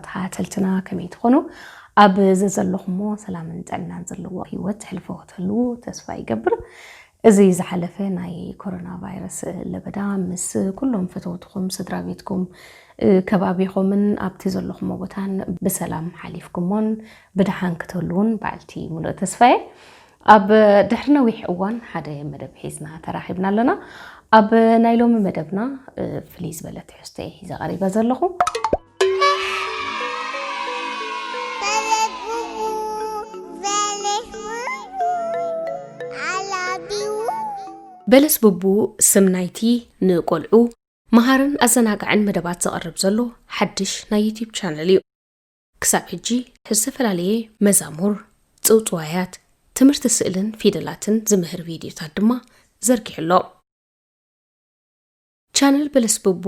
ተኸታተልትና ከመይ ትኾኑ? ኣብ ዘዘለኹሞ ሰላምን ጥዕናን ዘለዎ ህይወት ተሕልፎ ክትህልዉ ተስፋ ይገብር። እዚ ዝሓለፈ ናይ ኮሮና ቫይረስ ለበዳ ምስ ኩሎም ፈተውትኹም፣ ስድራ ቤትኩም፣ እ፣ ከባቢኹምን ኣብቲ ዘለኹሞ ቦታን ብሰላም ሓሊፍኩሞን ብደሓን ክትህልዉን በዓልቲ ሙሉእ ተስፋየ። ኣብ ድሕሪ ነዊሕ እዋን ሓደ መደብ ሒዝና ተራኺብና ኣለና። ኣብ ናይ ሎሚ መደብና፣ እ፣ ፍልይ ዝበለ ትሕዝቶ እየ ሒዘ ቀሪበ ዘለኹ። በለስ ቡቡ ስም ናይቲ ንቆልዑ መሃርን ኣዘናጋዕን መደባት ዘቕርብ ዘሎ ሓድሽ ናይ ዩትዩብ ቻነል እዩ። ክሳብ ሕጂ ዝተፈላለየ መዛሙር፣ ጽውጽዋያት፣ ትምህርቲ ስእልን ፊደላትን ዝምህር ቪድዮታት ድማ ዘርጊሑ ኣሎ። ቻነል በለስ ቡቡ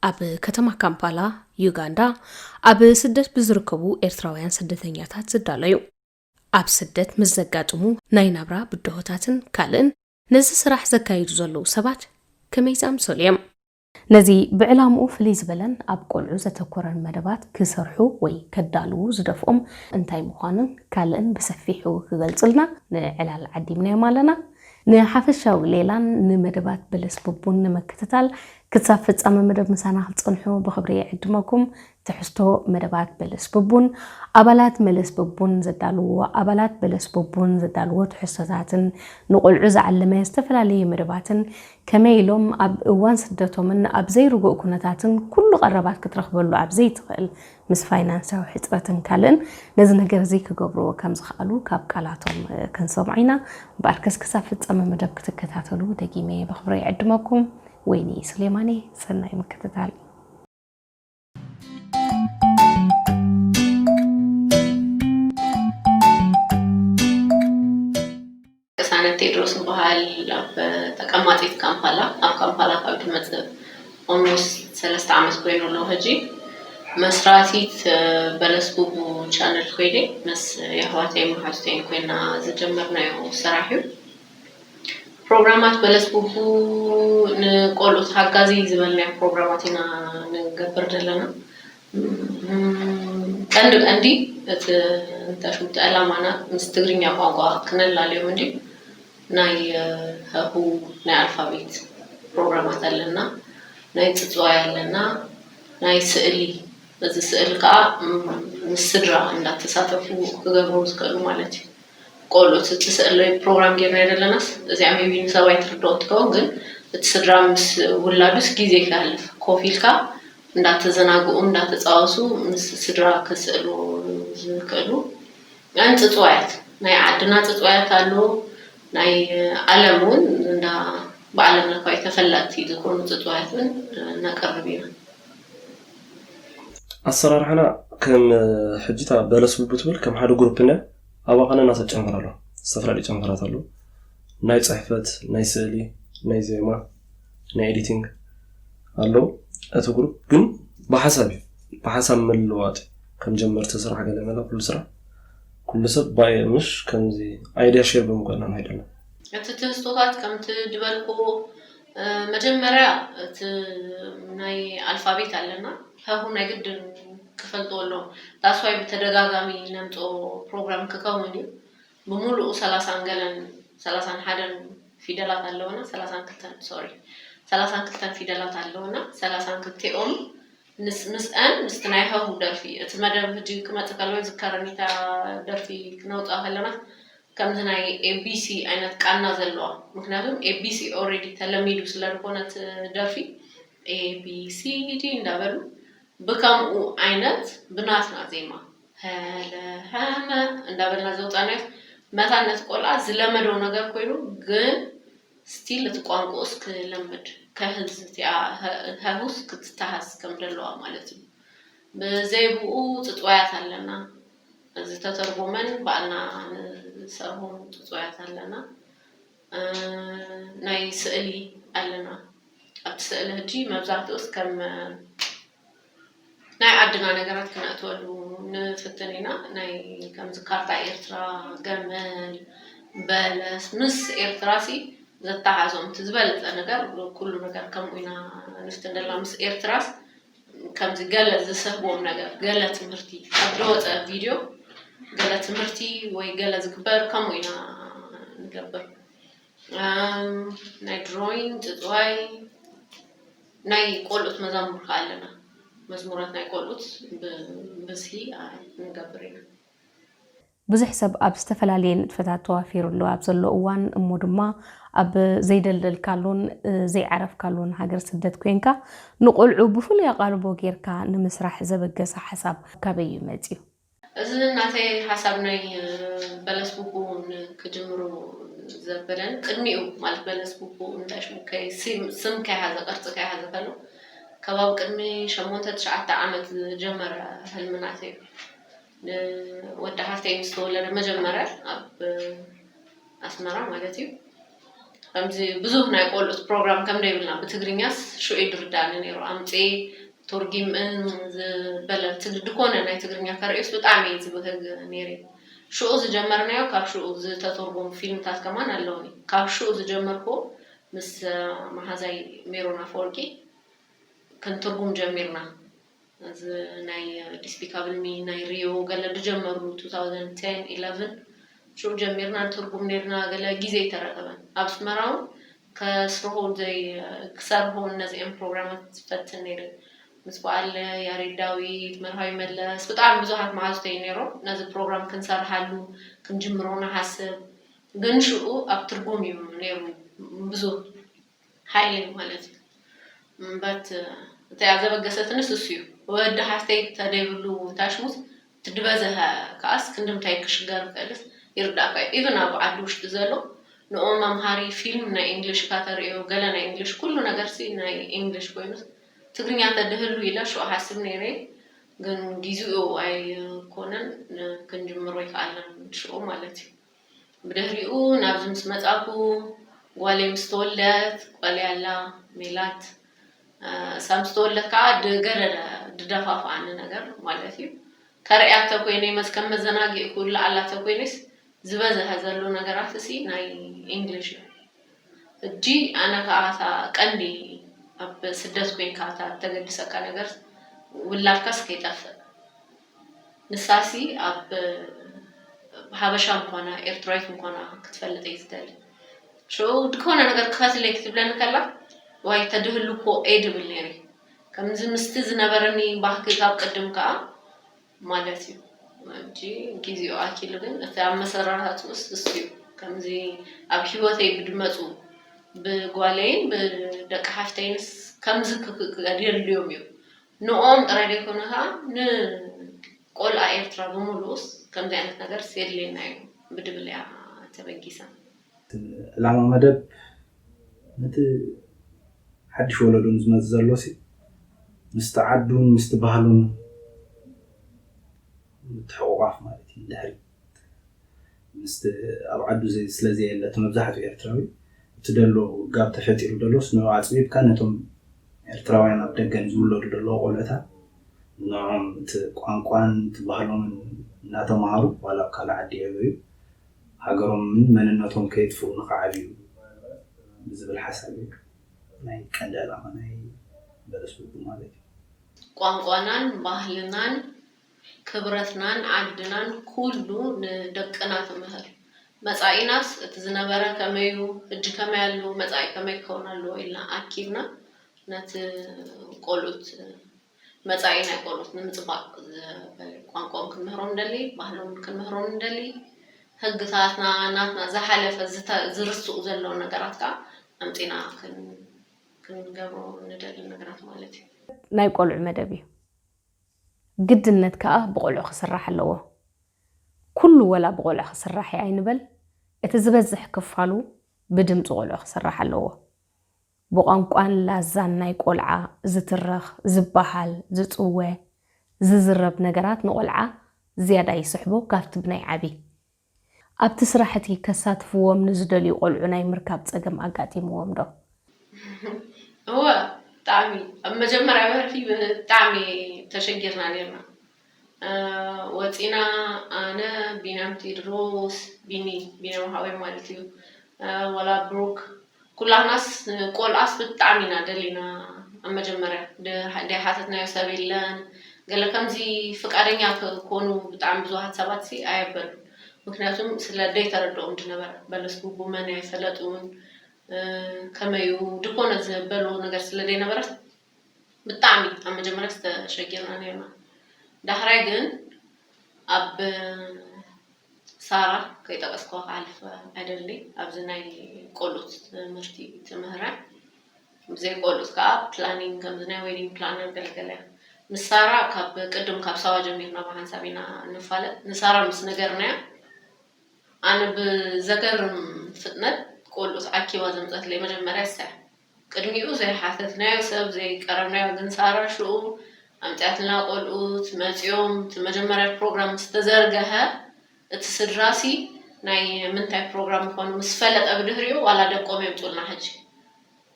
ኣብ ከተማ ካምፓላ፣ ዩጋንዳ፣ ኣብ ስደት ብዝርከቡ ኤርትራውያን ስደተኛታት ዝዳሎ እዩ። ኣብ ስደት ምስ ዘጋጥሙ ናይ ናብራ ብድሆታትን ካልእን ነዚ ስራሕ ዘካይዱ ዘለዉ ሰባት ከመይ ዝኣምሰሉ እዮም? ነዚ ብዕላምኡ ፍልይ ዝበለን ኣብ ቆልዑ ዘተኮረን መደባት ክሰርሑ ወይ ከዳልዉ ዝደፍኦም እንታይ ምዃኑን ካልእን ብሰፊሑ ክገልጽልና ንዕላል ዓዲምናዮም ኣለና። ንሓፈሻዊ ሌላን ንመደባት በለስ ቡቡን ንምክትታል ክሳብ ፍጻመ መደብ ምሳና ክትጸንሑ ብኽብሪ ይዕድመኩም። ትሕዝቶ መደባት በለስ ቡቡን ኣባላት መለስ ቡቡን ዘዳልዎ ኣባላት በለስ ቡቡን ዘዳልዎ ትሕዝቶታትን ንቆልዑ ዝዓለመ ዝተፈላለየ መደባትን ከመይ ኢሎም ኣብ እዋን ስደቶምን ኣብ ዘይርጉእ ኩነታትን ኩሉ ቀረባት ክትረኽበሉ ኣብ ዘይትኽእል ምስ ፋይናንሳዊ ሕጽረትን ካልእን ነዚ ነገር እዚ ክገብርዎ ከም ዝኽኣሉ ካብ ቃላቶም፣ እ፣ ክንሰምዖ ኢና። እምበኣርከስ ክሳብ ፍጻመ መደብ ክትከታተሉ ደጊመ ብኽብሪ ይዕድመኩም። ወይኒ ሱሌማን እየ። ሰናይ ምክትታል። ቅሳነት ቴድሮስ እበሃል። ኣብ ተቀማጢት ካምፓላ፣ ኣብ ካምፓላ ካብ ድመጽእ almost ሰለስተ ዓመት ኮይኑ ኣሎ ሕጂ። መስራቲት፣ እ፣ በለስ ቡቡ ቻነል ኮይነ ምስ የሕዋተይ መሓዙተይን ኮይና ዝጀመርናዮ ስራሕ እዩ። ፕሮግራማት በለስ ቡቡ ንቆልዑት ሓጋዚ ዝበልናዮ ፕሮግራማት ኢና ንገብር ዘለና። እም፣ ቀንዲ ቀንዲ እቲ እንተሽምቲ ዕላማና ምስ ትግርኛ ቋንቋ ክነላልዮም እንዲ ናይ፣ እ፣ ሀሁ ናይ ኣልፋቤት ፕሮግራማት ኣለና፣ ናይ ጽጽዋይ ኣለና፣ ናይ ስእሊ። እዚ ስእሊ ከዓ፣ እም፣ ምስ ስድራ እንዳተሳተፉ ክገብሩ ዝኽእሉ ማለት እዩ። ቆልዑት እቲ ስእሊ ፕሮግራም ጌርና ዘለናስ እዚኣ maybe ንሰብ ኣይትርድኦ ትኸውን፣ ግን እቲ ስድራ ምስ ውላዱስ ግዜ ከሕልፍ ኮፍ ኢልካ እንዳተዘናግኡ እንዳተጻወሱ ምስ ስድራ ክስእሉ ዝክእሉ። ያን ጽጽዋያት፣ ናይ ዓድና ጽጽዋያት ኣሎ፣ ናይ ዓለም እውን እንዳ ብዓለም ለካዊ ተፈላጥቲ ዝኾኑ ጽጽዋያት እውን ነቅርብ ኢና። ኣሰራርሓና ከም ሕጂ እታ በለስ ቡቡ ትብል ከም ሓደ ግሩፕ እንድያ፣ ኣብኣ ኸነ እናተጨንፈራ ኣሎ። ዝተፈላለዩ ጨንፈራት ኣሎ። ናይ ጽሕፈት፣ ናይ ስእሊ፣ ናይ ዜማ፣ ናይ ኤዲቲንግ ኣሎ። እቲ ግሩፕ ግን ብሓሳብ እዩ። ብሓሳብ ምልዋጥ እዩ። ከም ጀመርቲ ስራሕ ገለ መለ ኩሉ ስራሕ፣ ኩሉ ሰብ ባይ ምሽ ከምዚ ኣይድያ ሼር ብምግባር ኢና ንኸይድ ኣለና። እቲ ትህዝቶታት ከምቲ ድበልኩ፣ እ፣ መጀመርያ እቲ ናይ ኣልፋቤት ኣለና። ሀሁ ናይ ግድን ክፈልጥዎ ኣለዎም። That's why ብተደጋጋሚ ነምጽኦ ፕሮግራም ክከውን እዩ። ብምሉኡ ሰላሳን ገለን፣ ሰላሳን ሓደን ፊደላት ኣለውና፣ ሰላሳን ክልተን፣ ሶሪ፣ ሰላሳን ክልተን ፊደላት ኣለውና። ሰላሳን ክልቲኦም ምስ፣ ምስአን ምስቲ ናይ ሀሁ ደርፊ፣ እቲ መደብ ሕጂ ክመጽእ ከሎ ዝከረኒ እታ ደርፊ ክነውጽኣ ከለና ከምዚ ናይ ኤ ቢ ሲ ዓይነት ቃና ዘለዋ። ምክንያቱም ኤ ቢ ሲ already ተለሚዱ ስለ ዝኾነ እቲ ደርፊ ኤ ቢ ሲ ዲ እንዳበሉ ብከምኡ ዓይነት ብናትና ዜማ ሀለ ሀመ እንዳበልና ዘውፃናዮ መታን ነቲ ቆልዓ ዝለመዶ ነገር ኮይኑ ግን ስቲል እቲ ቋንቋኡስ ክለምድ ከህዝ እቲኣ ሀ-፣ ሀሁስ ክትተሃዝ ከም ዘለዋ ማለት እዩ። ብዘይ ብኡ ጽጽዋያት ኣለና። ዝተተርጎመን ባዕልና ንሰርሆም ጽጽዋያት ኣለና። እ፣ ናይ ስእሊ ኣለና። ኣብቲ ስእሊ ሕጂ መብዛሕትኡስ ከም ናይ ዓድና ነገራት ክነእትወሉ ንፍትን ኢና። ናይ ከምዚ ካርታ ኤርትራ፣ ገመል፣ በለስ፣ ምስ ኤርትራሲ ዘተሓዞም እቲ ዝበለጸ ነገር፣ ኩሉ ነገር ከምኡ ኢና ንፍትን ዘለና። ምስ ኤርትራስ ከምዚ ገለ ዝስሕብዎም ነገር፣ ገለ ትምህርቲ ኣብ ዝወፀ ቪድዮ፣ ገለ ትምህርቲ ወይ ገለ ዝግበር ከምኡ ኢና ንገብር። ናይ ድሮይን፣ ፅፅዋይ፣ ናይ ቆልኡት መዛሙር ከዓ ኣለና። መዝሙራት ናይ ቆልኡት ብብዝሒ ንገብር ኢና። ብዙሕ ሰብ ኣብ ዝተፈላለየ ንጥፈታት ተዋፊሩ ኣሎ ኣብ ዘሎ እዋን፣ እሞ ድማ ኣብ ዘይደልደልካሉን ዘይዓረፍካሉን ሃገር ስደት ኮይንካ ንቆልዑ ብፍሉይ ኣቓልቦ ጌርካ ንምስራሕ ዘበገሰ ሓሳብ ካበይ እዩ መጺኡ? እዚ ናተይ ሓሳብ ናይ በለስ ቡቡ ክጅምሩ ዘበለን ቅድሚኡ ማለት በለስ ቡቡ እንታይ ሽሙ ስም ከይሃዘ ቅርፂ ከይሃዘ ከሎ ከባቢ ቅድሚ ሸሞንተ ትሽዓተ ዓመት ዝጀመረ ህልሚ ናተይ እዩ። ወዲ ሓፍተይ ምስ ተወለደ መጀመርያ ኣብ ኣስመራ ማለት እዩ። ከምዚ ብዙህ ናይ ቆልዑት ፕሮግራም ከም ደይብልና ብትግርኛስ ሽዑ ድርዳኒ ነይሩ ኣምፅኤ ቶርጊምእን ዝበለ ድኮነ ናይ ትግርኛ ከርእዩስ ብጣዕሚ እየ ዝብህግ ነይረ። ሽኡ ዝጀመርናዮ ካብ ሽኡ ዝተተርጎሙ ፊልምታት ከማን ኣለውኒ። ካብ ሽኡ ዝጀመርኩ ምስ መሓዛይ ሜሮን ኣፈወርቂ ክንትርጉም ጀሚርና። እዚ ናይ ዲስፒካብል ሚ ናይ ሪዮ ገለ ዝጀመሩ two thousand ten eleven ሽኡ ጀሚርና ንትርጉም ነርና። ገለ ግዜ ይተረከበን ኣብ ኣስመራ እውን ከስርሑ ዘይ ክሰርሑ እነዚኦም ፕሮግራማት ዝፈትን ነይረ። ምስ በዓል ያሬድ ዳዊት፣ መርሃዊ መለስ ብጣዕሚ ብዙሓት መሓዙተይ ነይሮም። ነዚ ፕሮግራም ክንሰርሓሉ ክንጅምሮ ንሓስብ፣ ግን ሽኡ ኣብ ትርጉም እዩ ነይሩ ብዙ ሓይለይ ማለት እዩ። እምበት እቲኣ ዘበገሰትንስ እሱ እዩ። ወዲ ሓፍተይ ተደይብሉ እንታይ ሽሙስ ትድበዘሀ ከኣስ ክንድምታይ ክሽገር ክእልስ ይርዳእካ እዩ። ኢቭን ኣብ ዓዲ ውሽጢ ዘሎ ንኦም መምሃሪ ፊልም ናይ ኢንግሊሽ እካ ተርእዮ ገለ ናይ ኢንግሊሽ ኩሉ ነገር ሲ ናይ ኢንግሊሽ ኮይኑ ትግርኛ ተድህሉ ኢለ ሽኡ ሓስብ ነይረ። ግን ጊዜኡ ኣይኮነን ክንጅምሮ ይከኣለን ሽኡ ማለት እዩ። ብድሕሪኡ ናብዚ ምስ መጻኩ ጓለይ ምስ ተወልደት ጓለይ ኣላ ሜላት እሳ ምስ ተወልደት ከዓ ድገረደ ድደፋፍኣኒ ነገር ማለት እዩ። ከርእያ ተኮይነ መስ ከም መዘናጊኢ ክውልዓላ ተኮይነስ ዝበዝሐ ዘሎ ነገራት እሲ ናይ ኢንግሊሽ እዩ። ሕጂ ኣነ ከዓ እታ ቀንዲ ኣብ ስደት ኮይንካ እታ ተገድሰካ ነገር ውላድካስ ከይጠፍእ ንሳሲ ኣብ ሓበሻ ምኳና ኤርትራዊት ምኳና ክትፈልጥ እየ ዝደሊ። ሽኡ ድኮነ ነገር ክኸትለይ ክትብለኒ ከላ ዋይ ተድህሉ እኮ ኤ ድብል ነይረ ከምዚ ምስቲ ዝነበረኒ ባህኪ ካብ ቅድም ከዓ ማለት እዩ። ሕጂ ጊዜኡ ኣኪሉ ግን እቲ ኣብ መሰራራትኡስ እሱ እዩ። ከምዚ ኣብ ህይወተይ ብድመፁ ብጓለይን ብደቂ ሓፍተይንስ ከምዚ ክድልዮም እዩ። ንኦም ጥራይ ዘይኮነ ከዓ ንቆልዓ ኤርትራ ብምሉኡስ ከምዚ ዓይነት ነገር የድልየና እዩ ብድብል እያ ተበጊሳ። ዕላማ መደብ ነቲ ሓድሽ ወለዶ ንዝመጽእ ዘሎ ሲ ምስቲ ዓዱን ምስቲ ባህሉን ምትሕቑቋፍ ማለት እዩ። ድሕሪት ምስቲ ኣብ ዓዱ ስለ ዘየለ እቲ መብዛሕትኡ ኤርትራዊ እቲ ደሎ ጋብ ተፈጢሩ ደሎስ ንኡ ኣጽቢብካ ነቶም ኤርትራውያን ኣብ ደገ ንዝውለዱ ደለዉ ቆልዑታት ንዖም እቲ ቋንቋን እቲ ባህሎምን እናተምሃሩ ዋላ ኣብ ካልእ ዓዲ ይዕበዩ ሃገሮምን መንነቶም ከየጥፍኡ ንኽዓብዩ ብዝብል ሓሳብ እዩ ናይ ቀንዲ ዕላማ ናይ በለስ ቡቡ ማለት እዩ። ቋንቋናን ባህልናን ክብረትናን ዓድናን ኩሉ ንደቅና ትምህር። መፃኢናስ እቲ ዝነበረ ከመዩ፣ ሕጂ ከመይ ኣሎ፣ መፃኢ ከመይ ክኸውን ኣለዎ ኢልና ኣኪብና ነቲ ቆልኡት መፃኢ ናይ ቆልኡት ንምፅባቕ ዝበለ ቋንቋኦም ክንምህሮም ንደሊ፣ ባህሎም ክንምህሮም ንደሊ፣ ህግታትና ናትና ዝሓለፈ ዝተ- ዝርስቑ ዘለዉ ነገራት ከዓ ኣምፂና ክን- ክንገብሮ ንደሊ ነገራት ማለት እዩ። ናይ ቆልዑ መደብ እዩ። ግድነት ከኣ ብቆልዑ ክስራሕ ኣለዎ። ኩሉ ወላ ብቆልዑ ክስራሕ እዩ ኣይንበል፣ እቲ ዝበዝሕ ክፋሉ ብድምፂ ቆልዑ ክስራሕ ኣለዎ። ብቋንቋን ላዛን ናይ ቆልዓ ዝትረኽ፣ ዝበሃል፣ ዝፅወ፣ ዝዝረብ ነገራት ንቆልዓ ዝያዳ ይስሕቦ ካብቲ ብናይ ዓቢ። ኣብቲ ስራሕ እቲ ከሳትፍዎም ንዝደልዩ ቆልዑ ናይ ምርካብ ጸገም ኣጋጢምዎም ዶ? እወ ብጣዕሚ ኣብ መጀመርያ ብሕልፊ ብጣዕሚ ተሸጊርና ነርና። ወፂና ኣነ፣ ቢንያም ቴድሮስ፣ ቢኒ ቢንያም ሓወይ ማለት እዩ፣ ዋላ ብሩክ፣ ኩላህናስ ቆልኣስ ብጣዕሚ ኢና ደሊና። ኣብ መጀመርያ ደይሓተትናዮ ሰብ የለን። ገለ ከምዚ ፍቃደኛ ክኮኑ ብጣዕሚ ብዙሃት ሰባት ሲ ኣየበሉ። ምክንያቱም ስለ ደይተረድኦም ዝነበረ በለስ ቡቡ መን ኣይፈለጡን። ከመዩ ድኮነ ዝበልዎ ነገር ስለ ደይነበረ ብጣዕሚ ኣብ መጀመርያ ዝተሸጊርና ነርና። ዳሕራይ ግን ኣብ ሳራ ከይጠቀስኩዋ ክሓልፍ ኣይደሊ። ኣብዚ ናይ ቆልኡት ትምህርቲ ትምህረ ብዘይ ቆልኡት ከዓ ፕላኒንግ ከምዚ ናይ ዌዲንግ ፕላነር ገለገለ እያ። ምስ ሳራ ካብ ቅድም ካብ ሳዋ ጀሚርና ብሓንሳብ ኢና ንፋለጥ። ንሳራ ምስ ነገርናያ ኣነ ብዘገርም ፍጥነት ቆልኡት ኣኪባ ዘምፀትለይ መጀመርያ እሳ እያ። ቅድሚኡ ዘይሓተትናዮ ሰብ ዘይቀረብናዮ ግን ሳራ ሽኡ ኣምፅኣትና ቆልኡት መፂኦም እቲ መጀመርያ ፕሮግራም ዝተዘርገሀ እቲ ስድራሲ ናይ ምንታይ ፕሮግራም ምኳኑ ምስ ፈለጠ ብድህሪኡ ዋላ ደቆም የምፁልና ሕጂ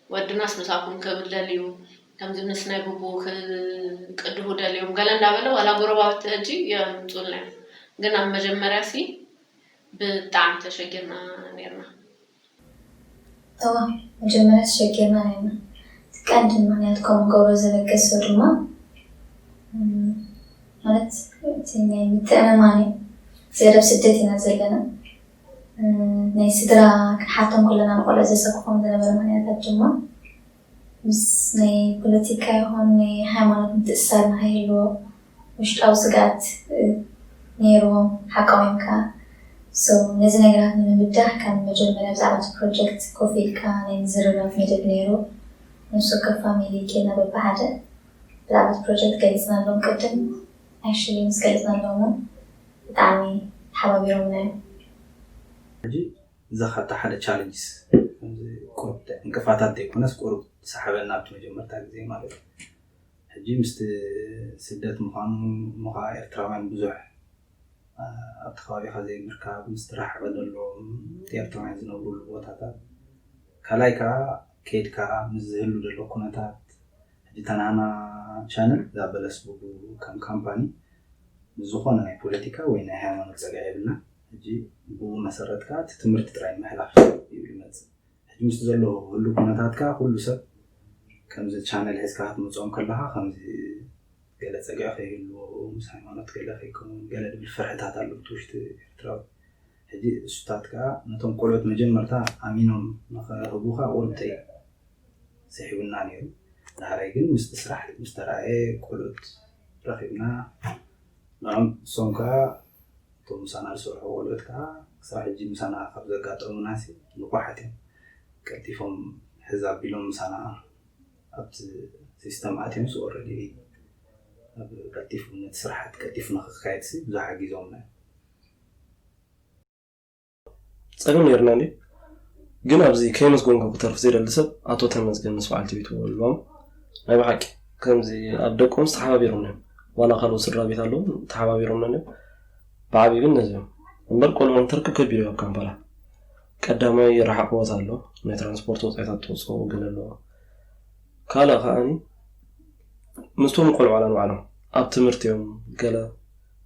ወድናስ ምሳኩም ክብል ደልዩ ከምዚ ምስ ናይ ቡቡ ክቅድሁ ደልዮም ገለ እንዳበለ ዋላ ጎረባብቲ ሕጂ የምፁልና እዮም። ግን ኣብ መጀመርያ ሲ ብጣዕሚ ተሸጊርና ነርና። እዋ መጀመርያ ተሸጊርና ነርና። እቲ ቀንዲ ምክንያት ከምኡ ክገብሮ ዘበገሶ ድማ ማለት እቲ ናይ ምትእምማን እዩ። እዚ ገደብ ስደት ኢና ዘለና። ናይ ስድራ ክንሓቶም ከለና ንቆልዑ ዘሰክፎም ዝነበረ ምክንያታት ድማ ምስ ናይ ፖለቲካ ይኹን ናይ ሃይማኖት ምትእስሳር ንኸይህልዎ ውሽጣዊ ስግኣት ነይርዎም ሓቃውዮም ከዓ። So ነዚ ነገራት ንምብዳህ ካብ መጀመርያ ብዛዕባ እቲ ፕሮጀክት ኮፍ ኢልካ ናይ ምዝርራብ መደብ ነይሩ። ነፍሲ ወከፍ ፋሚሊ ኬድና በብሓደ ብዛዕባ እቲ ፕሮጀክት ገሊፅናሎም። ቅድም ኣክሽሊ ምስ ገለፅናሎም እውን ብጣዕሚ ተሓባቢሮምና እዮም። ሕጂ እዚ ካብቲ ሓደ ቻለንጅስ ቁሩብ እንቅፋታት ዘይኮነስ ቁሩብ ዝሰሓበና ኣብቲ መጀመርታ ግዜ ማለት እዩ። ሕጂ ምስቲ ስደት ምዃኑ እሞ ከዓ ኤርትራውያን ብዙሕ ኣብቲ ከባቢኻ ዘይምርካብ ምስቲ ራሕቂ ዘለዎም ኤርትራውያን ዝነብሩሉ ቦታታት ካልኣይ ከዓ ከይድካ ምስ ዝህሉ ዘሎ ኩነታት ሕጂ ተናና ቻነል እዛ በለስ ቡቡ ከም ካምፓኒ ምስ ዝኾነ ናይ ፖለቲካ ወይ ናይ ሃይማኖት ፀግዒ የብልና። ሕጂ ብኡ መሰረት ከዓ እቲ ትምህርቲ ጥራይ ምሕላፍ እዩ ዝመፅእ። ሕጂ ምስቲ ዘሎ ህሉ ኩነታት ከዓ ኩሉ ሰብ ከምዚ ቻነል ሒዝካ ክትመፅኦም ከለካ ከምዚ ገለ ፀግዒ ከይህልዎ ምስ ሃይማኖት ገለ ከይከውን ገለ ድብል ፍርሕታት ኣሎ ብትውሽቲ ኤርትራዊ። ሕጂ እሱታት ከዓ ነቶም ቆልዑት መጀመርታ ኣሚኖም ንኸህቡኻ ቁርብተይ ስሒቡና ነይሩ። ዳሕራይ ግን ምስቲ ስራሕ ምስ ተረኣየ ቆልዑት ረኺብና ንዖም እሶም ከዓ እቶም ምሳና ዝሰርሑ ቆልዑት ከዓ ክሳብ ሕጂ ምሳና ካብ ዘጋጠሙና ሲ ንቑሓት እዮም። ቀልጢፎም ሕዝ ኣቢሎም ምሳና ኣብቲ ሲስተም ኣትዮም ሲ ኦረዲ ኣብ ቀልጢፉ ነቲ ስራሓት ቀልጢፉ ንክካየድ ሲ ብዙሕ ሓጊዞምና እዮም። ፀገም ነይርና እንዲ ግን ኣብዚ ከየመስገንኩ ክተርፍ ዘይደሊ ሰብ ኣቶ ተመስገን ምስ በዓልቲ ቤቱ ወልዋም ናይ ብሓቂ ከምዚ ኣብ ደቆም ተሓባቢሮም እዮም ዋላ ካልኦት ስድራ ቤት ኣለዎም ተሓባቢሮም እዮም ብዓብዩ ግን ነዚኦም እምበር ቆልዑ ንክትረክብ ከቢድ እዩ ኣብ ካምፓላ ቀዳማይ ረሓቕ ቦታ ኣሎ ናይ ትራንስፖርት ወፃኢታት ተውፅኦ ግን ኣለዎ ካልእ ከዓኒ ምስቶም ቆልዑ ዋላ ንባዕሎም ኣብ ትምህርቲ እዮም ገለ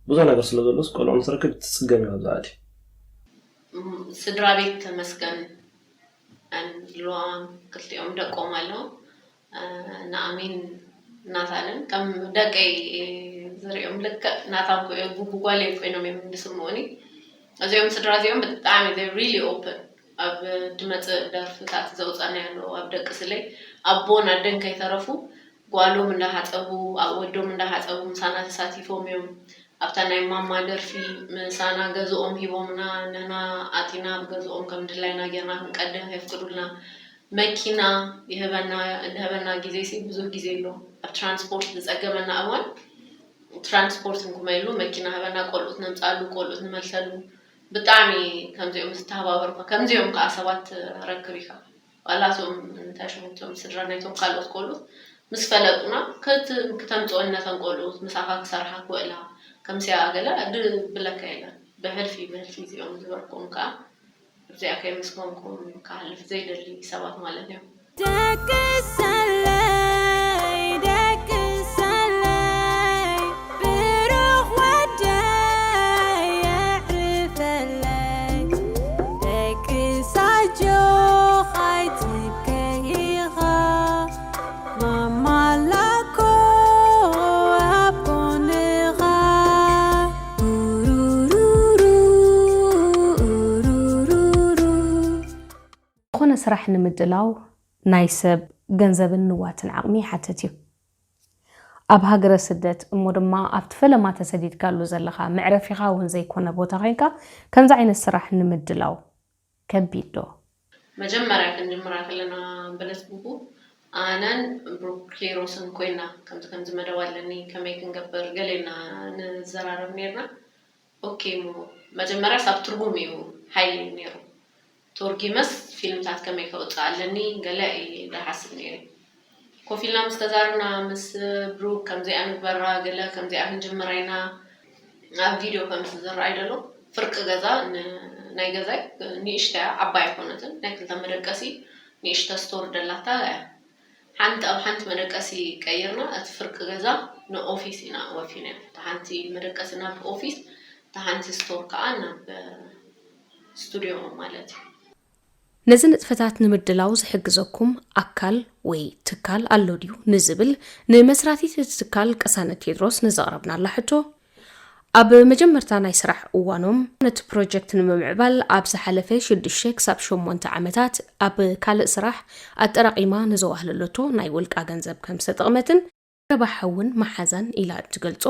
ብዙሕ ነገር ስለ ዘሎስ ቆልዑ ንክትረክብ ትፅገም እዩ ኣብዚ ዓዲ ስድራ ቤት ተመስገን and ሉዋም ክልቲኦም ደቆም ኣለዉ ንኣሚን ናታልን ከም ደቀይ ዝሪኦም ልክዕ ናታን ጉጉጓለይ ኮይኖም እዮም ዝስምዑኒ እዚኦም ስድራ እዚኦም ብጣዕሚ really open ኣብ ድመፅእ ደርፍታት ዘውፀናይ ኣለዉ ኣብ ደቂ ስለይ ኣቦን ኣደን ከይተረፉ ጓሎም እንዳሓፀቡ ኣብ ወዶም እንዳሓፀቡ ምሳና ተሳቲፎም እዮም ኣብታ ናይ ማማ ደርፊ ምሳና ገዝኦም ሂቦምና ንህና ኣቲና ኣብ ገዝኦም ከም ድላይና ጌርና ክንቀድህ የፍቅዱልና መኪና ይህበና ዝህበና ግዜ ሲ ብዙሕ ግዜ ኣሎ ኣብ ትራንስፖርት ዝፀገመና እዋን ትራንስፖርት እንኩመ ኢሉ መኪና ህበና ቆልኡት ነምፃሉ ቆልኡት ንመልሰሉ ብጣዕሚ ከምዚኦም ዝተሃባበሩካ ከምዚኦም ከዓ ሰባት ረክብ ኢካ ዋላ እቶም እንታይ ሽሙ እቶም ስድራ ናይቶም ካልኦት ቆልኡት ምስ ፈለጡና ክተምፅኦን ነተን ቆልኡት ምሳኻ ክሰርሓ ክውዕላ ከምሲኣ ገለ ድብለካ የለን ብሕልፊ ብሕልፊ እዚኦም ዝበልኩም ከዓ እዚኣ ከየመስገንኩም ክሓልፍ ዘይደሊ ሰባት ማለት እዮም ደቂ ሰለይ ደቂ ሰለይ ብሩኽ ወደይ የዕርፈለይ ደቂ ሳጆ ካይትከይኻ ማማ ስራሕ ንምድላው ናይ ሰብ ገንዘብን ንዋትን ዓቕሚ ይሓትት እዩ። ኣብ ሃገረ ስደት እሞ ድማ ኣብቲ ፈለማ ተሰዲድካሉ ዘለኻ መዕረፊኻ እውን ዘይኮነ ቦታ ኮይንካ ከምዚ ዓይነት ስራሕ ንምድላው ከቢድ ዶ? መጀመርያ ክንጅምራ ከለና በለስ ቡቡ ኣነን ብሩክ ኪሮስን ኮይና ከምዚ ከምዚ መደብ ኣለኒ ከመይ ክንገብር ገሌና ንዘራረብ ነርና። ኦኬ እሞ መጀመርያስ ኣብ ትርጉም እዩ ሓይሊ ነይሩ። ተርጊመስ ፊልምታት ከመይ ከውፅእ ኣለኒ ገለ እየ ዝሓስብ ነይረ። ኮፍ ኢልና ምስ ተዛርብና ምስ ብሩክ ከምዚኣ ንግበራ ገለ ከምዚኣ ክንጅምራ ኢና ኣብ ቪድዮ ከምዚ ዝረኣይ ዘሎ ፍርቂ ገዛ ን- ናይ ገዛይ ንእሽተያ ዓባይ ኣይኮነትን ናይ ክልተ መደቀሲ ንእሽተ ስቶር ደላታ እያ። ሓንቲ ኣብ ሓንቲ መደቀሲ ቀይርና እቲ ፍርቂ ገዛ ንኦፊስ ኢና ወፊናዮ። እታ ሓንቲ መደቀሲ ናብ ኦፊስ እታ ሓንቲ ስቶር ከዓ ናብ ስቱዲዮ ማለት እዩ። ነዚ ንጥፈታት ንምድላው ዝሕግዘኩም ኣካል ወይ ትካል ኣሎ ድዩ ንዝብል ንመስራቲት እቲ ትካል ቅሳነት ቴድሮስ ንዘቕረብናላ ሕቶ ኣብ መጀመርታ ናይ ስራሕ እዋኖም ነቲ ፕሮጀክት ንምምዕባል ኣብ ዝሓለፈ ሽዱሽተ ክሳብ ሸሞንተ ዓመታት ኣብ ካልእ ስራሕ ኣጠራቒማ ንዘዋህለለቶ ናይ ውልቃ ገንዘብ ከም ዝተጠቕመትን ረባሓ እውን መሓዛን ኢላ እትገልጾ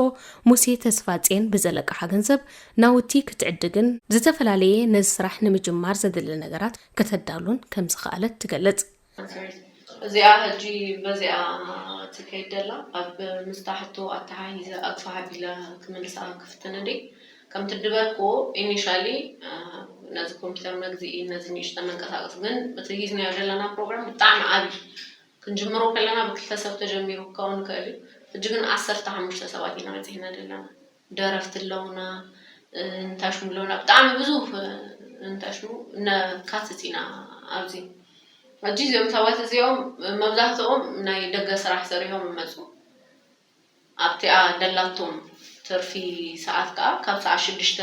ሙሴ ተስፋጼን ብዘለቅሓ ገንዘብ ናውቲ ክትዕድግን ዝተፈላለየ ነዚ ስራሕ ንምጅማር ዘድሊ ነገራት ከተዳሉን ከም ዝኸኣለት ትገልጽ። እዚኣ ሕጂ በዚኣ ትከይድ ደላ ኣብ ምስታ ሕቶ ኣተሓሂዘ ኣግፋሕ ኣቢለ ክምልሳ ክፍትን እንዴ ከምቲ ድበልክዎ ኢኒሻሊ ነዚ ኮምፒተር መግዝኢ ነዚ ንእሽተ መንቀሳቀስ ግን እቲ ሂዝናዮ ዘለና ፕሮግራም ብጣዕሚ ዓብዪ ክንጅምሮ ከለና ብክልተ ሰብ ተጀሚሩ ክኸውን ይኽእል እዩ። ሕጂ ግን ዓሰርተ ሓሙሽተ ሰባት ኢና በፂሕና ዘለና። ደረፍቲ ኣለውና፣ እንታሽሙ ኣለውና፣ ብጣዕሚ ብዙሕ እንታሽሙ ነካትት ኢና ኣብዚ። ሕጂ እዚኦም ሰባት እዚኦም መብዛሕትኦም ናይ ደገ ስራሕ ሰሪሖም ይመፁ። ኣብቲኣ ደላቶም ትርፊ ሰዓት ከዓ ካብ ሰዓት ሽዱሽተ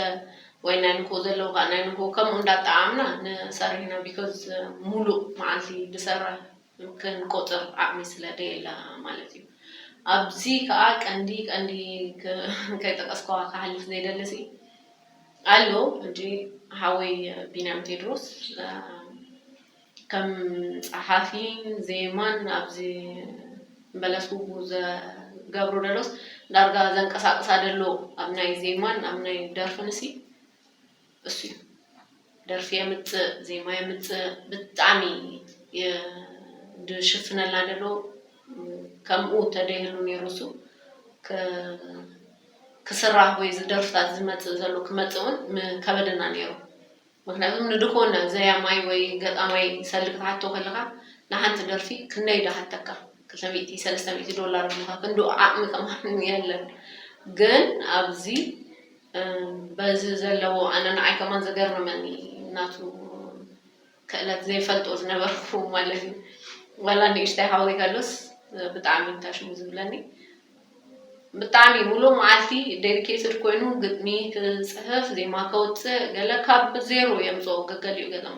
ወይ ናይ ንግሆ ዘለዉ ከዓ ናይ ንግሆ ከምኡ እንዳጠዓምና ንሰርሕ ኢና። ቢኮዝ ሙሉእ መዓልቲ ብሰርሕ ክንቆፅር ዓቕሚ ስለ ደየላ ማለት እዩ። ኣብዚ ከዓ ቀንዲ ቀንዲ ከይጠቀስከዋ ክሓልፍ ዘይደሊ ሲ ኣሎ። ሕጂ ሓወይ ቢንያም ቴድሮስ ከም ፀሓፊን ዜማን ኣብዚ በለስ ጉጉ ዘገብሮ ደሎስ ዳርጋ ዘንቀሳቅሳ ደሎ ኣብ ናይ ዜማን ኣብ ናይ ደርፍን ሲ እሱ እዩ። ደርፊ የምፅእ፣ ዜማ የምፅእ፣ ብጣዕሚ ድሽፍነልና ደሎ ከምኡ ተደይህሉ ነይሩ እሱ ክስራሕ ወይ ዝደርፍታት ዝመፅእ ዘሎ ክመፅእ እውን ከበደና ነይሩ። ምክንያቱም ንድኮነ ዘያማይ ወይ ገጣማይ ሰልክ ትሓቶ ከለካ ንሓንቲ ደርፊ ክንደይ ዳሃተካ ክልተ ሚእቲ ሰለስተ ሚእቲ ዶላር ኣለካ ክንዱ ዓቅሚ ከማን የለን። ግን ኣብዚ በዚ ዘለዎ ኣነ ንዓይ ከማን ዘገርመኒ ናቱ ክእለት ዘይፈልጦ ዝነበርኩ ማለት እዩ። ዋላ ንእሽታይ ሓወይ ከሎስ ብጣዕሚ እንታሽሙ ዝብለኒ ብጣዕሚ ሙሉእ መዓልቲ ዴዲኬትድ ኮይኑ ግጥሚ ክፅሕፍ ዜማ ከውፅእ ገለ ካብ ዜሮ የምፅኦ ገገሊኡ ገጠሙ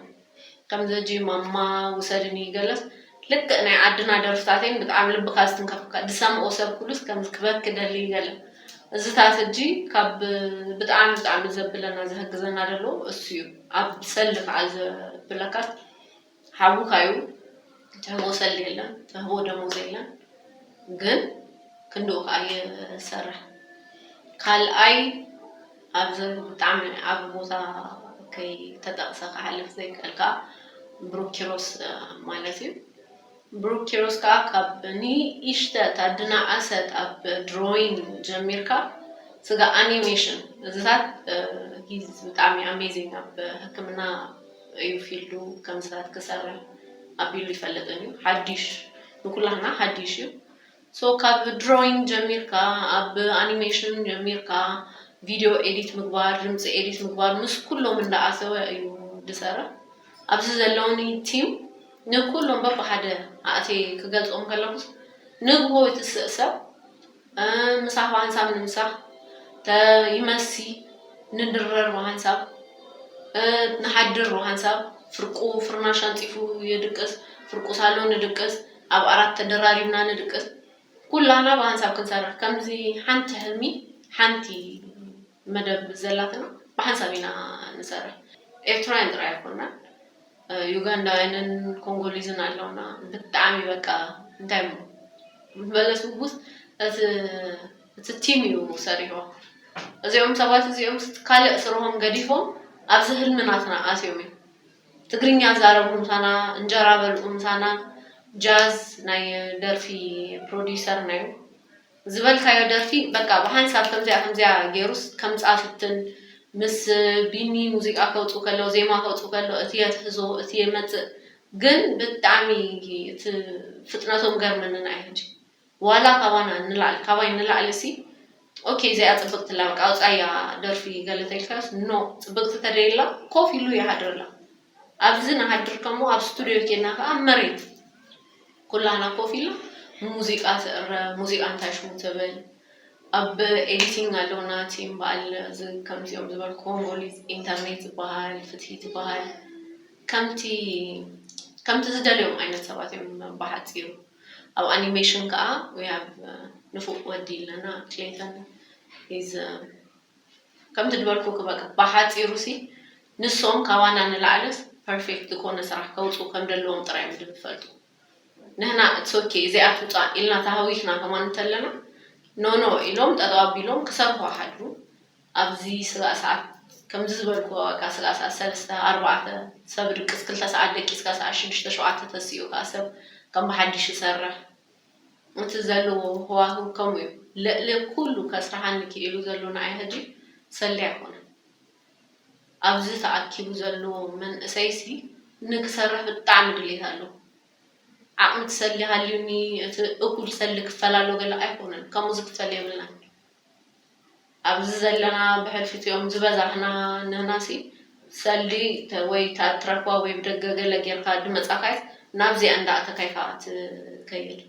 ከምዚ ሕጂ ማማ ውሰድኒ ገለስ ልክዕ ናይ ዓድና ደርፍታተይን ብጣዕሚ ልብካ ዝትንከፈካ ዝሰምኦ ሰብ ኩሉስ ከምዚ ክበኪ ደሊ ገለ እዚታት ሕጂ ካብ ብጣዕሚ ብጣዕሚ ዘብለና ዝሕግዘና ደሎ እሱ እዩ ኣብ ሰሊ ከዓ ዘብለካስ ሓውካ እዩ ትህቦ ሰሊ የለን ትህቦ ደሞዝ የለን ግን ክንድኡ ከዓ ይሰርሕ ካልኣይ ኣብዚ ብጣዕሚ ዓብ ቦታ ከይተጠቅሰ ክሓልፍ ዘይክእል ከዓ ብሩክ ኪሮስ ማለት እዩ ብሩክ ኪሮስ ከዓ ካብ ንእሽተ ታድና ኣሰት ኣብ ድሮይን ጀሚርካ ስጋ ኣኒሜሽን እዚታት ሂዝ ብጣዕሚ ኣሜዚንግ ኣብ ሕክምና እዩ ፊልዱ ከምዚታት ክሰርሕ ኣቢሉ ይፈልጥን እዩ ሓዲሽ ንኩላህና ሓዲሽ እዩ so ካብ ድሮይንግ ጀሚርካ ኣብ ኣኒሜሽን ጀሚርካ ቪድዮ ኤዲት ምግባር ድምፂ ኤዲት ምግባር ምስ ኩሎም እንዳኣተወ እዩ ዝሰርሕ ኣብዚ ዘለውኒ ቲም ንኩሎም በብሓደ ኣእትየ ክገልፆም ከለኩስ ንግሆ ትስእ ሰብ ምሳሕ ብሓንሳብ ንምሳሕ ይመሲ ንድረር ብሓንሳብ ንሓድር ብሓንሳብ ፍርቁ ፍርናሽ ኣንፂፉ ይድቅስ ፍርቁ ሳሎን ንድቅስ ኣብ ኣራት ተደራሪብና ንድቅስ ኩላህና ብሓንሳብ ክንሰርሕ ከምዚ ሓንቲ ሕልሚ ሓንቲ መደብ ዘላትና ብሓንሳብ ኢና ንሰርሕ ኤርትራውያን ጥራይ ኣይኮናን ዩጋንዳውያንን ኮንጎሊዝን ኣለውና። ብጣዕሚ በቃ እንታይ መለስ ውጉስ እቲ እቲ ቲም እዩ ሰሪሖ። እዚኦም ሰባት እዚኦም ካልእ ስርሆም ገዲፎም ኣብዚ ህልሚ ናትና ኣትዮም እዮም። ትግርኛ ዛረቡ ምሳና፣ እንጀራ በልዑ ምሳና፣ ጃዝ ናይ ደርፊ ፕሮዲውሰር ናይ ዝበልካዮ ደርፊ በቃ ብሓንሳብ ከምዚኣ ከምዚኣ ገይሩስ ከምፃ ፍትን ምስ ቢኒ ሙዚቃ ከውፁ ከሎ ዜማ ከውፁ ከሎ እቲ የትሕዞ እቲ የመፅእ ግን ብጣዕሚ እቲ ፍጥነቶም ገርመንን ኣይ ሕጂ ዋላ ካባና ንላዕሊ ካባይ ንላዕሊ ሲ ኦኬ እዚኣ ፅብቅቲ ላ በቃ ኣውፃያ ደርፊ ገለ ተልካስ ኖ ፅብቅቲ ተደይላ ኮፍ ኢሉ ይሃድርላ ኣብዚ ንሃድር ከሞ ኣብ ስቱዲዮ ኬና ከዓ መሬት ኩላና ኮፍ ኢልና ሙዚቃ ትእረ ሙዚቃ እንታይ ሽሙ ትብል ኣብ ኤዲቲንግ ኣለውና ቲም በዓል ከምዚኦም ዝበልኩም ኦሊዝ ኢንተርኔት ዝበሃል ፍትሂ ዝበሃል ከምቲ ከምቲ ዝደልዮም ዓይነት ሰባት እዮም ብሓፂሩ ኣብ ኣኒሜሽን ከዓ we have ንፉዕ ወዲ ኣለና ክሌተን is ከምቲ ዝበልኩ ክበቃ ብሓፂሩ ሲ ንሶም ካባና ንላዕሊ ፐርፌክት ዝኾነ ስራሕ ከውፅኡ ከም ደለዎም ጥራይ እዮም ዝፈልጡ ንህና it's okay እዚኣ ትውፃእ ኢልና ተሃዊኽና ከማን እንተለና no no ኢሎም ጠጠው ኣቢሎም ክሰርሑ ሓድሩ ኣብዚ ስጋእ ሰዓት ከምዚ ዝበልኩ በቃ ስጋእ ሰዓት ሰለስተ ኣርባዕተ ሰብ ድቅስ ክልተ ሰዓት ደቂስካ ሰዓት ሽዱሽተ ሸውዓተ ተሲኡ ከዓ ሰብ ከም ብሓድሽ ይሰርሕ እቲ ዘለዎ ህዋህው ከምኡ እዩ ልዕሊ ኩሉ ከስርሓኒ ክኢሉ ዘሎ ንዓይ ሕጂ ሰሊ ኣይኮነን ኣብዚ ተኣኪቡ ዘሎ መንእሰይሲ ንክሰርሕ ብጣዕሚ ድሌት ኣለዎ ዓቕሚ ትሰሊ ሃልዩኒ እቲ እኩል ሰሊ ክፈላለ ገለ ኣይኮነን ከምኡ ዝክፈል የብልናን ኣብዚ ዘለና ብሕልፊ እቲኦም ዝበዛሕና ንህናሲ ሰልዲ ወይ ትረክባ ወይ ብደገ ገለ ጌርካ ድመጻካይስ ናብዚኣ እንዳኣተካይ ከዓ ትከይድ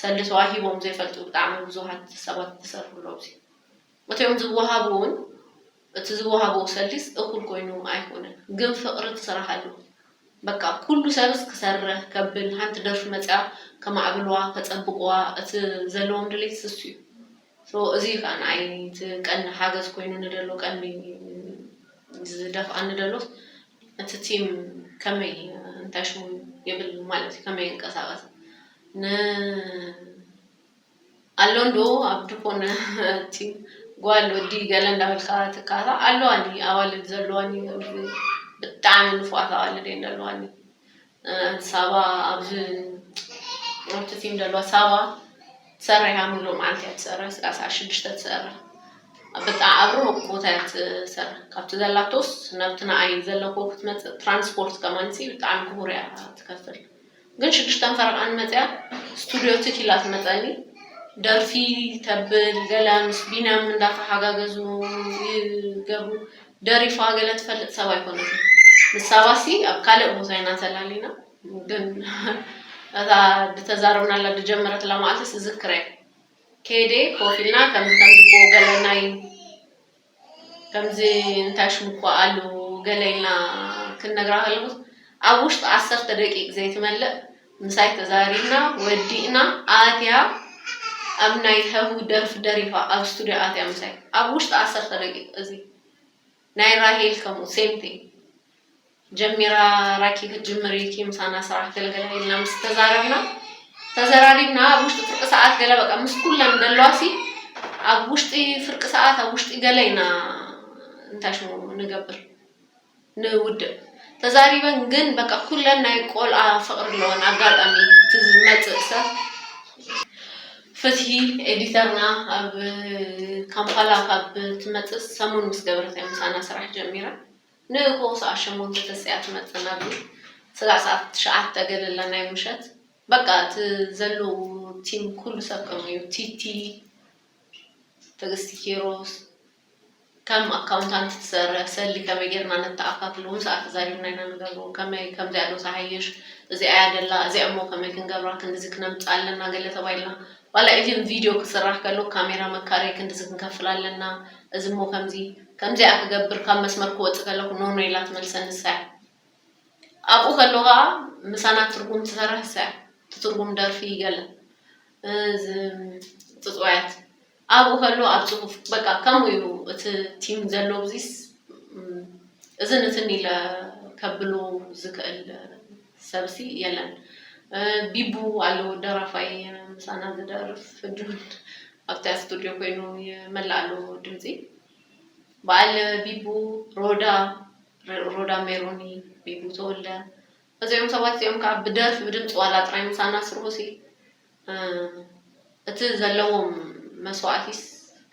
ሰልዲ ተዋሂቦም ዘይፈልጡ ብጣዕሚ ብዙሃት ሰባት ትሰርሑ ኣለዉ ኣብዚ እቲኦም ዝወሃቡ እውን እቲ ዝወሃብዎ ሰልዲስ እኩል ኮይኑ ኣይኮነን ግን ፍቅሪ ትስራሕ ኣለዎ በቃ ኩሉ ሰብስ ክሰርሕ ከብል ሓንቲ ደርፊ መፅያ ከማዕብልዋ ከፀብቅዋ እቲ ዘለዎም ድሌት ስሱ እዩ so እዚ ከዓ ንዓይ እቲ ቀንዲ ሓገዝ ኮይኑ ንደሎ ቀንዲ ዝደፍኣኒ ደሎ እቲ ቲም ከመይ እንታይ ሽሙ ይብል ማለት እዩ ከመይ ይንቀሳቀስ ን ኣሎ እንዶ ኣብ ድኮነ እቲ ጓል ወዲ ገለ እንዳበልካ ትካታ ኣለዋኒ ኣዋልድ ዘለዋኒ ብጣዕሚ ንፉዓት ኣዋልድ እየን ዘለዋኒ ሳባ ኣብዚ ኣብቲ ቲም ዘለዋ ሳባ ትሰርሕ እያ ሙሉእ መዓልቲ እያ ትሰርሕ ስጋዕ ሰዓት ሽዱሽተ ትሰርሕ ብጣዕ ኣብ ርሁቅ ቦታ እያ ትሰርሕ ካብቲ ዘላቶስ ናብቲ ንኣይ ዘለኮ ክትመፅእ ትራንስፖርት ከማንሲ ብጣዕሚ ክቡር እያ ትከፍል ግን ሽዱሽተን ፈረቓን መፅያ ስቱድዮ ትኪላ ትመፀኒ ደርፊ ተብል ገለ ምስ ቢንያም እንዳተሓጋገዙ ይገብሩ ደሪፋ ገለ ትፈልጥ ሰብ ኣይኮነትን ንሳባሲ ኣብ ካልእ ቦታ ኢና ተላሊና ግን እታ ድተዛረብናላ ድጀመረትላ መዓልትስ ዝክረ ከይደ ኮፍ ኢልና ከምዚ ከምዚ ኮ ገለ ናይ ከምዚ እንታይ ሽሙ እኮ ኣሉ ገለ ኢልና ክንነግራ ከለኩስ ኣብ ውሽጢ ዓሰርተ ደቂቅ ዘይትመልእ ምሳይ ተዛሪብና ወዲእና ኣትያ ኣብ ናይ ሀሁ ደርፊ ደሪፋ ኣብ ስቱድዮ ኣትያ ምሳይ ኣብ ውሽጢ ዓሰርተ ደቂቅ እዚ ናይ ራሄል ከምኡ same thing ጀሚራ ራኪ ክትጅምር ኢኪ ምሳና ስራሕ ገልገላ ኢልና ምስ ተዛረብና ተዘራሪብና ኣብ ውሽጢ ፍርቂ ሰዓት ገለ በቃ ምስ ኩለን ደለዋሲ ኣብ ውሽጢ ፍርቂ ሰዓት ኣብ ውሽጢ ገለ ኢና እንታይ ሽሙ ንገብር ንውድእ ተዛሪበን ግን በቃ ኩለን ናይ ቆልዓ ፍቅሪ ኣለወን ኣጋጣሚ እቲ ዝመፅእ ሰብ ፍትሂ ኤዲተርና ኣብ ካምፓላ ካብ ትመፅእ ሰሙን ምስ ገበረት እያ ምሳና ስራሕ ጀሚራ ንእኮ ሰዓት ሸሞንተ ተሲኣ ትመፅእ ናብ ስጋዕ ሰዓት ትሽዓተ ገለላ ናይ ምሸት በቃ እቲ ዘለዉ ቲም ኩሉ ሰብ ከምኡ እዩ ቲቲ ትዕግስቲ ኪሮስ ከም ኣካውንታንት ትሰርሕ ሰሊ ከመይ ጌርና ነተኣካክሎ ምስኣ ተዛሪብና ኢና ንገብሮ ከመይ ከምዚኣ ዶ ትሓይሽ እዚኣ እያ ደላ እዚኣ እሞ ከመይ ክንገብራ ክንድዚ ክነምፅኣ ኣለና ገለ ተባሂልና ዋላ ኢቭን ቪድዮ ክስራሕ ከሎ ካሜራ መካረይ ክንድዚ ክንከፍል ኣለና እዚ እሞ ከምዚ ከምዚኣ ክገብር ካብ መስመር ክወፅእ ከለኩ ኖኖ ኢላ ትመልሰኒ ንሳ እያ ኣብኡ ከሎ ከዓ ምሳና ትርጉም ትሰርሕ ንሳ እያ እቲ ትርጉም ደርፊ ገለ ፅፅዋያት ኣብኡ ከሎ ኣብ ፅሁፍ በቃ ከምኡ እዩ እቲ ቲም ዘሎ እዚስ እዝን እትን ኢለ ከብሎ ዝክእል ሰብሲ የለን። ቢቡ ኣሎ ደራፋይ ምሳና ዝደርፍ ሕጂ ኣብቲ ስቱድዮ ኮይኑ ይመልእ ኣሎ ድምፂ። በዓል ቢቡ፣ ሮዳ፣ ሮዳ ሜሮኒ፣ ቢቡ ተወልደ፣ እዚኦም ሰባት እዚኦም ከዓ ብደርፊ ብድምፂ ዋላ ጥራይ ምሳና ስርሑ ሲ እቲ ዘለዎም መስዋእቲስ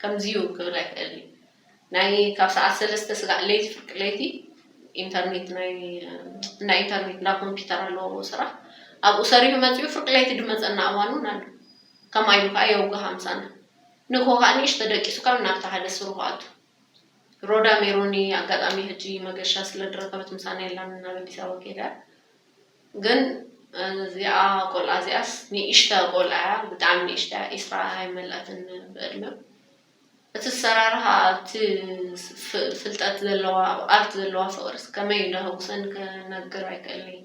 ከምዚዩ ክብል ኣይክእል እዩ። ናይ ካብ ሰዓት ሰለስተ ስጋዕ ለይቲ ፍርቂ ለይቲ ኢንተርኔት ናይ ናይ ኢንተርኔት እንዳ ኮምፒውተር ኣለዎ ስራሕ ኣብኡ ሰሪሑ መፂኡ ፍርቂ ለይቲ ድመፀና እዋን እውን ኣሎ። ከምኣ ኢሉ ከዓ የውግሃ ምሳና። ንግሆ ከዓ ንእሽተ ደቂሱ ካብ ናብቲ ሓደ ስርሑ ኣቱ። ሮዳ ሜሮኒ ኣጋጣሚ ሕጂ መገሻ ስለ ድረከበት ምሳና የላን ናብ ኣዲስ ኣበባ ከይዳ። ግን እዚኣ ቆልዓ እዚኣስ ንእሽተ ቆልዓ እያ፣ ብጣዕሚ ንእሽተ እያ፣ ዒስራ ኣይመልኣትን ብዕድመ። እቲ ሰራርሃ ኣብቲ ፍልጠት ዘለዋ ኣብ ኣርት ዘለዋ ፍቅርስ ከመይ እንዳሃጉሰኒ ክነግር ኣይክእልን እየ።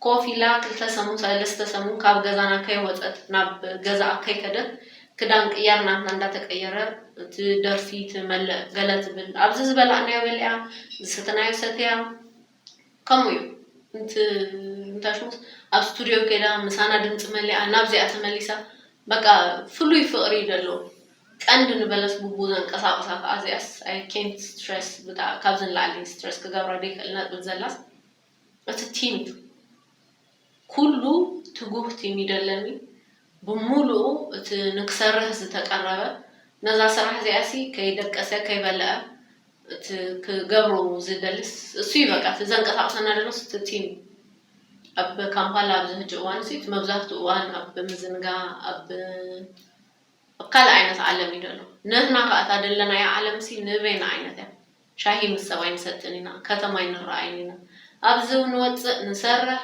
ኮፍ ኢላ ክልተ ሰሙን ሰለስተ ሰሙን ካብ ገዛና ከይወፀት ናብ ገዛኣ ከይከደት ክዳን ቅያር ናትና እንዳተቀየረ እቲ ደርፊ ትመልእ ገለ ትብል ኣብዚ ዝበላዕናዮ በሊዓ ዝሰተናዮ ሰትያ ከምኡ እዩ። እንቲ እንታይ ሽሙስ ኣብ ስቱድዮ ከይዳ ምሳና ድምፂ መሊኣ ናብዚኣ ተመሊሳ በቃ ፍሉይ ፍቅሪ እዩ ዘለዎ። ቀንዲ ንበለስ ቡቡ ዘንቀሳቅሳ ከዓ እዚኣስ I can't stress ብጣ ካብዚ ንላዕሊ ስትረስ ክገብራ ደይክእል ነጥብ ዘላስ እቲ ቲም እዩ። ኩሉ ትጉህ ቲም ይደለኒ ብሙሉኡ እቲ ንክሰርህ ዝተቀረበ ነዛ ስራሕ እዚኣሲ ከይደቀሰ ከይበለዐ እቲ ክገብሩ ዝደልስ እሱ እዩ። በቃ እቲ ዘንቀሳቅሰና ደሎስ እቲ ቲም እዩ። ኣብ ካምፓላ ኣብዚ ሕጂ እዋን ሲ እቲ መብዛሕትኡ እዋን ኣብ ምዝንጋ ኣብ ኣብ ካልእ ዓይነት ዓለም እዩ ዘሎ። ንህና ከኣ እታ ደለናያ ዓለም ሲ ንበይና ዓይነት እያ። ሻሂ ምስ ሰብ ኣይንሰትን ኢና፣ ከተማ ኣይንረኣይን ኢና። ኣብዚ ንወጽእ፣ ንሰርሕ፣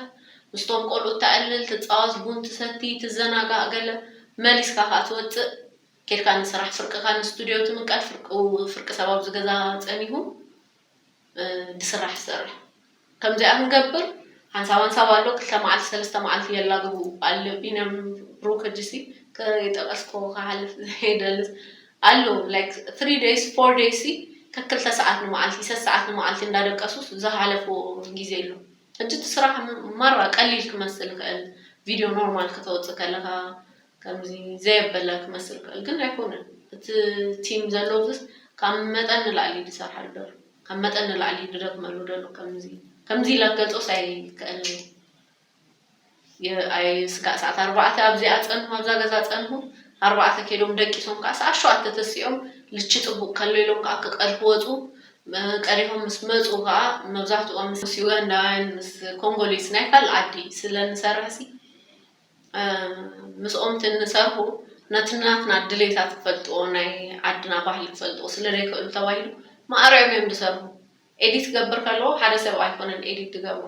ምስቶም ቆልዑ ተዕልል፣ ትጻወት፣ ቡን ትሰቲ፣ ትዘናጋእ ገለ መሊስካ ከኣ ትወጽእ፣ ኬድካ ንስራሕ ፍርቅኻ ንስቱድዮ ትምቀል፣ ፍርቂ ፍርቂ ሰብ ኣብዚ ገዛ ጸኒሁ ድስራሕ ዝሰርሕ ከምዚኣ ክንገብር ሓንሳብ ሓንሳብ ኣሎ ክልተ መዓልቲ ሰለስተ መዓልቲ የላግቡ ኣሎ ቢንያም ብሩክ ሕጂ ሲ ከይጠቀስኮ ክሓልፍ ዘይደልስ ኣሎ like three days four days ሲ ከክልተ ሰዓት ንመዓልቲ ሰስ ሰዓት ንመዓልቲ እንዳደቀሱ ዝሓለፎ ግዜ ኣሎ። ሕጂ እቲ ስራሕ ማራ ቀሊል ክመስል ይኽእል ቪድዮ ኖርማል ከተወፅእ ከለካ ከምዚ ዘየበለ ክመስል ይኽእል ግን ኣይኮነን። እቲ ቲም ዘለውስ ካብ መጠን ንላዕሊ ዝሰርሓሉ ዘሎ ካብ መጠን ንላዕሊ ዝደክመሉ ዘሎ ከምዚ ከምዚ ኢለ ክገልፆስ ኣይክእልን። ኣይ ስጋዕ ሰዓት ኣርባዕተ ኣብዚኣ ፀንሑ ኣብዛ ገዛ ፀንሑ ኣርባዕተ ከይዶም ደቂሶም ከዓ ሰዓት ሸውዓተ ተሲኦም ልቺ ፅቡቅ ከሎ ኢሎም ከዓ ክቀድሑ ወፁ። ቀዲሖም ምስ መፁ ከዓ መብዛሕትኦም ምስ ዩጋንዳውያን ምስ ኮንጎሊስ ናይ ካልእ ዓዲ ስለ ንሰርሕ ሲ ምስኦም ትንሰርሑ ነቲ ናትና ድሌታት ክፈልጥዎ ናይ ዓድና ባህሊ ክፈልጥዎ ስለ ዘይክእሉ ተባሂሉ ማዕሪኦም እዮም ዝሰርሑ። ኤዲት ክገብር ከለዎ ሓደ ሰብ ኣይኮነን ኤዲት ዝገብሩ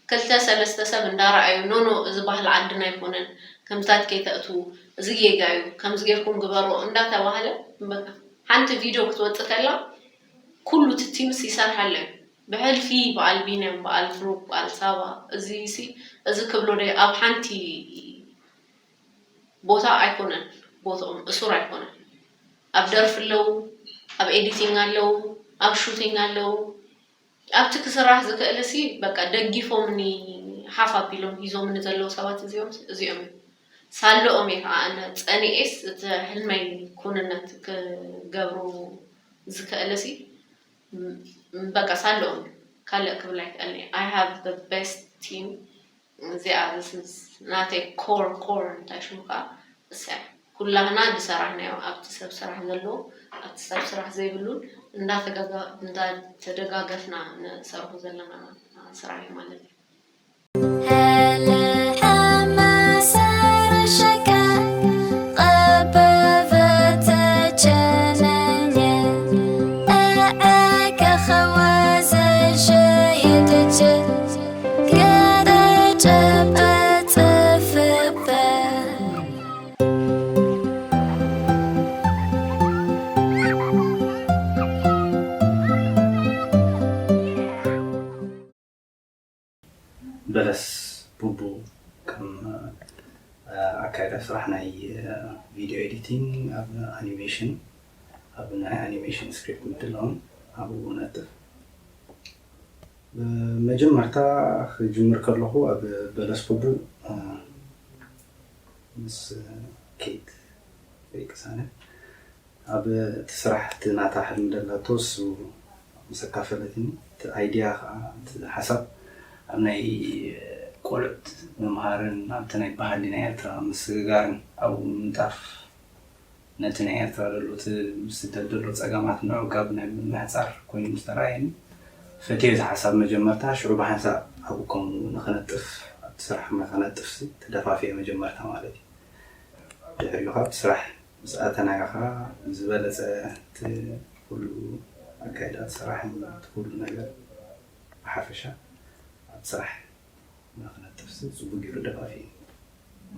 ክልተ ሰለስተ ሰብ እንዳረኣዩ ኖኖ እዚ ባህሊ ዓድና ኣይኮነን ከምታት ከይተእትዉ እዚ ጌጋ እዩ ከምዚ ጌርኩም ግበርዎ እንዳተባህለ በቃ ሓንቲ ቪድዮ ክትወፅእ ከላ ኩሉ እቲ ቲምስ ይሰርሓለ እዩ። ብሕልፊ በዓል ቢንያም በዓል ብሩክ በዓል ሳባ እዚ ሲ እዚ ክብሎ ዶ ኣብ ሓንቲ ቦታ ኣይኮነን ቦትኦም እሱር ኣይኮነን። ኣብ ደርፊ ኣለዉ፣ ኣብ ኤዲቲንግ ኣለዉ፣ ኣብ ሹቲንግ ኣለዉ። ኣብቲ ክስራሕ ዝክእል ሲ በቃ ደጊፎምኒ ሓፍ ኣቢሎም ሂዞምኒ ዘለዉ ሰባት እዚኦም እዚኦም እዮም። ሳለኦም እየ ከዓ ኣነ ፀኒኤስ እቲ ሕልመይ ኩንነት ክገብሩ ዝክእል ሲ በቃ ሳለኦም ካልእ ክብል ኣይክእልን እየ። I have the best team እዚኣ this is ናተይ core core እንታይ ሽሙ ከዓ እሳ እያ። ኩላህና ዝሰራሕናዮ ኣብቲ ሰብ ስራሕ ዘለዎ ኣብቲ ሰብ ስራሕ ዘይብሉን እንዳተጋጋ- እንዳተደጋገፍና ንሰርሑ ዘለና ስራሕ እዩ ማለት እዩ። በለስ ቡቡ ከም ኣካይዳ ስራሕ ናይ ቪድዮ ኤዲቲንግ ኣብ ኣኒሜሽን ኣብ ናይ ኣኒሜሽን ስክሪፕት ምድላውን ኣብኡ ነጥፍ። መጀመርታ ክጅምር ከለኹ ኣብ በለስ ቡቡ ምስ ኬት ወይ ቅሳነት ኣብ እቲ ስራሕ እቲ ናታ ሕልሚ ደላቶ እሱ ምስ ኣካፈለትኒ፣ እቲ ኣይድያ ከዓ እቲ ሓሳብ ኣብ ናይ ቆልዑት ምምሃርን ኣብቲ ናይ ባህሊ ናይ ኤርትራ ምስግጋርን ኣብኡ ምንጣፍ ነቲ ናይ ኤርትራ ዘሎ እቲ ብስደት ዘሎ ጸገማት ንዑ ካብ ናይ ምሕጻር ኮይኑ ምስ ተራእየኒ፣ ፈትየ እዚ ሓሳብ መጀመርታ። ሽዑ ብሓንሳእ ኣብኡ ከምኡ ንኽነጥፍ ኣብቲ ስራሕ ንኽነጥፍሲ ተደፋፊኤ መጀመርታ ማለት እዩ። ድሕሪኡ ካብ ስራሕ ምስ ኣተናጋኻ ዝበለጸ እቲ ኩሉ ኣካይዳት ስራሕን እቲ ኩሉ ነገር ብሓፈሻ ኣብ ስራሕ ንኽነጥፍሲ ጽቡቅ ገይሩ ደፋፊ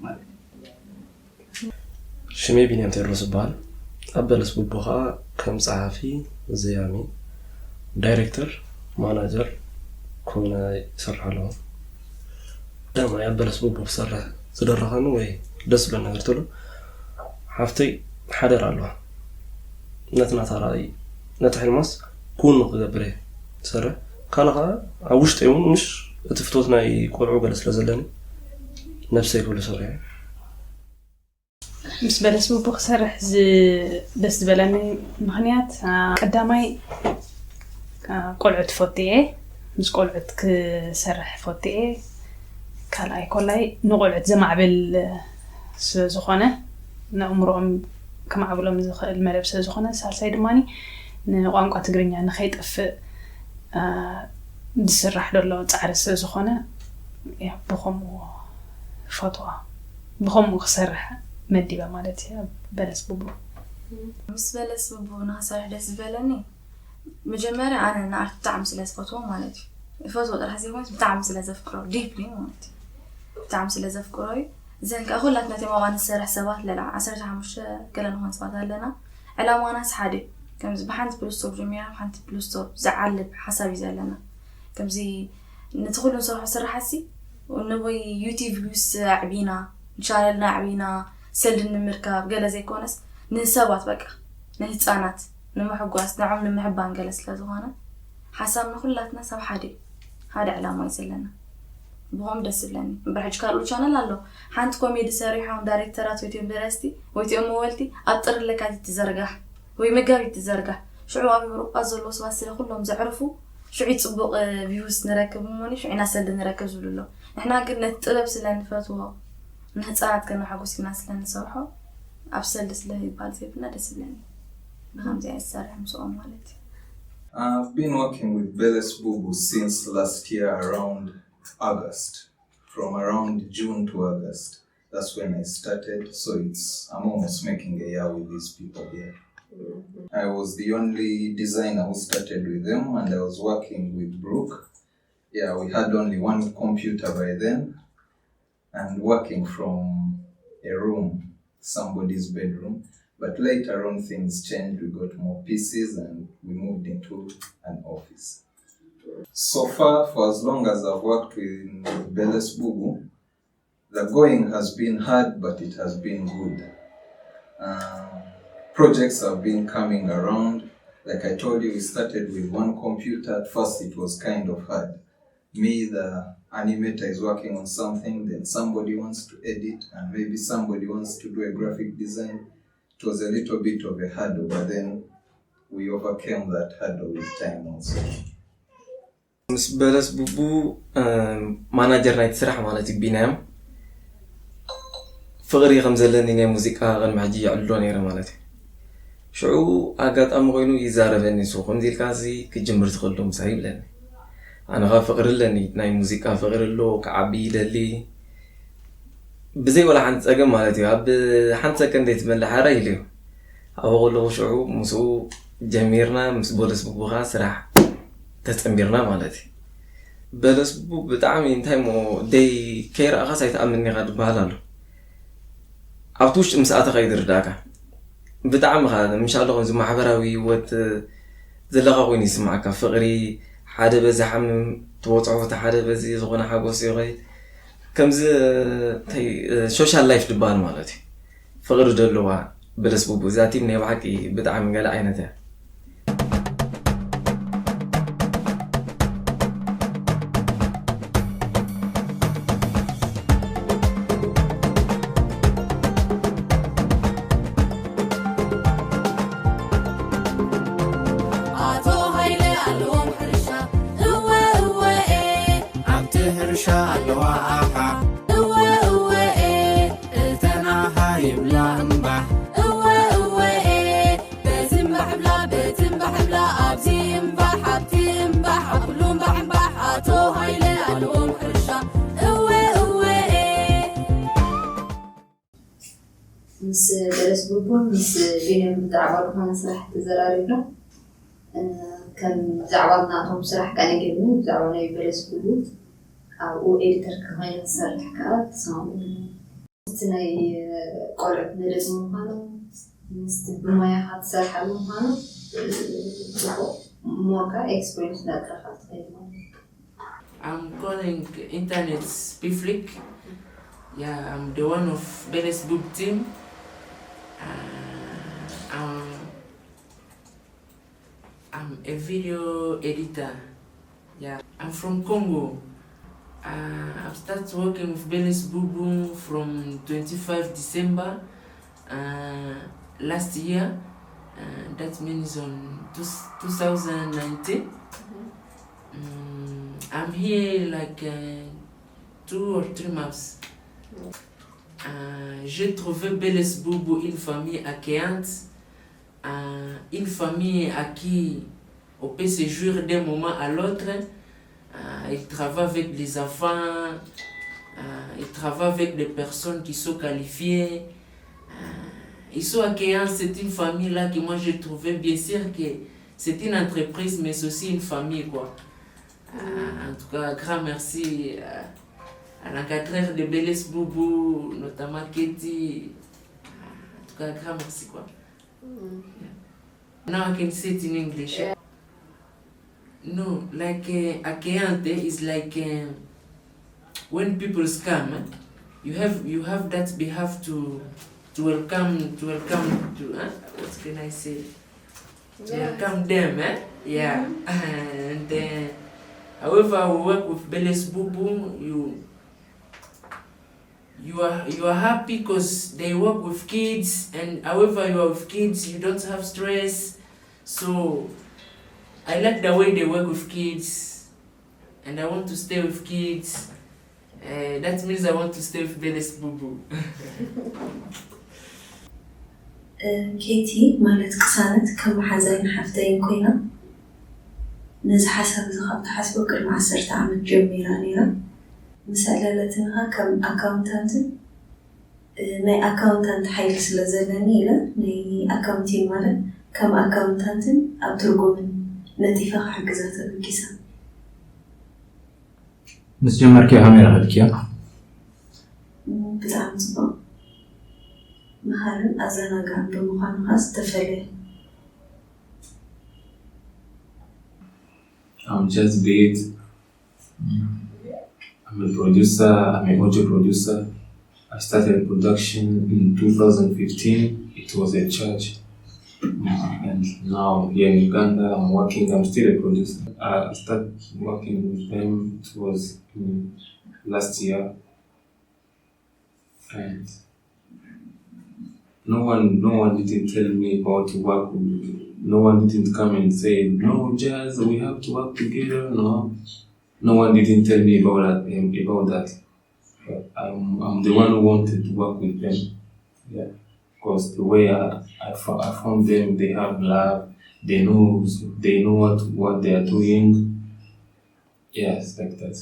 ማለት እዩ። ሽመይ ቢንያም ቴድሮስ ይበሃል። ኣብ በለስ ቡቡ ኸዓ ከም ጸሓፊ፣ ዘያሚ፣ ዳይሬክተር፣ ማናጀር ኮነ ይሰርሕ ኣለኹ። ቀዳማይ ኣብ በለስ ቡቡ ክሰርሕ ዝደረኸኒ ወይ ደስ ዝብል ነገር ትብሎ ሓፍተይ ሓደራ ኣለዋ። ነቲ ናታ ራእይ ነቲ ሕልማስ ክውን ክገብር እየ ዝሰርሕ። ካልእ ከዓ ኣብ ውሽጠይ እውን ምሽ እቲ ፍቶት ናይ ቆልዑ ገለ ስለ ዘለኒ ነብሰይ ክብሉ ሰሪሐ። ምስ በለስ ቡቡ ክሰርሕ ዝ- ደስ ዝበለኒ ምኽንያት አ፣ ቀዳማይ አ፣ ቆልዑት ፎቲ እየ። ምስ ቆልዑት ክሰርሕ ፎቲ እየ። ካልኣይ ኮላይ ንቆልዑት ዘማዕብል ስለ ዝኾነ፣ ንኣእምሮኦም ከማዕብሎም ዝኽእል መደብ ስለ ዝኾነ፣ ሳልሳይ ድማ ንቋንቋ ትግርኛ ንኸይጠፍእ አ፣ ዝስራሕ ዘሎ ፃዕሪ ስለ ዝኾነ፣ ያ፣ ብኸምኡ ፈትዋ ብኸምኡ ክሰርሕ መዲበ ማለት እዩ። ኣብ በለስ ቡቡ ምስ በለስ ቡቡ ንክሰርሕ ደስ ዝበለኒ፣ መጀመርያ ኣነ ንኣርት ብጣዕሚ ስለ ዝፈትዎ ማለት እዩ። እፈትዎ ጥራሕ ዘይኮነስ ብጣዕሚ ስለ ዘፍቅሮ፣ ዲፕሊ ማለት እዩ። ብጣዕሚ ስለ ዘፍቅሮ እዩ። እዘን ከዓ ኩላትና እቶም ኣብኣ ንሰርሕ ሰባት ለላ ዓሰርተ ሓሙሽተ ገለ ንኾን ሰባት ኣለና። ዕላማናስ ሓደ እዩ። ከምዚ ብሓንቲ ፕሉስቶፕ ጀሚርና ብሓንቲ ፕሉስቶፕ ዝዓልብ ሓሳብ እዩ ዘለና። ከምዚ ነቲ ኩሉ ንሰርሖ ስራሓሲ ንወይ ዩቲብ ቪውስ ኣዕቢና፣ ቻነልና ኣዕቢና ሰልዲ ንምርካብ ገለ ዘይኮነስ፣ ንሰባት በቃ፣ ንህፃናት ንምሕጓስ፣ ንዖም ንምሕባን ገለ ስለ ዝኾነ፣ ሓሳብ ንኩላትና ሰብ ሓደ እዩ። ሓደ ዕላማ እዩ ዘለና። ብኸም ደስ ዝብለኒ እምበር ሕጂ ካልኡ ቻነል ኣሎ። ሓንቲ ኮሜዲ ሰሪሖም ዳይሬክተራት ወይቲኦም ደረስቲ ወይቲኦም መወልቲ ኣብ ጥሪ ለካቲት ትዘርጋሕ ወይ መጋቢት ትዘርጋሕ። ሽዑ ኣብ ኤውሮጳ ዘለዉ ሰባት ስለ ኩሎም ዘዕርፉ ሽዑ ጽቡቕ ቪውስ ንረክብ እሞኒ ሽዑ ኢና ሰልዲ ንረክብ ዝብሉ ኣለዉ። ንሕና ግን ነቲ ጥበብ ስለ ንፈትዎ ንህፃናት ከነሐጉስ ኢልና ስለ ንሰርሖ ኣብ ሰልዲ ስለ ይባል ዘይብልና ደስ ይብለኒ። ብኸምዚኣ ይሰርሕ ምስኦም ማለት እዩ። I've been working with Beles Bubu since last year around August, from around June to August. That's when I started. So it's I'm almost making a year with these people here. I was the only designer who started with them, and I was working with Brooke. Yeah, we had only one computer by then, and working from a room, somebody's bedroom. But later on, things changed. We got more P Cs and we moved into an office. So far, for as long as I've worked with Beles Bubu, the going has been hard, but it has been good. Um, projects have been coming around. Like I told you, we started with one computer. At first, it was kind of hard. Me, the animator, is working on something, then somebody wants to edit, and maybe somebody wants to do a graphic design. It was a little bit of a hurdle, but then we overcame that hurdle with time also. ምስ በለስ ቡቡ ማናጀር ናይቲ ስራሕ ማለት እዩ ቢናዮም ፍቕሪ ከም ዘለኒ ናይ ሙዚቃ ቅድሚ ሕጂ ይዕልሎ ነይረ ማለት እዩ። ሽዑ ኣጋጣሚ ኮይኑ ይዛረበኒ፣ ንሱ ከምዚ ኢልካ እዚ ክጅምር ትኽእል ዶ ምሳይ ይብለኒ። ኣነ ኸኣ ፍቕሪ ኣለኒ፣ ናይ ሙዚቃ ፍቕሪ ኣሎ፣ ክዓቢ ይደሊ። ብዘይ ወላ ሓንቲ ጸገም ማለት እዩ። ኣብ ሓንቲ ሰከንድ ዘይትመልእ ሓራ ኢሉ እዩ። ኣብኡ ከለኹ ሽዑ ምስኡ ጀሚርና፣ ምስ በለስ ቡቡ ኸኣ ስራሕ ተጸንቢርና ማለት እዩ። በለስ ቡቡ ብጣዕሚ እንታይ እሞ ደይ ከይረኣኻስ ኣይትኣምንን ኢኻ ዝበሃል ኣሎ። ኣብቲ ውሽጢ ምስ ኣተኻ እዩ ዝርዳእካ። ብጣዕሚ ኸኣ ምሻሎ ከምዚ ማሕበራዊ ህይወት ዘለኻ ኮይኑ ይስምዓካ። ፍቕሪ ሓደ በዚ ሓምም ትበጽሖ፣ እቲ ሓደ በዚ ዝኾነ ሓጎስ ይኸይድ። ከምዚ እንታይ ሶሻል ላይፍ ዝበሃል ማለት እዩ። ፍቕሪ ደለዋ በለስ ቡቡ። እዛ ቲም ናይ ብሓቂ ብጣዕሚ ገለ ዓይነት እያ። ምስ በለስ ቡቡ ምስ ቢንያም ብዛዕባ ዝኾነ ስራሕ ተዘራሪብና። እ፣ ከም ብዛዕባ ናቶም ስራሕ ከኣ ነጊርኒ፣ ብዛዕባ ናይ በለስ ቡቡ ኣብኡ ኤዲተር ኮይነ ክሰርሕ ከኣ ተሰማሚዕና። እቲ ናይ ቆልዑት መደብ ምዃኑ፣ ምስቲ ብሞያኻ ትሰርሓሉ ምዃኑ፣ እ፣ ጽቡቕ ሞር ከኣ ኤክስፒሪየንስ እንዳጥረኻ ትኸይድ ማለት እዩ። I'm calling internet Biflik. Yeah, I'm the one of Beles Bub team. Uh, I'm, I'm a video editor. Yeah, I'm from Congo. Uh, I've started working with Beles Bubu from twenty-five December uh, last year. Uh, that means on two, two thousand nineteen. Mm, I'm here like uh, two or three months. Uh, j'ai trouvé Beles Bubu une famille accueillante, euh, une famille à qui on peut se jouir d'un moment à l'autre. Euh, il travaille avec les enfants, euh, il travaille avec des personnes qui sont qualifiées. Euh, ils sont accueillants, c'est une famille là que moi j'ai trouvé. Bien sûr que c'est une entreprise, mais c'est aussi une famille, quoi. Euh, en tout cas, grand merci euh, à l'encadreur de Beles Boubou, notamment Katie. Euh, en tout cas, grand merci, quoi. Now I can say it in English. Eh? No, like uh, accueillante is like uh, when people come, eh, you have you have that behalf to to welcome to welcome to uh, what can I say? To welcome them, eh? Yeah. And uh, however we work with Beles Bubu, you you are you are happy because they work with kids, and however you are with kids, you don't have stress. So I like the way they work with kids, and I want to stay with kids. Uh, that means I want to stay with Beles Bubu. ኬቲ ማለት ቅሳነት ከም መሓዛይን ሓፍተይን ኮይና ነዚ ሓሳብ እዚ ካብ ትሓስቦ ቅድሚ ዓሰርተ ዓመት ጀሚራ ነይራ። ምስ ኣዕለለትንኻ ከም ኣካውንታንትን ናይ ኣካውንታንት ሓይሊ ስለ ዘለኒ ኢለ ናይ ኣካውንቲን ማለት ከም ኣካውንታንትን ኣብ ትርጉምን ነጢፈ ክሕግዛ ተበጊሳ። ምስ ጀመርክዮ ከመይ ረኺብክዮ? ብጣዕሚ ጽቡቕ። መሃርን ኣዘናጋዕን ብምዃኑ ኸኣ ዝተፈለየ። I'm just beat. I'm a producer, I'm an audio producer. I started production in two thousand fifteen. It was a church. And now here in Uganda, I'm working, I'm still a producer. I started working with them, it was mm, last year. And no one, no one didn't tell me about work. No one didn't come and say, "No, Jazz, we have to work together." No, no one didn't tell me about that. Um, about that. I'm, I'm the one who wanted to work with them. Yeah, because the way I, I, I found them, they have love. They know, they know what what they are doing. Yes, like that.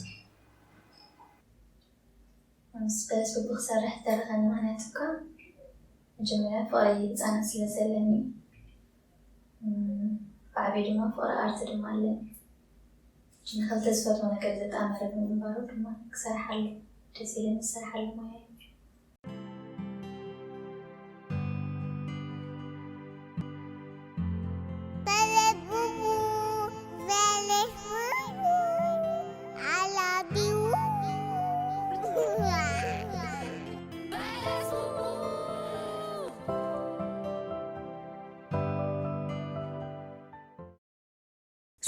ምስ በለስ ቡቡ ክሰርሕ ዝተረኸኒ ምኽንያት እኳ መጀመርያ ፍቕሪ ህፃናት ስለ ዘለኒ ብዓብዩ ድማ ፍቕሪ ኣርት ድማ ኣለኒ። ንክልተ ዝፈትዎ ነገር ዘጣመረ ብምንባሩ ድማ ክሰርሓሉ ደስ ኢለኒ ዝሰርሓሉ ሞያ እዩ።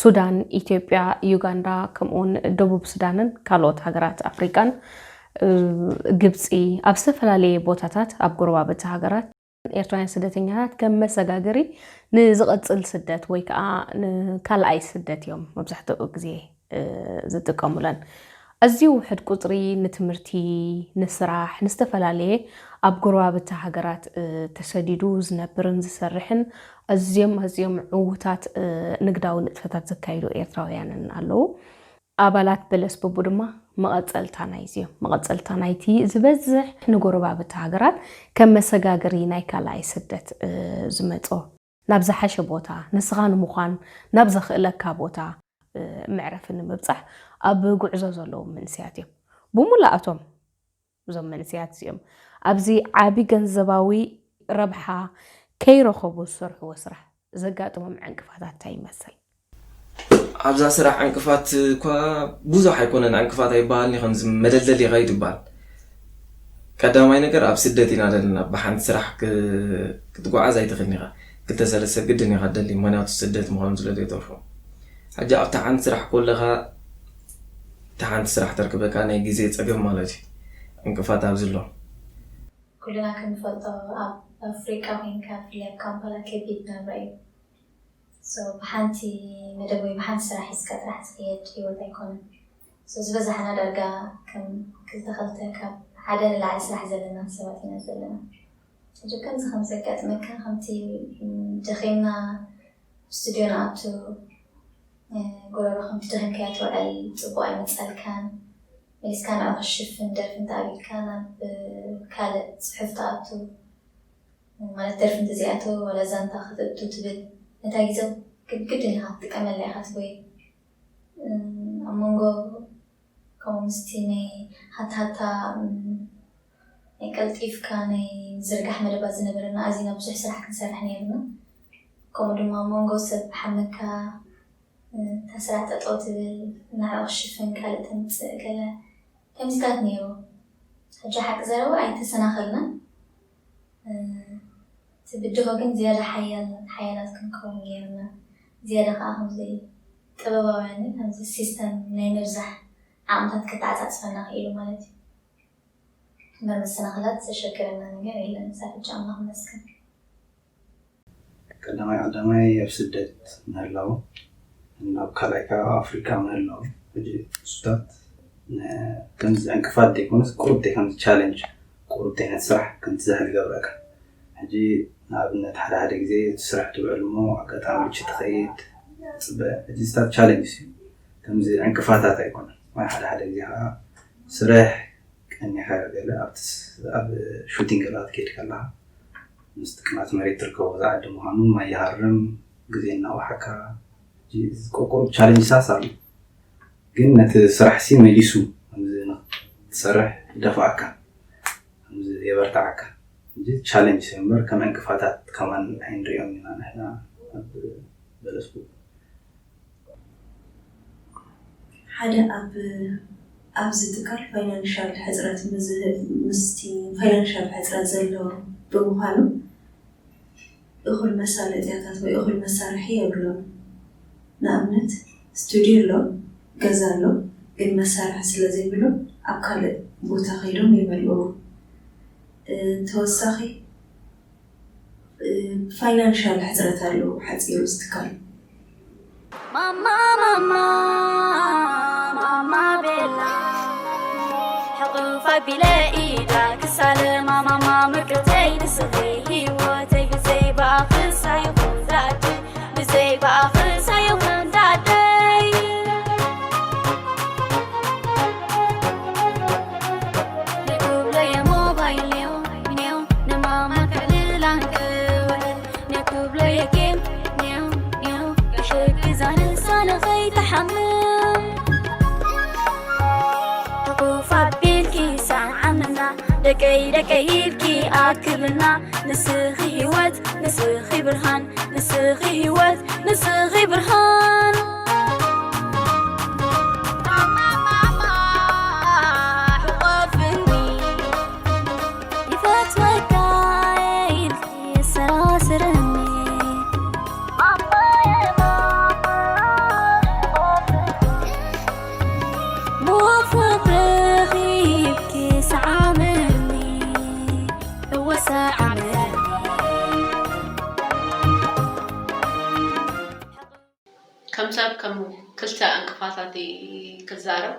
ሱዳን፣ ኢትዮጵያ፣ ዩጋንዳ ከምኡውን ደቡብ ሱዳንን ካልኦት ሃገራት ኣፍሪቃን ግብፂ ኣብ ዝተፈላለየ ቦታታት ኣብ ጎረባብቲ ሃገራት ኤርትራውያን ስደተኛታት ከም መሰጋገሪ ንዝቐፅል ስደት ወይ ከዓ ንካልኣይ ስደት እዮም መብዛሕትኡ ግዜ ዝጥቀሙለን። ኣዝዩ ውሕድ ቁፅሪ ንትምህርቲ፣ ንስራሕ፣ ንዝተፈላለየ ኣብ ጎረባብቲ ሃገራት ተሰዲዱ ዝነብርን ዝሰርሕን ኣዝዮም ኣዝዮም ዕዉታት ንግዳዊ ንጥፈታት ዘካይዱ ኤርትራውያንን ኣለዉ። ኣባላት በለስ ቡቡ ድማ መቐጸልታ ናይዚ እዮም። መቐጸልታ ናይቲ ዝበዝሕ ንጎረባብቲ ሃገራት ከም መሰጋገሪ ናይ ካልኣይ ስደት ዝመጾ፣ ናብ ዝሓሸ ቦታ ንስኻ ንምዃን ናብ ዘኽእለካ ቦታ መዕረፊ ንምብጻሕ ኣብ ጉዕዞ ዘለዉ መንስያት እዮም። ብሙላእቶም እዞም መንስያት እዚኦም ኣብዚ ዓቢ ገንዘባዊ ረብሓ ከይረኸቡ ዝሰርሕዎ ስራሕ ዘጋጥሞም ዕንቅፋታት እንታይ ይመስል? ኣብዛ ስራሕ ዕንቅፋት እኳ ብዙሕ ኣይኮነን፣ ዕንቅፋት ኣይበሃልን እዩ፣ ከምዚ መደልደል እዩ ከይዱ ይበሃል። ቀዳማይ ነገር ኣብ ስደት ኢና ዘለና፣ ብሓንቲ ስራሕ ክትጓዓዝ ኣይትኽእልን ኢኻ። ክልተ ሰለስተ ግድን ኢኻ ደሊ፣ ምኽንያቱ ስደት ምዃኑ ስለ ዘይተርፎ። ሕጂ ኣብታ ሓንቲ ስራሕ ከለኻ እታ ሓንቲ ስራሕ ተርክበካ ናይ ግዜ ጸገም ማለት እዩ፣ ዕንቅፋት ኣብዚ ኣሎ። ኩልና ክንፈልጦ ኣብ ኣፍሪቃ ኮይንካ ብፍላይ ኣብ ካምፓላ ከቢድ ናብራ እዩ። ብሓንቲ መደብ ወይ ብሓንቲ ስራሕ ሒዝካ ጥራሕ ዝኽየድ ህይወት ኣይኮነን። ዝበዛሕና ዳርጋ ከም ክልተ ክልተ ካብ ሓደ ንላዕሊ ስራሕ ዘለና ሰባት ኢና ዘለና። ሕጂ ከምዚ ከም ዘጋጥመካ ከምቲ ደኺምና ስቱድዮ ንኣቱ ጎረሮ ከምቲ ደኺምካዮ ትውዕል፣ ፅቡቕ ኣይመፀልካን። መሊስካ ንዕኡ ክሽፍን ደርፊ እንተኣቢልካ ናብ ካልእ ፅሑፍ ትኣቱ። ማለት ደርፊ እንተዘይኣተወ ዋላ ዛንታ ከተእቱ ትብል ነታ ግዜ ግድን ኢኻ ክትጥቀመላ ኢኻ ትጎይ። ኣብ መንጎ ከምኡ ምስቲ ናይ ሃታሃታ ናይ ቀልጢፍካ ናይ ምዝርጋሕ መደባት ዝነበረና ኣዚና ብዙሕ ስራሕ ክንሰርሕ ነይርና። ከምኡ ድማ ኣብ መንጎ ሰብ ሓመካ እታ ስራሕ ጠጠው ትብል፣ ንዕኡ ክሽፍን ካልእ ተምፅእ ገለ ከምዚታት ነይሩ። ሕጂ ሓቂ ዘረባ ኣይተሰናኸልናን። እቲ ብድሆ ግን ዝያዳ ሓያል ሓያላት ክንከውን ገይሩና። ዝያዳ ከዓ ከምዚ ጥበባውያን ከምዚ ሲስተም ናይ ምብዛሕ ዓቕምታት ከተዓፃፅፈና ክኢሉ ማለት እዩ። እምበር መሰናኽላት ዘሸገረና ነገር የለን። ክሳብ ሕጂ ኣምላኽ ይመስገን። ቀዳማይ ቀዳማይ ኣብ ስደት ምህላው ናብ ካልኣይ ከዓ ኣብ ኣፍሪካ ምህላው ሕጂ እሱታት ከምዚ ዕንቅፋት ዘይኮነስ ቁሩብ ከምዚ ቻለንጅ ቁሩብ ዓይነት ስራሕ ከምትዝሕል ይገብረካ። ሕጂ ንኣብነት ሓደ ሓደ ግዜ እቲ ስራሕ ትውዕል እሞ ኣጋጣሚ ብቺ ትኸይድ ፅበ ሕጂ ስታት ቻለንጅ እዩ ከምዚ ዕንቅፋታት ኣይኮነን ወይ ሓደ ሓደ ግዜ ከዓ ስራሕ ቀኒኻ ገለ ኣብቲ ኣብ ሹቲንግ ገለ ክትከይድ ከለኻ ምስቲ ቅናት መሬት ትርከቦ ዝዓዲ ምዃኑ ማይ ይሃርም ግዜ እናወሓካ ቁሩብ ቻለንጅሳስ ኣሎ ግን ነቲ ስራሕ ሲ መሊሱ ከምዚ ንክትሰርሕ ይደፍኣካ ከምዚ የበርትዓካ እንጂ ቻለንጅ እምበር ከም ዕንቅፋታት ከማን ኣይንሪኦም ኢና ንሕና ኣብ በለስ ሓደ ኣብ ኣብዚ ትካል ፋይናንሻል ሕፅረት ምስቲ ፋይናንሻል ሕፅረት ዘሎ ብምዃኑ እኹል መሳለጥያታት ወይ እኹል መሳርሒ የብሎም። ንኣብነት ስቱድዮ ኣሎ፣ ገዛ ኣሎ፣ ግን መሳርሒ ስለ ዘይብሎም ኣብ ካልእ ቦታ ከይዶም ይመልእዎ። ተወሳኺ ብፋይናንሻል ሕፅረት ኣለዎ ሓፂሩ እዚ ትካል። ማማ ማማ ማማ ቤላ ሕቑፍ ኣቢለ ኢዳ ክሳለ ማማማ ምቅርተይ ንስኺ ህይወተይ ብዘይ ብኣኽስ ኣይኹን ዳደ ብዘይ ብኣኽስ ኣይኹን ዳደይ ንክብሎ የሞባይል ኔው ኔው ንማማ ከዕልላን ክውዕል ንክብሎ የጌም ኔው ኔው ክሕግዛ ንሳ ንኸይትሓምም ሕቁፍ ኣቢልኪ ሰዓምና ደቀይ ደቀይ ኢልኪ ኣክብና ንስኺ ህይወት ንስኺ ብርሃን ንስኺ ህይወት ንስኺ ብርሃን ከም ሰብ ከም ክልተ ዕንቅፋታት ክዛረብ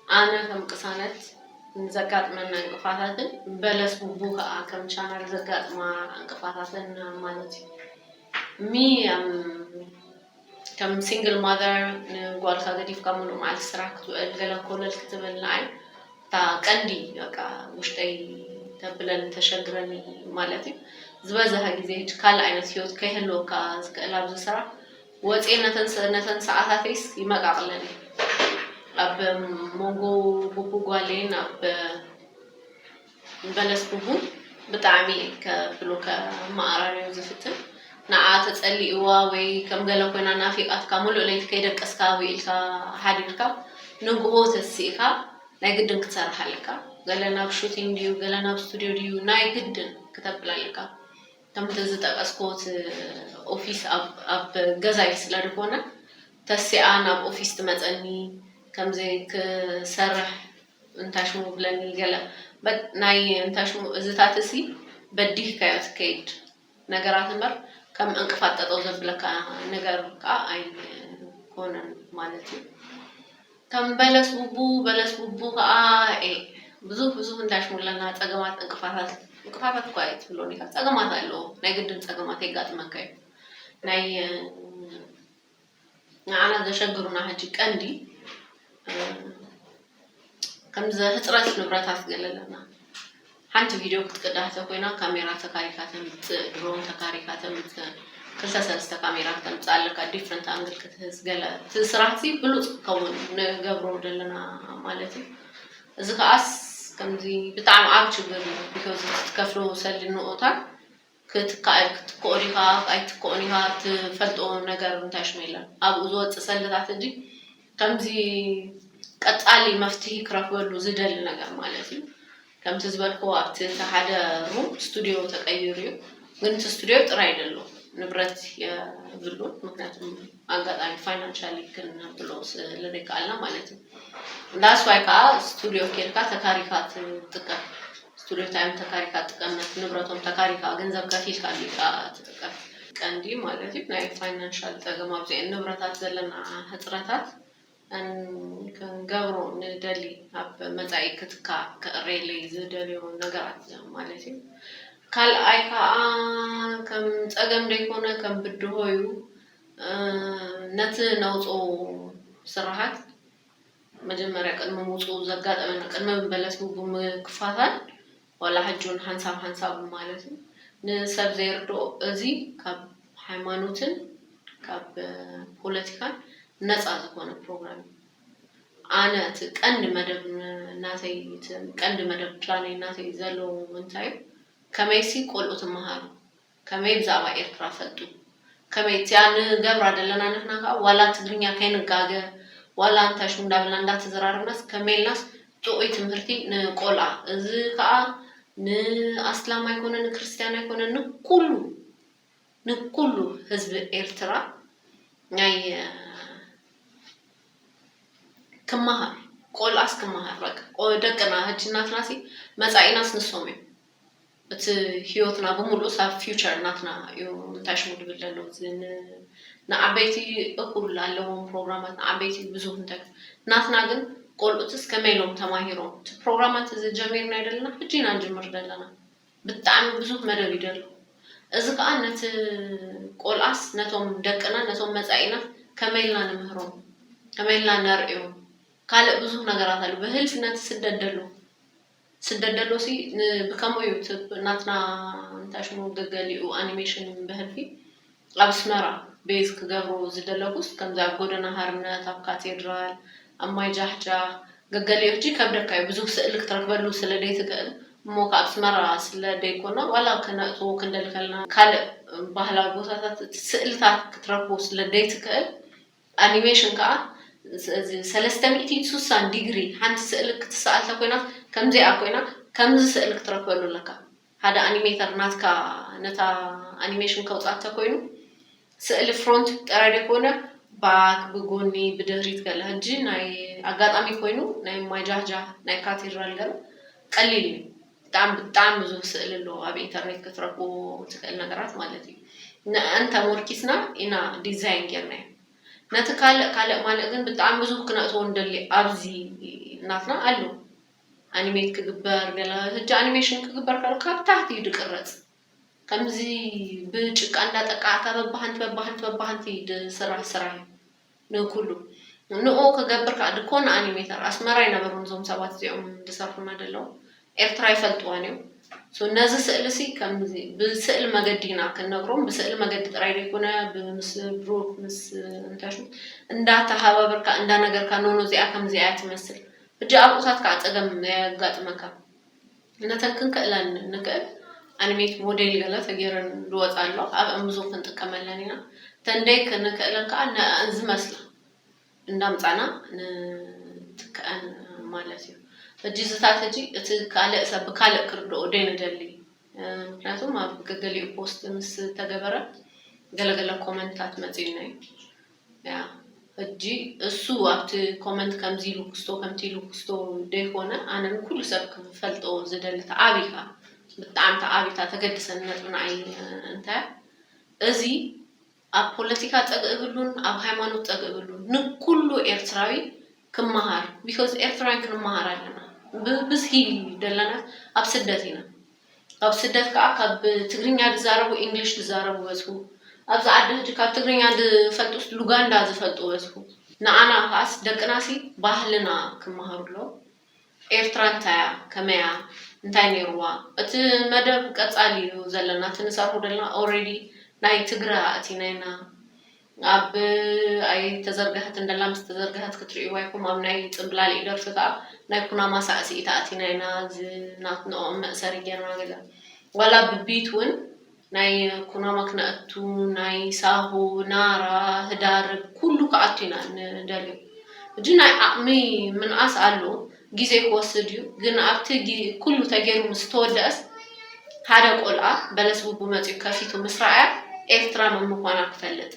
ኣነ ከም ቅሳነት ንዘጋጥመና ዕንቅፋታትን በለስ ቡቡ ከዓ ከም ቻናል ዘጋጥማ ዕንቅፋታትን ማለት እዩ ሚ ከም ሲንግል ማዘር ንጓልካ ገዲፍካ ሙሉእ መዓልቲ ስራሕ ክትውዕል ገለ ኮለል ክትብል ንዓይ እታ ቀንዲ በቃ ውሽጠይ ተብለን ተሸግረኒ ማለት እዩ። ዝበዝሐ ግዜ ሕጂ ካልእ ዓይነት ህይወት ከይህልወካ ዝክእል ኣብዚ ስራሕ ወፅየ ነተን ሰዓታተይስ ይመቃቅለን እዩ። ኣብ መንጎ ቡቡ ጓሌን ኣብ በለስ ቡቡ ብጣዕሚ ከብሎ ከመኣራርዮ ዝፍትን ንዓ ተፀሊእዋ ወይ ከም ገለ ኮይና ናፊቃትካ ሙሉእ ለይቲ ከይደቀስካ ውኢልካ ሓዲርካ ንግሆ ተሲእካ ናይ ግድን ክትሰርሕ ኣለካ። ገለ ናብ ሹቲንግ ድዩ ገለ ናብ ስቱድዮ ድዩ ናይ ግድን ክተብል ኣለካ። ከምቲ ዝጠቀስኩት ኦፊስ ኣብ ገዛይ ስለ ድኮነ ተሲኣ ናብ ኦፊስ ትመፀኒ ከምዚ ክሰርሕ እንታይ ሽሙ ብለኒ ገለ ናይ እንታይ ሽሙ እዚታት እዚ በዲህካዮ ትከይድ ነገራት እምበር ከም ዕንቅፋት ጠጠው ዘብለካ ነገር ከዓ ኣይኮነን ማለት እዩ። ከም በለስ ቡቡ በለስ ቡቡ ከዓ ኤ ብዙህ ብዙህ እንታይ ሽሙ ኣለና ፀገማት እንቅፋታት እንቅፋታት እኳ ኣይትብሎን ኢካ ፀገማት ኣለዎ ናይ ግድን ፀገማት የጋጥመካ እዩ ናይ ንዓና ዘሸግሩና ሕጂ ቀንዲ ከምዚ ህፅረት ንብረታት ገለ ኣለና ሓንቲ ቪድዮ ክትቅዳህ ተኮይና ካሜራ ተካሪካ ተምፅእ ድሮን ተካሪካ ተምፅእ ክልተ ሰለስተ ካሜራ ተምፅእ ኣለካ different angle ክትህዝ ገለ እቲ ስራሕቲ ብሉፅ ክኸውን ንገብሮ ዘለና ማለት እዩ እዚ ከዓስ ከምዚ ብጣዕሚ ዓብ ችግር እዩ because ትከፍሎ ሰሊ ንኡታት ክትከኣል ክትክኦ ዲኻ ኣይትክኦን ኢኻ ትፈልጦ ነገር እንታይ ሽሙ የለን ኣብኡ ዝወፅእ ሰልታት እንጂ ከምዚ ቀፃሊ መፍትሒ ክረክበሉ ዝደሊ ነገር ማለት እዩ ከምቲ ዝበልክዎ ኣብቲ እቲ ሓደ ሩም ስቱድዮ ተቀይሩ እዩ ግን እቲ ስቱድዮ ጥራይ ደሎ ንብረት የብሉን ምክንያቱም ኣጋጣሚ ፋይናንሻሊ ክንብሎ ስለዘይከኣልና ማለት እዩ that's why ከዓ ስቱድዮ ኬድካ ተካሪካ ትጥቀም ስቱድዮ ታይም ተካሪካ ትጥቀም ነቲ ንብረቶም ተካሪካ ገንዘብ ከፊልካ ዲካ ትጥቀም ቀንዲ ማለት እዩ ናይ ፋይናንሻል ፀገም ኣብዚአን ንብረታት ዘለና ህፅረታት ክንገብሮ ንደሊ ኣብ መፃኢ ክትካ ክእረየለይ ዝደልዮ ነገራት ማለት እዩ ካልኣይ ከዓ ከም ፀገም ደይኮነ ከም ብድሆ እዩ ነቲ ነውፅኦ ስራሓት መጀመርያ ቅድሚ ምውፅኡ ዘጋጠመና ቅድሚ በለስ ምግቡ ምክፋታል ዋላ ሕጂ እውን ሓንሳብ ሓንሳብ ማለት እዩ ንሰብ ዘይርድኦ እዚ ካብ ሃይማኖትን ካብ ፖለቲካን ነፃ ዝኾነ ፕሮግራም እዩ ኣነ እቲ ቀንዲ መደብ ናተይ ቀንዲ መደብ ፕላነይ ናተይ ዘለዎ እንታይ እዩ ከመይሲ ቆልዑ ትመሃሩ ከመይ ብዛዕባ ኤርትራ ፈልጡ ከመይ እቲያ ንገብራ ዘለና ንሕና ከዓ ዋላ ትግርኛ ከይንጋገ ዋላ እንታይ ሽሙ እንዳበልና እንዳተዘራረብናስ ከመይ ኢልናስ ጥዑይ ትምህርቲ ንቆልዓ እዚ ከዓ ንኣስላም ኣይኮነ ንክርስትያን ኣይኮነ ንኩሉ ንኩሉ ህዝቢ ኤርትራ ናይ ክመሃር ቆልዓስ ክመሃር በቃ ደቅና ህጂ እናትና ሲ መፃኢናስ ንሶም እዮም እቲ ህይወትና ብምሉእ ሳብ ፊውቸር ናትና እዩ እንታይ ሽሙ ድብል ዘሎ ንዓበይቲ እኩል ኣለዎም ፕሮግራማት ንዓበይቲ ብዙ እንታይ ናትና ግን ቆልዑትስ ከመይ ኢሎም ተማሂሮም እቲ ፕሮግራማት እዚ ጀሚርና ደለና ሕጂ ኢና ንጅምር ደለና ብጣዕሚ ብዙህ መደብ ይደሉ። እዚ ከኣ ነቲ ቆልኣስ ነቶም ደቅና ነቶም መጻኢና ከመይ ኢልና ንምህሮም ከመይ ኢልና ነርእዮም ካልእ ብዙህ ነገራት ኣሎ። ብህልፊ ነቲ ስደት ደሎ ስደት ደሎሲ ብከምኡ እዩ እቲ ናትና እንታይ ሽሙ ገገሊኡ ኣኒሜሽን ብህልፊ ኣብ ኣስመራ ቤዝ ክገብሩ ዝደለኩስ ከምዚ ኣብ ጎደና ሃርነት ኣብ ካቴድራል ኣብ ማይ ጃሕጃ ገገሊኡ ሕጂ ይከብደካ እዩ ብዙህ ስእሊ ክትረክበሉ ስለ ደይትክእል እሞ ካብ ኣስመራ ስለ ደይኮና ዋላ ክነእትዎ ክንደሊ ከለና ካልእ ባህላዊ ቦታታት እቲ ስእልታት ክትረክቦ ስለ ደይትክእል ኣኒሜሽን ከዓ ሰለስተ ሚእቲ ስሳን ዲግሪ ሓንቲ ስእሊ ክትሰኣል ተኮይና ከምዚኣ ኮይና ከምዚ ስእሊ ክትረክበሉ ኣለካ ሓደ ኣኒሜተር ናትካ ነታ ኣኒሜሽን ከውፅኣ ተኮይኑ ስእሊ ፍሮንት ጥራይ ዘይኮነ ባክ ብጎኒ ብድህሪት ገለ ሕጂ ናይ ኣጋጣሚ ኮይኑ ናይ ማጃህጃህ ናይ ካቴድራል ገለ ቀሊል እዩ ብጣዕሚ ብጣዕሚ ብዙህ ስእሊ ኣሎ ኣብ ኢንተርኔት ክትረክቦ ትክእል ነገራት ማለት እዩ ንአን ተሞርኪስና ኢና ዲዛይን ጌርናዮ ነቲ ካልእ ካልእ ማልእ ግን ብጣዕሚ ብዙህ ክነእትዎ ንደሊ ኣብዚ ናትና ኣሎ ኣኒሜት ክግበር ገለ ህጂ ኣኒሜሽን ክግበር ከሎ ካብ ታህቲ እዩ ድቅረፅ ከምዚ ብጭቃ እንዳጠቃዕካ በባሃንቲ በባሃንቲ በባሃንቲ ዝስራሕ ስራሕ እዩ ንኩሉ። ንኡ ክገብር ከዓ ድኮን ኣኒሜተር ኣስመራ ኣይነበሩን እዞም ሰባት እዚኦም ዝሰርሑና ዘለዉ። ኤርትራ ይፈልጥዋን እዮም። So ነዚ ስእሊ ሲ ከምዚ ብስእሊ መገዲ ኢና ክንነግሮም። ብስእሊ መገዲ ጥራይ ዘይኮነ፣ ምስ ብሩክ፣ ምስ እንታሹ እንዳተሃባበርካ፣ እንዳነገርካ፣ ኖኖ እዚኣ ከምዚኣ እያ ትመስል። ሕጂ ኣብኡታት ከዓ ጸገም የጋጥመካ። ነተን ክንክእለን ንክእል ኣኒሜት ሞዴል ገለ ተገይረን ዝወፃ ኣሎ። ኣብአን ብዙ ክንጥቀመለን ኢና። ተንደይ ክንክእለን ከዓ ነአን ዝመስላ እንዳምፃና ንትክአን ማለት እዩ። ሕጂ ዝታት ሕጂ እቲ ካልእ ሰብ ብካልእ ክርድኦ ደይ ንደሊ። ምክንያቱም ኣብ ገገሊኡ ፖስት ምስ ተገበረ ገለገለ ኮመንታት መፂኡና እዩ። ያ ሕጂ እሱ ኣብቲ ኮመንት ከምዚ ኢሉ ክስቶ ከምቲ ኢሉ ክስቶ ደይኮነ ኣነ ንኩሉ ሰብ ክፈልጦ ዝደሊ ተዓቢካ ብጣዕሚ ተዓቢካ ተገድሰን ነጥቢ ንዓይ እንታይ እዚ ኣብ ፖለቲካ ጸግእ ብሉን ኣብ ሃይማኖት ጸግእ ብሉን ንኩሉ ኤርትራዊ ክመሃር because ኤርትራውያን ክንመሃር ኣለና ብብዝሒ ዘለና ኣብ ስደት ኢና ካብ ስደት ከዓ ካብ ትግርኛ ዝዛረቡ ኢንግሊሽ ዝዛረቡ በዝሑ ኣብዚ ዓዲ ሕጂ ካብ ትግርኛ ዝፈልጡስ ሉጋንዳ ዝፈልጡ በዝሑ ንዓና ከዓስ ደቅናሲ ባህልና ክመሃሩ ኣለዎም ኤርትራ እንታይ እያ ከመይ እያ እንታይ ነይርዋ እቲ መደብ ቀፃሊ እዩ ዘለና እቲ ንሰርሑ ዘለና already ናይ ትግረ ኣእቲና ኢና ኣብ ኣይተዘርገሐት እንደላ ምስ ተዘርገሐት ክትርእይዋ ኢኹም ኣብ ናይ ፅምብላሊዕ ደርፊ ከዓ ናይ ኩናማ ሳዕስዒት ኣእቲና ኢና ዝናትንኦም መእሰሪ ጌርና ገለ ዋላ ብቢት እውን ናይ ኩናማ ክነእቱ ናይ ሳሆ ናራ ህዳር ኩሉ ክኣቱ ኢና ንደልዮ ሕጂ ናይ ዓቕሚ ምንኣስ ኣሎ ግዜ ክወስድ እዩ ግን ኣብቲ ኩሉ ተገይሩ ምስ ተወደአስ ሓደ ቆልዓ በለስ ቡቡ መፂኡ ከፊቱ ምስ ረኣያ ኤርትራ መምኳና ክፈልጥ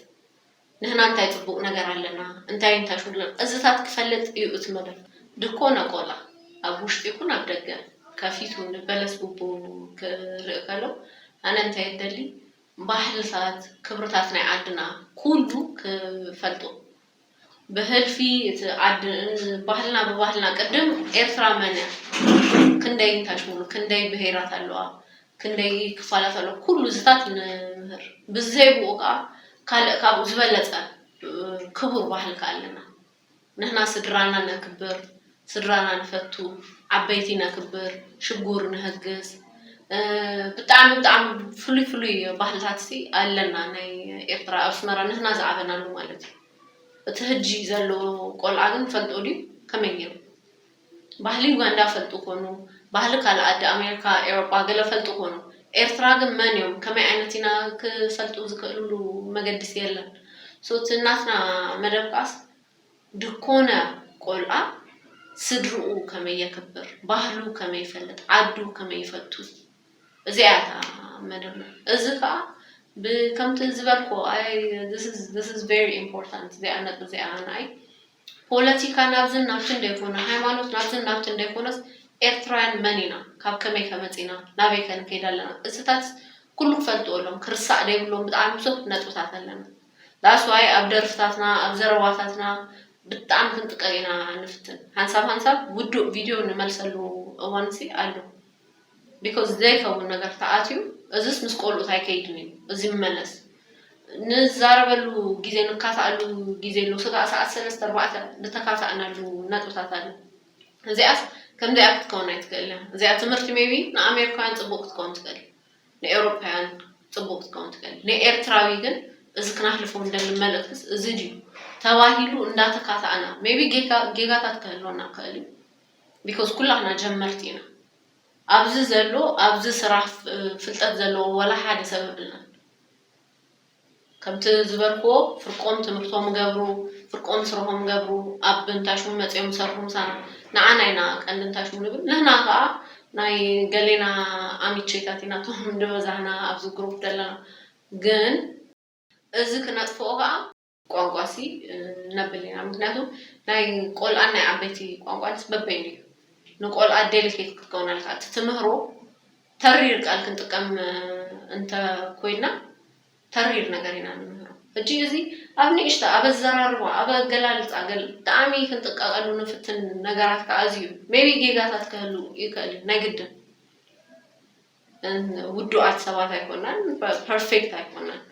ንህና እንታይ ፅቡቕ ነገር ኣለና እንታይ እንታይ ሽጉር እዚታት ክፈልጥ እዩ እቲ መደብ ድኮነ ቆልዓ ኣብ ውሽጢ ይኹን ኣብ ደገ ከፊቱ ንበለስ ቡቡ ክርኢ ከሎ ኣነ እንታይ ይደሊ ባህልታት ክብርታት ናይ ዓድና ኩሉ ክፈልጡ ብህልፊ እቲ ዓዲ ባህልና ብባህልና ቅድም ኤርትራ መን እያ ክንደይ እንታይ ሽሙሉ ክንደይ ብሄራት ኣለዋ ክንደይ ክፋላት ኣለዋ ኩሉ ዝታት ንምህር ብዘይብኡ ከዓ ካልእ ካብኡ ዝበለፀ ክቡር ባህልካ ኣለና ንሕና ስድራና ነክብር ስድራና ንፈቱ ዓበይቲ ነክብር ሽጉር ንህግዝ ብጣዕሚ ብጣዕሚ ፍሉይ ፍሉይ ባህልታት ሲ ኣለና ናይ ኤርትራ ኣብ ኣስመራ ንሕና ዝዓበናሉ ማለት እዩ እቲ ህጂ ዘሎ ቆልዓ ግን ፈልጦ ድዩ ከመይ ገይሩ ባህሊ ዩጋንዳ ፈልጡ ኮኑ ባህሊ ካልእ ዓዲ ኣሜሪካ ኤውሮጳ ገለ ፈልጡ ኮኑ ኤርትራ ግን መን እዮም ከመይ ዓይነት ኢና ክፈልጡ ዝክእልሉ መገድስ የለን so እቲ ናትና መደብ ከዓስ ድኮነ ቆልዓ ስድርኡ ከመይ የክብር፣ ባህሉ ከመይ ይፈልጥ፣ ዓዱ ከመይ ይፈቱ እዚኣ እያ እታ መደብና። እዚ ከዓ ብከምቲ ዝበልክዎ ኣይ this is this is very important እዚኣ ነጥቢ እዚኣ ንዓይ ፖለቲካ ናብዝን ናብትን ደይኮነ ሃይማኖት ናብዝን ናብትን ደይኮነስ ኤርትራውያን መን ኢና ካብ ከመይ ከ መፂና ናበይ ከ ንከይድ ኣለና እዚታት ኩሉ ክፈልጥዎ ኣለዎም ክርሳዕ ደይብሎም ብጣዕሚ ብዙሕ ነጥብታት ኣለና that's why ኣብ ደርፍታትና ኣብ ዘረባታትና ብጣዕሚ ክንጥቀቅ ኢና ንፍትን ሓንሳብ ሓንሳብ ውዱእ ቪድዮ ንመልሰሉ እዋንሲ ኣሎ because ዘይከውን ነገር ተኣትዩ እዚስ ምስ ቆልኡት ኣይከይድን እዩ እዚ መለስ ንዛረበሉ ግዜ ንካታኣሉ ግዜ ኣሎ ስጋእ ሰዓት ሰለስተ ኣርባዕተ ዝተካታእናሉ ነጥብታት ኣሎ እዚኣስ ከምዚኣ ክትከውን ኣይትክእል እያ እዚኣ ትምህርቲ maybe ንኣሜሪካውያን ፅቡቅ ክትከውን ትክእል ንኤውሮፓውያን ፅቡቅ ክትከውን ትክእል ንኤርትራዊ ግን እዚ ክናሕልፎ እንደሊ መልእክትስ እዚ ድዩ ተባሂሉ እንዳተካታእና maybe ጌጋታት ክህልወና ክእል እዩ because ኩላህና ጀመርቲ ኢና ኣብዚ ዘሎ ኣብዚ ስራሕ ፍልጠት ዘለዎ ወላ ሓደ ሰብ የብልናን ከምቲ ዝበልክዎ ፍርቆም ትምህርቶም ገብሩ ፍርቆም ስርሆም ገብሩ ኣብ እንታይ ሽሙ መፅኦም ይሰርሑ ምሳና ንዓና ኢና ቀንዲ እንታይ ሽሙ ንብል ንህና ከዓ ናይ ገሌና ኣሚቼታት ኢና ቶም ዝበዛህና ኣብዚ ግሩፕ ዘለና ግን እዚ ክነጥፍኦ ከዓ ቋንቋ ሲ ነብል ኢና ምክንያቱ ናይ ቆልኣን ናይ ዓበይቲ ቋንቋንስ በበይኑ እዩ ንቆልኣ delicate ክትከውን ኣለካ እቲ ትምህሮ ተሪር ቃል ክንጥቀም እንተ ኮይና ተሪር ነገር ኢና ንምህሮ ሕጂ እዚ ኣብ ንእሽተ ኣብ ኣዘራርባ ኣብ ኣገላልፃ ገል ብጣዕሚ ክንጥቀቀሉ ንፍትን ነገራት ከዓ እዚ እዩ maybe ጌጋታት ክህሉ ይክእል እዩ ናይ ግድን ውዱኣት ሰባት ኣይኮናን፣ ፐርፌክት ኣይኮናን።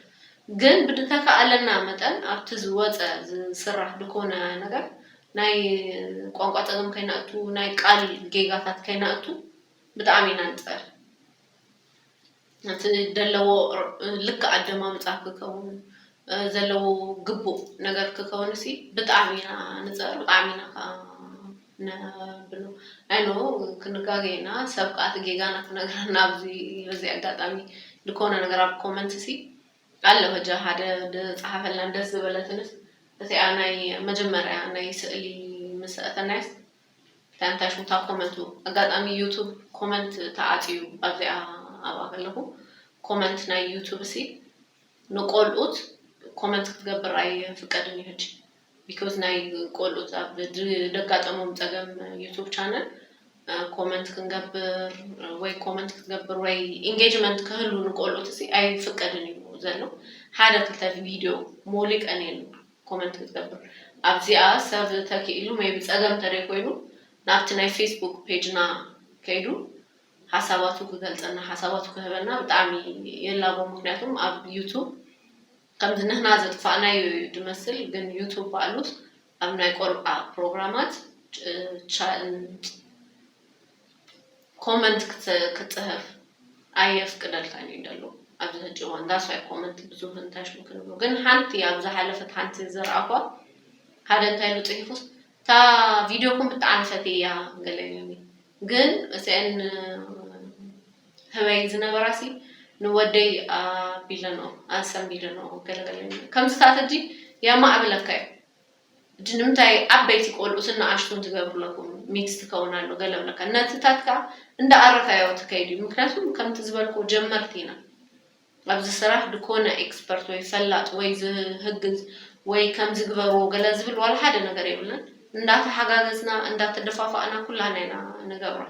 ግን ብድተካኣለና መጠን ኣብቲ ዝወፀ ዝስራሕ ድኮነ ነገር ናይ ቋንቋ ፀገም ከይናእቱ፣ ናይ ቃል ጌጋታት ከይናእቱ ብጣዕሚ ኢና ንፅዕር። እቲ ዘለዎ ልክዕ ኣደማምፃ ክከውን፣ ዘለዎ ግቡእ ነገር ክከውን ሲ ብጣዕሚ ኢና ንፅዕር፣ ብጣዕሚ ኢና ከዓ ነብሎ። ኣይኖ ክንጋገ ኢና፣ ሰብ ከዓ እቲ ጌጋና ክነግረና ኣብዚ በዚ ኣጋጣሚ ድኮነ ነገር ኣብ ኮመንት ሲ ኣሎ። በጃ ሓደ ድፀሓፈልና ደስ ዝበለትንስ እቲኣ ናይ መጀመርያ ናይ ስእሊ ምስ ኣተናየስ እንታይ እንታይ ሽሙታ ኮመንቱ ኣጋጣሚ ዩቱብ ኮመንት ተዓፅዩ ኣብዚኣ ኣብኣ ከለኹ ኮመንት ናይ ዩቱብ ሲ ንቆልኡት ኮመንት ክትገብር ኣይፍቀድን እዩ ሕጂ። ቢኮዝ ናይ ቆልኡት ኣብ ደጋጠሞም ፀገም ዩቱብ ቻነል ኮመንት ክንገብር ወይ ኮመንት ክትገብር ወይ ኢንጌጅመንት ክህሉ ንቆልኡት ሲ ኣይፍቀድን እዩ ዘሎ። ሓደ ክልተ ቪድዮ ሞሊቀን እየን ኮመንት ክትገብር ኣብዚኣ ሰብ ተክኢሉ ሜቢ ፀገም ተደይ ኮይኑ ናብቲ ናይ ፌስቡክ ፔጅና ከይዱ ሓሳባቱ ክገልፀና ሓሳባቱ ክህበና ብጣዕሚ የላቦ። ምክንያቱም ኣብ ዩቱብ ከምዚ ንህና ዘጥፋእናዮ እዩ ድመስል፣ ግን ዩቱብ ባዕሉስ ኣብ ናይ ቆልዓ ፕሮግራማት ኮመንት ክትፅህፍ ኣየፍቅደልካን እዩ ደሎ ኣብዚ ሕጂ እዋን። ዳስዋይ ኮመንት ብዙ እንታይ ሽሙ ክንብሎ ግን ሓንቲ ኣብ ዝሓለፈት ሓንቲ ዝረኣኳ ሓደ እንታይ ኢሉ ፅሒፉስ እታ ቪድዮኩም ብጣዕሚ ፈትያ ገለ ኢሉኒ። ግን እቲአን ህበይ ዝነበራሲ ንወደይ ኣቢለንኦ ኣሰንቢለንኦ ገለገለ ከምዚታት እጂ የማዕብለካ እዩ። እጂ ንምንታይ ዓበይቲ ቆልኡትን ንኣሽቱን ትገብርለኩም ሚክስ ትከውን ኣሎ ገለ ብለካ ነትታት ከዓ እንዳኣረካዮ ትከይድ እዩ። ምክንያቱም ከምቲ ዝበልኩ ጀመርቲ ኢና። ኣብዚ ስራሕ ድኮነ ኤክስፐርት ወይ ፈላጥ ወይ ዝህግዝ ወይ ከም ዝግበርዎ ገለ ዝብል ዋላ ሓደ ነገር የብልናን። እንዳተሓጋገዝና እንዳተደፋፋእና ኩላና ኢና ንገብራ።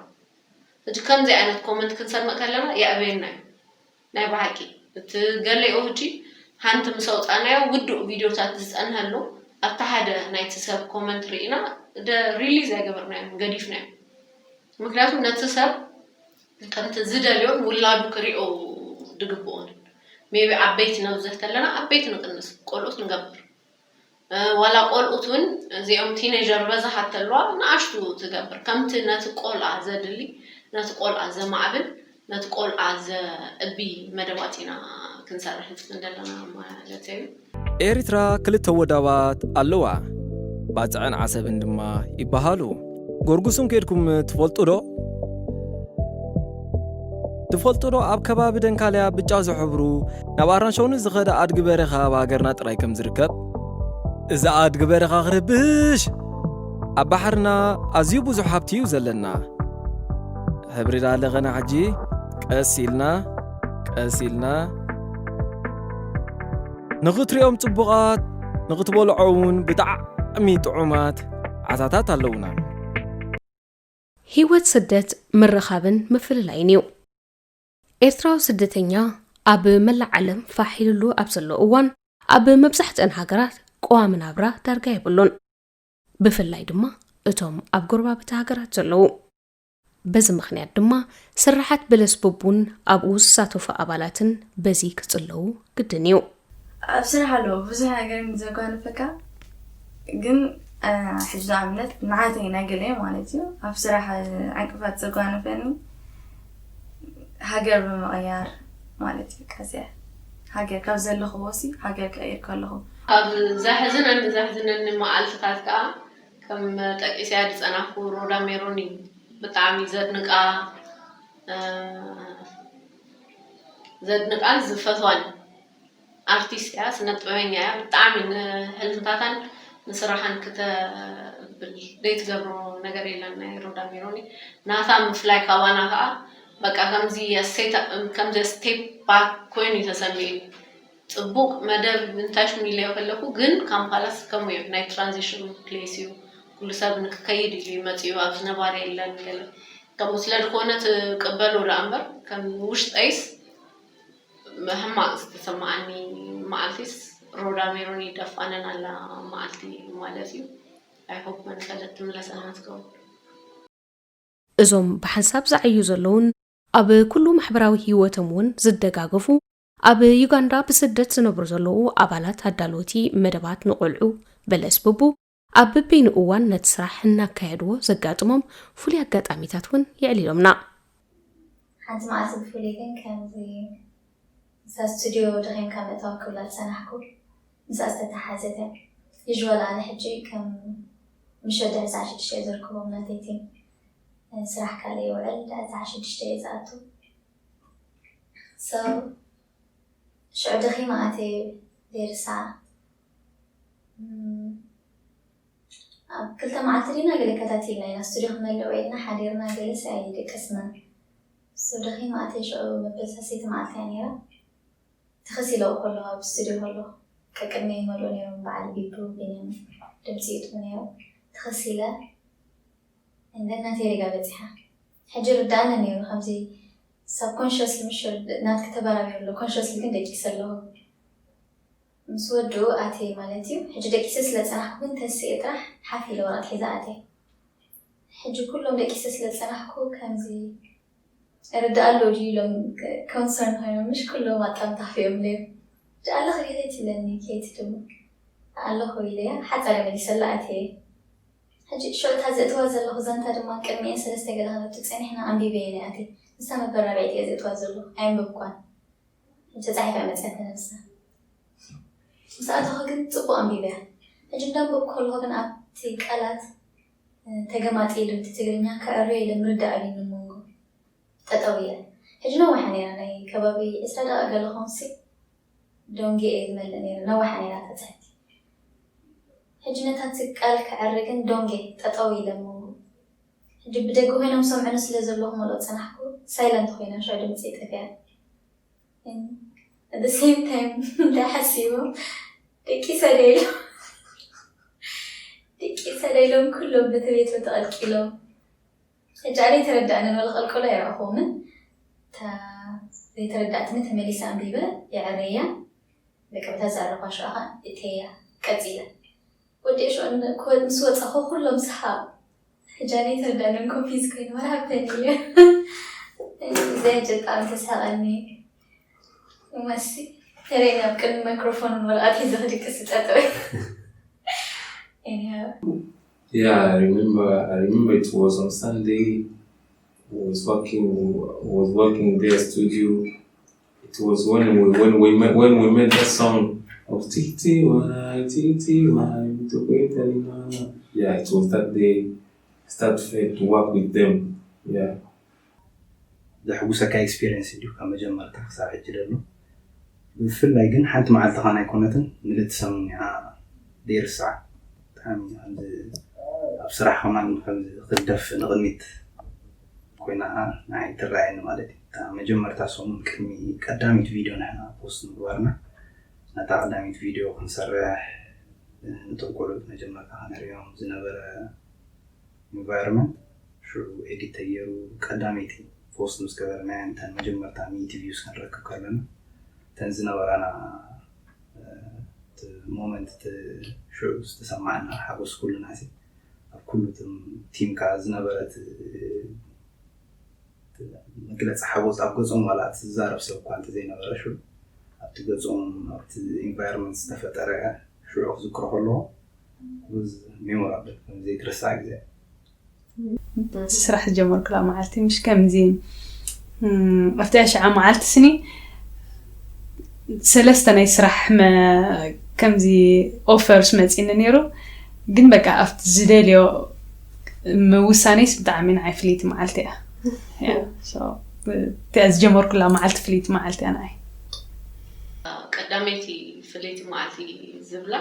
ሕጂ ከምዚ ዓይነት ኮመንት ክንሰምዕ ከለና የዕበየና እዩ ናይ ብሓቂ። እቲ ገሌኦ ሕጂ ሓንቲ ምስ ኣውፃእናዮ ውዱእ ቪድዮታት ዝፀንሀሉ ኣብቲ ሓደ ናይቲ ሰብ ኮመንት ርኢና ደ ሪሊዝ ኣይገበርናዮም ገዲፍናዮም። ምክንያቱም ነቲ ሰብ ከምቲ ዝደልዮን ውላዱ ክሪኦ ድግብኦን ሜቢ ዓበይቲ ነብዝሕ ተለና ዓበይቲ ንቅንስ ቆልኡት ንገብር። ዋላ ቆልኡት እውን እዚኦም ቲኔጀር በዛሓት ተለዋ ንኣሽቱ ትገብር ከምቲ ነቲ ቆልኣ ዘድሊ ነቲ ቆልኣ ዘማዕብል ነቲ ቆልዓ ዘዕቢ መደባት ኢና ክንሰርሕ ንፍትን ዘለና ማለት እዩ። ኤርትራ ክልተ ወደባት ኣለዋ፣ ባጽዕን ዓሰብን ድማ ይበሃሉ። ጎርጉስም ኬድኩም ትፈልጡ ዶ? ትፈልጡ ዶ ኣብ ከባቢ ደንካልያ ብጫ ዝሕብሩ ናብ ኣራንሸውኒ ዝኸደ ኣድጊ በረኻ ኣብ ሃገርና ጥራይ ከም ዝርከብ? እዚ ኣድጊ በረኻ ክርብሽ ኣብ ባሕርና ኣዝዩ ብዙሕ ሃብቲ እዩ ዘለና። ሕብሪ ዳለኸና ሕጂ ቀስ ኢልና ቀስ ኢልና ንኽትሪኦም ጽቡቓት ንኽትበልዖ እውን ብጣዕሚ ጥዑማት ዓሳታት ኣለውና። ህይወት ስደት ምርኻብን ምፍልላይን እዩ። ኤርትራዊ ስደተኛ ኣብ መላእ ዓለም ፋሕ ኢልሉ ኣብ ዘሎ እዋን ኣብ መብዛሕትአን ሃገራት ቀዋሚ ናብራ ዳርጋ የብሉን። ብፍላይ ድማ እቶም ኣብ ጎረባብቲ ሃገራት ዘለዉ። በዚ ምኽንያት ድማ ስርሓት በለስ ቡቡን ኣብኡ ዝሳተፉ ኣባላትን በዚ ክጽለዉ ግድን እዩ። ኣብ ስራሕ ኣለዎ ብዙሕ ነገር ዘጓንፈካ፣ ግን ሕጂ ንኣብነት ንዓተይ ናይ ገለየ ማለት እዩ ኣብ ስራሕ ዕንቅፋት ዘጓንፈኒ ሃገር ብምቕያር ማለት እዩ። ቀዚያ ሃገር ካብ ዘለኽዎ ሲ ሃገር ቀይር ከለኹ ካብ ዘሕዝነኒ ዘሕዝነኒ መዓልትታት ከዓ ከም ጠቂሰያ ዝፀናሕኩ ሮዳ ሜሮን እዩ። ብጣዕሚ ዘድንቃ ዘድንቃን ዝፈትዋን ኣርቲስት እያ፣ ስነ ጥበበኛ እያ። ብጣዕሚ ንሕልምታታን ንስራሓን ክተብል ዘይትገብሮ ነገር የለን ናይ ሮዳ ሜሮኒ። ናታ ምፍላይ ካባና ከዓ በቃ ከምዚ ስቴፕ ባክ ኮይኑ እዩ ተሰሚዑ። ፅቡቅ መደብ እንታይ ሽሙ ኢለዮ ከለኩ ግን ካምፓላስ ከምኡ እዩ ናይ ትራንዚሽን ፕሌስ እዩ ኩሉ ሰብ ንክከይድ ኢሉ እዩ መፅኡ ኣብዚ ነባሪ የለን ገለ ከምኡ ስለ ዝኮነ ትቅበሎ ደኣ እምበር ከም ውሽጠይስ ሕማቅ ዝተሰማዓኒ መዓልቲስ ሮዳ ሜሮን ይደፋነን ኣላ መዓልቲ ማለት እዩ። I hope መንፈለት ትምለሰና ትከውን። እዞም ብሓንሳብ ዝዓዩ ዘለዉን ኣብ ኩሉ ማሕበራዊ ህይወቶም እውን ዝደጋገፉ፣ ኣብ ዩጋንዳ ብስደት ዝነብሩ ዘለዉ ኣባላት ኣዳለውቲ መደባት ንቖልዑ በለስ ብቡ ኣብ በበይኑ እዋን ነቲ ስራሕ እናካየድዎ ዘጋጥሞም ፍሉይ ኣጋጣሚታት እውን የዕሊሎምና። ሓንቲ መዓልቲ ብፍሉይ ግን ከምዚ ምስታ ስቱድዮ ደኺምካ ምእታው ክብላ ዝጸናሕኩ ምስኣ ዝተተሓዘት እያ። ዩዥዋል ኣነ ሕጂ ከም ምሸት ድሕሪ ሰዓት ሽዱሽተ እየ ዝርከቦም ናተይ ቲም። ስራሕ ካልእ ይውዕል፣ ድሕሪ ሰዓት ሽዱሽተ እየ ዝኣቱ። So ሽዑ ደኺመ ኣትየ ዘይርሳዕ። ኣብ ክልተ መዓልቲ ዲና ገለ ከታቲልና ኢና፣ ስቱድዮ ክመልእ ውዒልና ሓዲርና ገለስ ኣይደቀስናን። So ደኺመ ኣትየ ሽዑ መበል ሳልሰይቲ መዓልቲ እያ ነይራ። ትኽስ ኢለ ከለኹ ኣብ ስቱድዮ ከለኹ ቀቅድመይ ይመልኡ ነይሮም፣ በዓል ቢብሩ ቢንያም ድምፂ ይእትዉ ነይሮም። ትኽስ ኢለ እንደ እናተይ ሪጋ በፂሓ። ሕጂ ርዳእኒ ነይሩ ከምዚ ሳብኮንሽስሊ ምሽ ናትኪ ተበራቢሩ ኣሎ፣ ኮንሽስሊ ግን ደቂሰ ኣለኹ። ምስ ወድኡ ኣትየ ማለት እዩ። ሕጂ ደቂሰ ስለ ዝጸናሕኩ ግን ተስኤ ጥራሕ ሓፍ ኢለ ወረቐት ሒዘ ኣትየ። ሕጂ ኩሎም ደቂሰ ስለ ዝጸናሕኩ ከምዚ ርዳእ ኣሎ ድዩ ኢሎም ኮንሰርን ኮይኖም ምሽ ኩሎም ኣጣምታ ክፍኦም ነይሩ። ሕጂ ኣለኺ ድዩ ከይትብለኒ ከይቲ ድማ ኣለኹ ኢለያ ሓጸረ መሊሰላ ኣትየ። ሕጂ ሽዑ እታ ዘእትዋ ዘለኹ ዛንታ ድማ ቅድሚኤን ሰለስተ ገለ ክነቱ ጸኒሕና ኣንቢበየን እየ ኣትየ። ንሳ መበል ራብዐይቲ እየ ዘእትዋ ዘለኹ ኣየንበብኳን። ተጻሒፋ መጽያት ነብሳ ምስ ኣተኹ ግን ጽቡቕ ኣንቢበያ። ሕጂ እንዳንበብኩ ከለኹ ግን ኣብቲ ቃላት ተገማጢሉ እቲ ትግርኛ ከዕርዮ ኢለ ምርዳእ ኣብዩኒ መንጎ ጠጠው ኢለ። ሕጂ ነዊሓ ነይራ ናይ ከባቢ ዕስራ ደቂቕ ገለ ኾንሲ ዶንጌ እየ ዝመልእ ነይረ ነዊሓ ነይራ ተጻሒቲ። ሕጂ ነታ ትቃል ከዕሪ ግን ዶንጌ ጠጠው ኢለ መንጎ ሕጂ ብደገ ኮይኖም ሰምዑኒ ስለ ዘለኹ መልኦ ጸናሕኩ ሳይለንት ኮይና ሻ ድምፂ ጠፊያ። At the same time እንታይ ሓሲቦም ደቂሰ ዶ ኢሎም ደቂሰ ዶ ኢሎም ኩሎም በቲ ቤት ተቐልቂሎም። ሕጂ ኣነ ተረዳእኒ ነው ልቐልቀሎ ኣይረእኹምን። እታ ዘይተረዳእትኒ ተመሊሰ ኣንቢበ የዕረያ። በቃ በታ ዝዕረኳ ሽዑ ኸዓ እተያ ቀፂለ። ወዲኤ ሽዑ ምስ ወፃኹ ኩሎም ሰሓቕ። ሕጂ ኣነ ተረዳእንን ኮንፊዝ ኮይኑ መርሃብተን ኢለ ዘይ ጀጣም ተሳቐኒ። መሲ ተረይ ናብ ቅድሚ ማይክሮፎን ወረቐት ሒዘ ክድቅስ ጠጠው። Yeah, I remember. I remember it was on Sunday. I was working. I was working there studio. It was when we when we made, when we made that song of T T Y T T Y. Yeah, it was that day. I started to work with them. Yeah. ዘሕጉሰካ ኤክስፒሪየንስ እዩ ካብ መጀመርታ ክሳብ ሕጂ ዘሎ። ብፍላይ ግን ሓንቲ መዓልቲ ኸን ኣይኮነትን ምልእቲ ሰሙን እያ ዘይርሳዕ። ብጣዕሚ ከምዚ ኣብ ስራሕ ከማን ከምዚ ክትደፍእ ንቕድሚት ኮይና ኸዓ ንዓይ ትረኣየኒ ማለት እዩ። እታ መጀመርታ ሰሙን ቅድሚ ቀዳሚት ቪድዮ ንሕና ፖስት ምግባርና ነታ ቀዳሚት ቪድዮ ክንሰርሕ ነቶም ቆልዑት መጀመርታ ከነርእዮም ዝነበረ ኢንቫይሮንመንት ሽዑ ኤዲት ተገይሩ ቀዳመይቲ ፖስት ምስ ገበርናያ እተን መጀመርታ ሚእቲ ቪውስ ክንረክብ ከለና እተን ዝነበራና እቲ ሞመንት እቲ ሽዑ ዝተሰማዓና ሓጎስ ኩልና ሲ ኣብ ኩሉ እቶም ቲም ከዓ ዝነበረት መግለፂ ሓጎስ ኣብ ገፆም ዋላ እቲ ዝዛረብ ሰብ እኳ እንተዘይነበረ ሽዑ ኣብቲ ገፆም ኣብቲ ኢንቫይሮንመንት ዝተፈጠረ ሽዑ ክዝክሮ ከለኹ was memorable ዘይትረሳዕ ግዜ። ስራሕ ዝጀመርኩላ መዓልቲ ምሽ ከምዚ ኣብቲ ኣሽዓ መዓልቲ ስኒ ሰለስተ ናይ ስራሕ ከምዚ ኦፈርስ መፂኒ ነይሩ ግን በቃ ኣብቲ ዝደልዮ ምውሳኔስ ብጣዕሚ ንዓይ ፍልይቲ መዓልቲ እያ እቲኣ ዝጀመርኩላ መዓልቲ ፍልይቲ መዓልቲ እያ ንዓይ ቀዳመይቲ ፍልይቲ መዓልቲ ዝብላ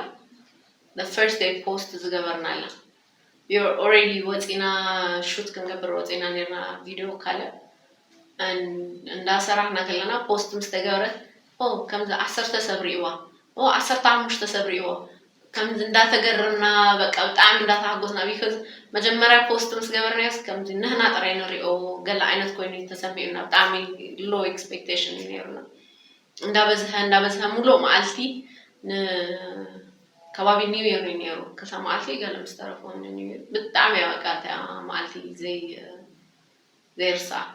first day ፖስት ዝገበርናላ ኦረዲ ወፂና ሹት ክንገብር ወፂና ነርና ቪድዮ ካልእ እንዳሰራሕና ከለና ፖስት ምስ ተገበረት ከምዚ ዓሰርተ ሰብ ሪእዋ ዓሰርተ ሓሙሽተ ሰብ ሪእዎ ከምዚ እንዳተገረምና በቃ ብጣዕሚ እንዳተሓጎስና because መጀመርያ ፖስት ምስ ገበርናዮስ ከምዚ ንህና ጥራይ ንሪኦ ገለ ዓይነት ኮይኑ ተሰሚዑና ብጣዕሚ ሎ ኤክስፔክቴሽን እዩ ነይሩና እንዳበዝሐ እንዳበዝሐ ሙሉእ መዓልቲ ከባቢ ኒው ይር እዩ ነይሩ ክልተ መዓልቲ ገለ ምስ ተረፎ ኒው ይር ብጣዕሚ እያ በቃ እቲኣ መዓልቲ ዘይ ዘይርሳዕ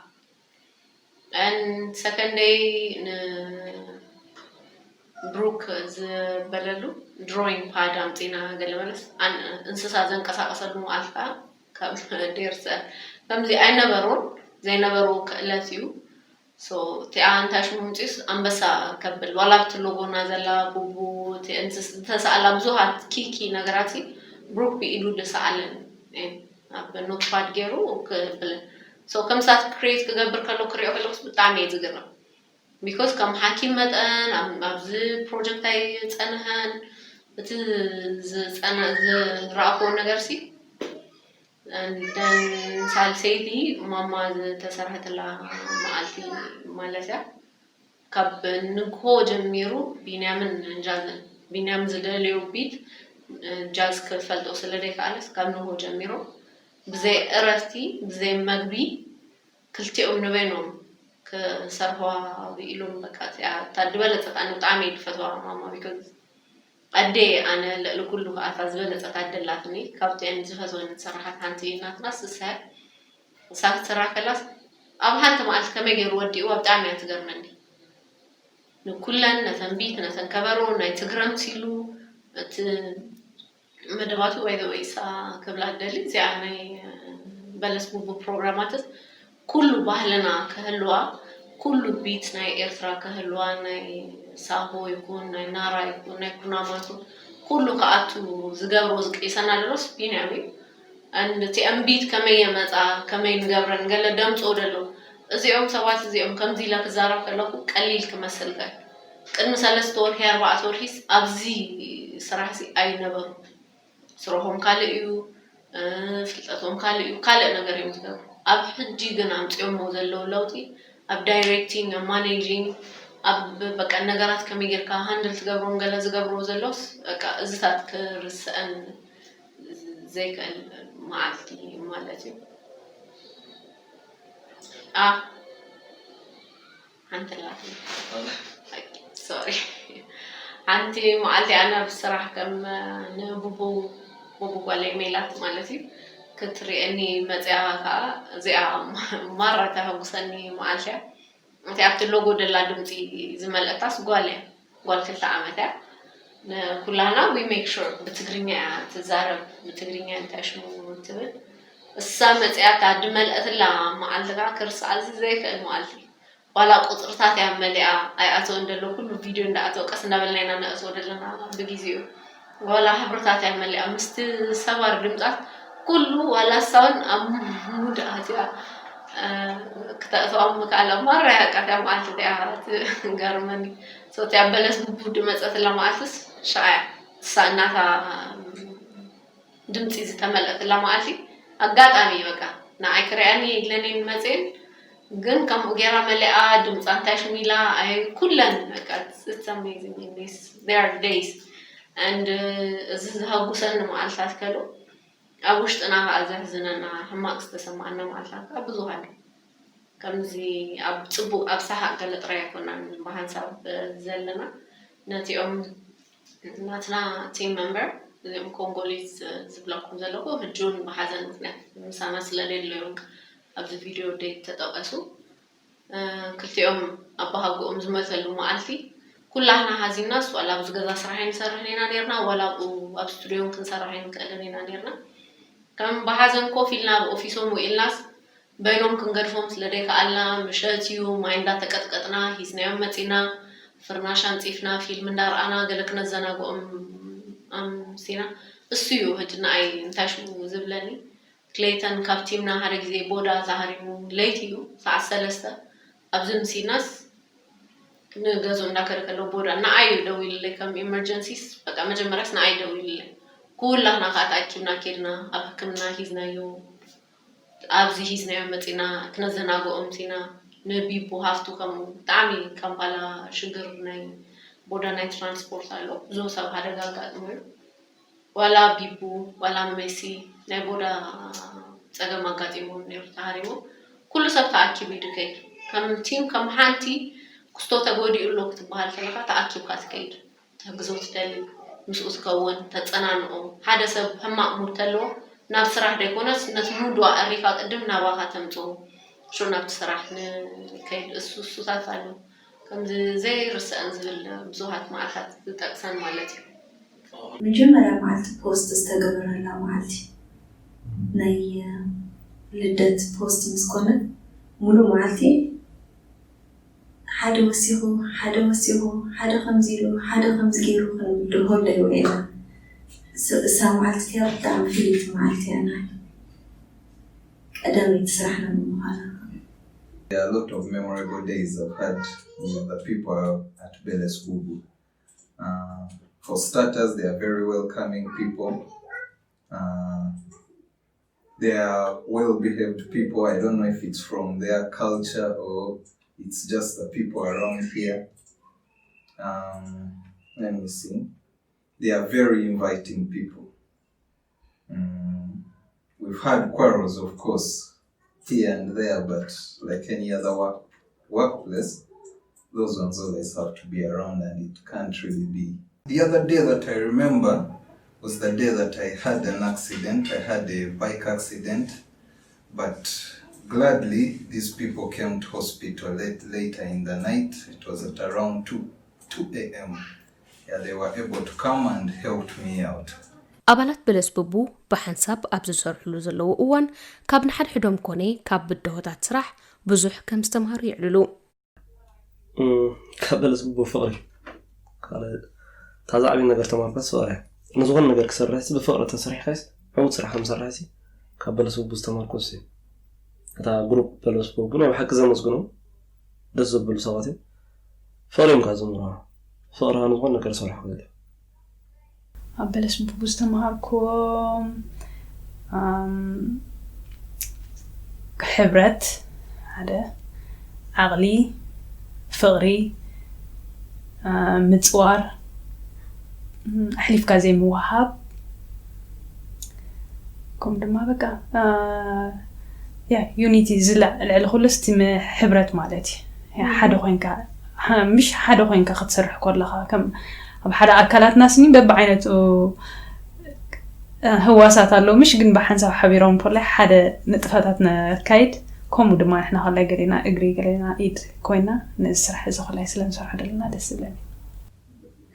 And second day ንብሩክ ዝበለሉ ድሮይንግ ፓድ ኣምፂና፣ ገለ መለስ ኣን- እንስሳ ዘንቀሳቀሰሉ መዓልቲ ከዓ ካብ ደርሰ ከምዚ ኣይነበሩን። ዘይነበሩ ክእለት እዩ። So እቲኣ እንታይ ሽሙ ምፅኡስ ኣንበሳ ከብል ዋላ ኣብቲ ሎጎና ዘላ ቡቡ፣ እቲ እንስስ ዝተሰኣላ ብዙሃት ኪኪ ነገራት ብሩክ ብኢዱ ዝሰኣለን እየን። ኣብ ኖትፓድ ገይሩ ክብልን። So ከምሳት ክሬት ክገብር ከሎ ክሪኦ ከለኩስ ብጣዕሚ እየ ዝግረም። ቢኮዝ ከም ሓኪም መጠን ኣብ- ኣብዚ ፕሮጀክት ኣይፀንሐን። እቲ ዝፀነ- ዝረኣክዎ ነገር ሲ ሳልሰይቲ ማማ ዝተሰርሐትላ መዓልቲ ማለት እያ። ካብ ንግሆ ጀሚሩ ቢንያምን ጃዝን፣ ቢንያም ዝደልዮ ቢት ጃዝ ክፈልጦ ስለ ዘይከኣለስ ካብ ንግሆ ጀሚሩ ብዘይ እረፍቲ ብዘይ መግቢ ክልቲኦም ንበይኖም ክሰርሕዋ ውኢሎም። በቃ እቲኣ እታ ዝበለጸት ኣነ ብጣዕሚ እየ ዝፈትዋ ማማ ቢኮዝ ኣደይ ኣነ ልዕሊ ኩሉ ከዓ እታ ዝበለጸት ኣደ ኣላትኒ። ካብቲአን ዝፈትወን ዝሰራሓት ሓንቲ ናትና ስሰ እሳ ክትስራሕ ከላስ ኣብ ሓንቲ መዓልቲ ከመይ ገይሩ ወዲእዋ ብጣዕሚ እያ ትገርመኒ። ንኩለን ነተን ቢት ነተን ከበሮ ናይ ትግረም ሲሉ እቲ መደባቱ ባይ ዘ ወይ እሳ ክብላ ደሊ እዚኣ ናይ በለስ ቡቡ ፕሮግራማትስ ኩሉ ባህልና ክህልዋ ኩሉ ቢት ናይ ኤርትራ ክህልዋ ናይ ሳሆ ይኩን ናይ ናራ ይኩን ናይ ኩናማቱ ኩሉ ከኣቱ ዝገብሮ ዝቅይሰና ደሎስ ቢንያም እዩ። And እቲ እምቢት ከመይ የመፃ ከመይ ንገብረን ገለ ደምፅኦ ደሎ እዚኦም ሰባት እዚኦም ከምዚ ኢለ ክዛረብ ከለኩ ቀሊል ክመስል ገል ቅድሚ ሰለስተ ወርሒ ኣርባዕተ ወርሒስ ኣብዚ ስራሕ እዚ ኣይነበሩ። ስርሖም ካልእ እዩ፣ ፍልጠቶም ካልእ እዩ፣ ካልእ ነገር እዮም ዝገብሩ። ኣብ ሕጂ ግን ኣምፅኦሞ ዘለዉ ለውጢ ኣብ ዳይሬክቲንግ ኣብ ማኔጂንግ ኣብ በቃ ነገራት ከመይ ጌርካ ሃንድል ትገብሮም ገለ ዝገብርዎ ዘለውስ በቃ እዝታት ክርስአን ዘይክእል መዓልቲ ማለት እዩ። ኣ ሓንቲ ኣላትኒ ሶሪ ሓንቲ መዓልቲ ኣነ ብስራሕ ከም ንቡቡ ቡቡ ጓለይ ሜላት ማለት እዩ ክትሪአኒ መፅያ ከዓ እዚኣ ማራ ተሐጉሰኒ መዓልቲ እያ። እቲ ኣብቲ ሎጎ ደላ ድምፂ ዝመልአታስ ጓል እያ። ጓል ክልተ ዓመት እያ። ንኩላና we make sure ብትግርኛ እያ ትዛረብ። ብትግርኛ እንታይ ሽሙ ትብል እሳ መፅያ እታ ድመልአትላ መዓልቲ ከዓ ክርስዓ እዚ ዘይክእል መዓልቲ ዋላ ቁፅርታት እያ መሊኣ ኣይኣተወን ደሎ ኩሉ ቪድዮ እንዳኣተወ ቀስ እንዳበልና ኢና ነእትዎ ደለና ብግዜኡ ዋላ ሕብርታት እያ መሊኣ ምስቲ ሰባር ድምፃት ኩሉ ዋላ እሳውን ኣብ ሙድ ኣትያ ክተእትዋም ምክኣላ ማራ ያቃት እያ መዓልቲ እቲኣ ትገርመኒ ሰቲ ኣብ በለስ ብቡድ መፀትላ መዓልትስ ሻያ እሳ እናታ ድምፂ ዝተመልአትላ መዓልቲ ኣጋጣሚ በቃ ንዓይ ክሪኣኒ ኢለኔን መፅን ግን ከምኡ ገይራ መሊኣ ድምፃ እንታይ ሽሚላ ኣይ ኩለን በቃ it's amazing in this their days and እዚ ዝሃጉሰኒ መዓልታት ከሉ ኣብ ውሽጥና ከዓ ዘሕዝነና ሕማቅ ዝተሰማዓና መዓልታት ከዓ ብዙሃን ከምዚ ኣብ ፅቡቅ ኣብ ሰሓቅ ገለ ጥራይ ኣይኮናን ብሓንሳብ ዘለና ነቲኦም ናትና ቲም መምበር እዚኦም ኮንጎሊዝ ዝብለኩም ዘለኩ ህጂ እውን ብሓዘን ምክንያት ምሳና ስለሌለዮም ኣብዚ ቪድዮ ደይ ተጠቀሱ ክልቲኦም ኣባሃጎኦም ዝመተሉ መዓልቲ ኩላህና ሃዚናስ ዋላ ኣብዚ ገዛ ስራሕ ኣይንሰርሕን ኢና ነርና ዋላ ኣብኡ ኣብ ስቱድዮ ክንሰርሕ ኣይንክእልን ኢና ነርና ከም ብሓዘን ኮፍ ኢልና ኣብ ኦፊሶም ውኢልናስ በይኖም ክንገድፎም ስለ ደይከኣልና ምሸት እዩ ማይ እንዳተቀጥቀጥና ሂዝናዮም መፂና ፍርናሽ ኣንፂፍና ፊልም እንዳረኣና ገለ ክነዘናግኦም ኣምሲና እሱ እዩ ሕጂ ንኣይ እንታይ ሽሙ ዝብለኒ ክሌተን ካብ ቲምና ሓደ ግዜ ቦዳ ተሃሪሙ ለይቲ እዩ ሰዓት ሰለስተ ኣብዚ ምሲናስ ንገዝኡ እንዳከደ ከሎ ቦዳ ንኣይ እዩ ደዊሉለይ ከም ኢመርጀንሲስ በቃ መጀመርያስ ንኣይ ደዊሉለይ ኩላህና ከዓ ተኣኪብና ኬድና ኣብ ሕክምና ሂዝናዮ ኣብዚ ሂዝናዮ መፂና ክነዘናግኦም ሲና ንቢቡ ሃፍቱ ከምኡ ብጣዕሚ ካምፓላ ሽግር ናይ ቦዳ ናይ ትራንስፖርት ኣሎ ብዙ ሰብ ሃደጋ ኣጋጥሙ እዩ ዋላ ቢቡ ዋላ መሲ ናይ ቦዳ ፀገም ኣጋጢሞም ነሩ ተሃሪሞም ኩሉ ሰብ ተኣኪቡ ይድከይድ ከም ቲም ከም ሓንቲ ክስቶ ተጎዲኡ ኣሎ ክትበሃል ከለካ ተኣኪብካ ትከይድ ተግዞ ትደሊ ምስኡ ትከውን ተፀናንኦ ሓደ ሰብ ሕማቅ ሙድ ተለዎ ናብ ስራሕ ደይኮነስ ነቲ ሙድዋ ኣሪካ ቅድም ናባካ ተምፅኡ ሽዑ ናብቲ ስራሕ ንከይድ እሱ እሱታት ኣሎ ከምዚ ዘይርስዐን ዝብል ብዙሃት መዓልታት ዝጠቅሰን ማለት እዩ። መጀመርያ መዓልቲ ፖስት ዝተገበረላ መዓልቲ ናይ ልደት ፖስት ምስ ኮነ ሙሉእ መዓልቲ ሓደ ወሲኹ ሓደ ወሲኹ ሓደ ከምዚ ኢሉ ሓደ ከምዚ ገይሩ ክንብል ድሆል ዶ ይውዒልና። እሳ መዓልቲ እቲኣ ብጣዕሚ ፍልይቲ መዓልቲ እያ ናይ ቀዳመይቲ ስራሕና ብምዃና። There are a lot of memorable days I've had with the people at Beles Bubu. Uh, for starters, they are very welcoming people. Uh, they are well behaved people. I don't know if it's from their culture or it's just the people around here. Um, let me see. They are very inviting people. Mm, we've had quarrels, of course, here and there, but like any other work, workplace, those ones always have to be around and it can't really be. The other day that I remember was the day that I had an accident. I had a bike accident, but gladly these people came to hospital late, later in the night. It was at around two, two a.m. Yeah, they were able to come and help me out. ኣባላት በለስ ብቡ ብሓንሳብ ኣብ ዝሰርሕሉ ዘለዉ እዋን ካብ ንሓድሕዶም ኮነ ካብ ብድሆታት ስራሕ ብዙሕ ከም ዝተምሃሩ የዕልሉ። ካብ በለስ ብቡ ፍቕሪ ካልእ እታ ዝዓበየ ነገር ተማርኳስ ፍቕሪ እያ። ንዝኾነ ነገር ክሰርሕሲ ብፍቕሪ ተሰሪሕካስ ዕዉት ስራሕ ከም ዝሰርሕሲ ካብ በለስ ብቡ ዝተማርኩ እሱ እዩ። እታ ግሩፕ በለስ ብቡ ናይ ብሓቂ ዘመስግኖም ደስ ዘብሉ ሰባት እዮም። ፍቕሪ እዮም ካብ ዘምህሩኻ። ፍቕሪ ንዝኾነ ነገር ዝሰርሖ ክእል እዩ። ኣብ በለስ ብቡ ዝተምሃርኩዎም ሕብረት ሓደ ዓቕሊ ፍቕሪ ምፅዋር ኣሕሊፍካ ዘይምውሃብ ከምኡ ድማ በቃ ያ ዩኒቲ ዝላ ልዕሊ ኩሉ ስቲ ሕብረት ማለት እዩ ሓደ ኮይንካ ምሽ ሓደ ኮይንካ ክትሰርሕ ከለካ ከም ኣብ ሓደ ኣካላትና ስኒ በብዓይነቱ ህዋሳት ኣለዉ ምሽ ግን ብሓንሳብ ሓቢሮም ፖላይ ሓደ ንጥፈታት ነካይድ ከምኡ ድማ ንሕና ከላይ ገሌና እግሪ ገሌና ኢድ ኮይና ነዚ ስራሕ እዚ ከላይ ስለ ንሰርሖ ዘለና ደስ ዝብለኒ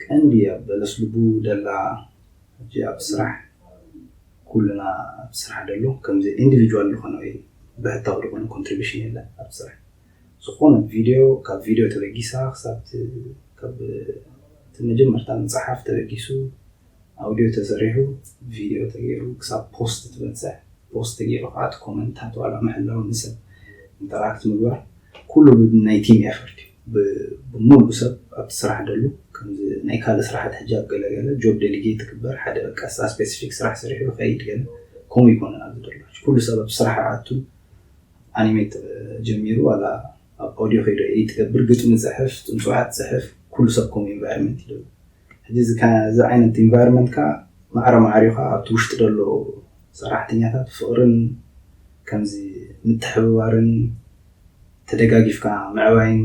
ቀንዲ ኣብ በለስ ልቡ ደላ ሕጂ ኣብ ስራሕ ኩልና ኣብ ስራሕ ደሎ ከምዚ ኢንዲቪጁዋል ዝኾነ ወይ ብሕታዊ ዝኾነ ኮንትሪቢሽን የለን ኣብ ስራሕ ዝኾነ ቪድዮ ካብ ቪድዮ ተበጊሳ ክሳብ ካብ መጀመርታ መፅሓፍ ተበጊሱ ኣውዲዮ ተሰሪሑ ቪድዮ ተገይሩ ክሳብ ፖስት ትበፅሕ ፖስት ተገይሩ ከዓ እቲ ኮመንታት ዋላ ምሕላው ንሰብ ኢንተራክት ምግባር ኩሉ ናይ ቲም ኤፈርት እዩ ብሙሉ ሰብ ኣብቲ ስራሕ ደሉ ከምዚ ናይ ካልእ ስራሓት ሕጂ ኣብ ገለገለ ጆብ ዴሊጌት ትግበር ሓደ በቃ ስራ ስፔሲፊክ ስራሕ ሰሪሑ ይኸይድ ገለ ከምኡ ይኮነን ኣብዚ ደሎ ኩሉ ሰብ ኣብ ስራሕ ኣቱ ኣኒሜት ጀሚሩ ዋላ ኣብ ኦዲዮ ከይዶ ኤዲት ትገብር ግጥሚ ፅሕፍ ፅንፅዋት ፅሕፍ ኩሉ ሰብ ከምኡ ኢንቫይሮንመንት ይደሉ ሕጂ እዚ ዓይነት ኢንቫይሮንመንት ከዓ ማዕረ ማዕሪኻ ኣብቲ ውሽጢ ዘሎ ሰራሕተኛታት ፍቕርን ከምዚ ምትሕብባርን ተደጋጊፍካ ምዕባይን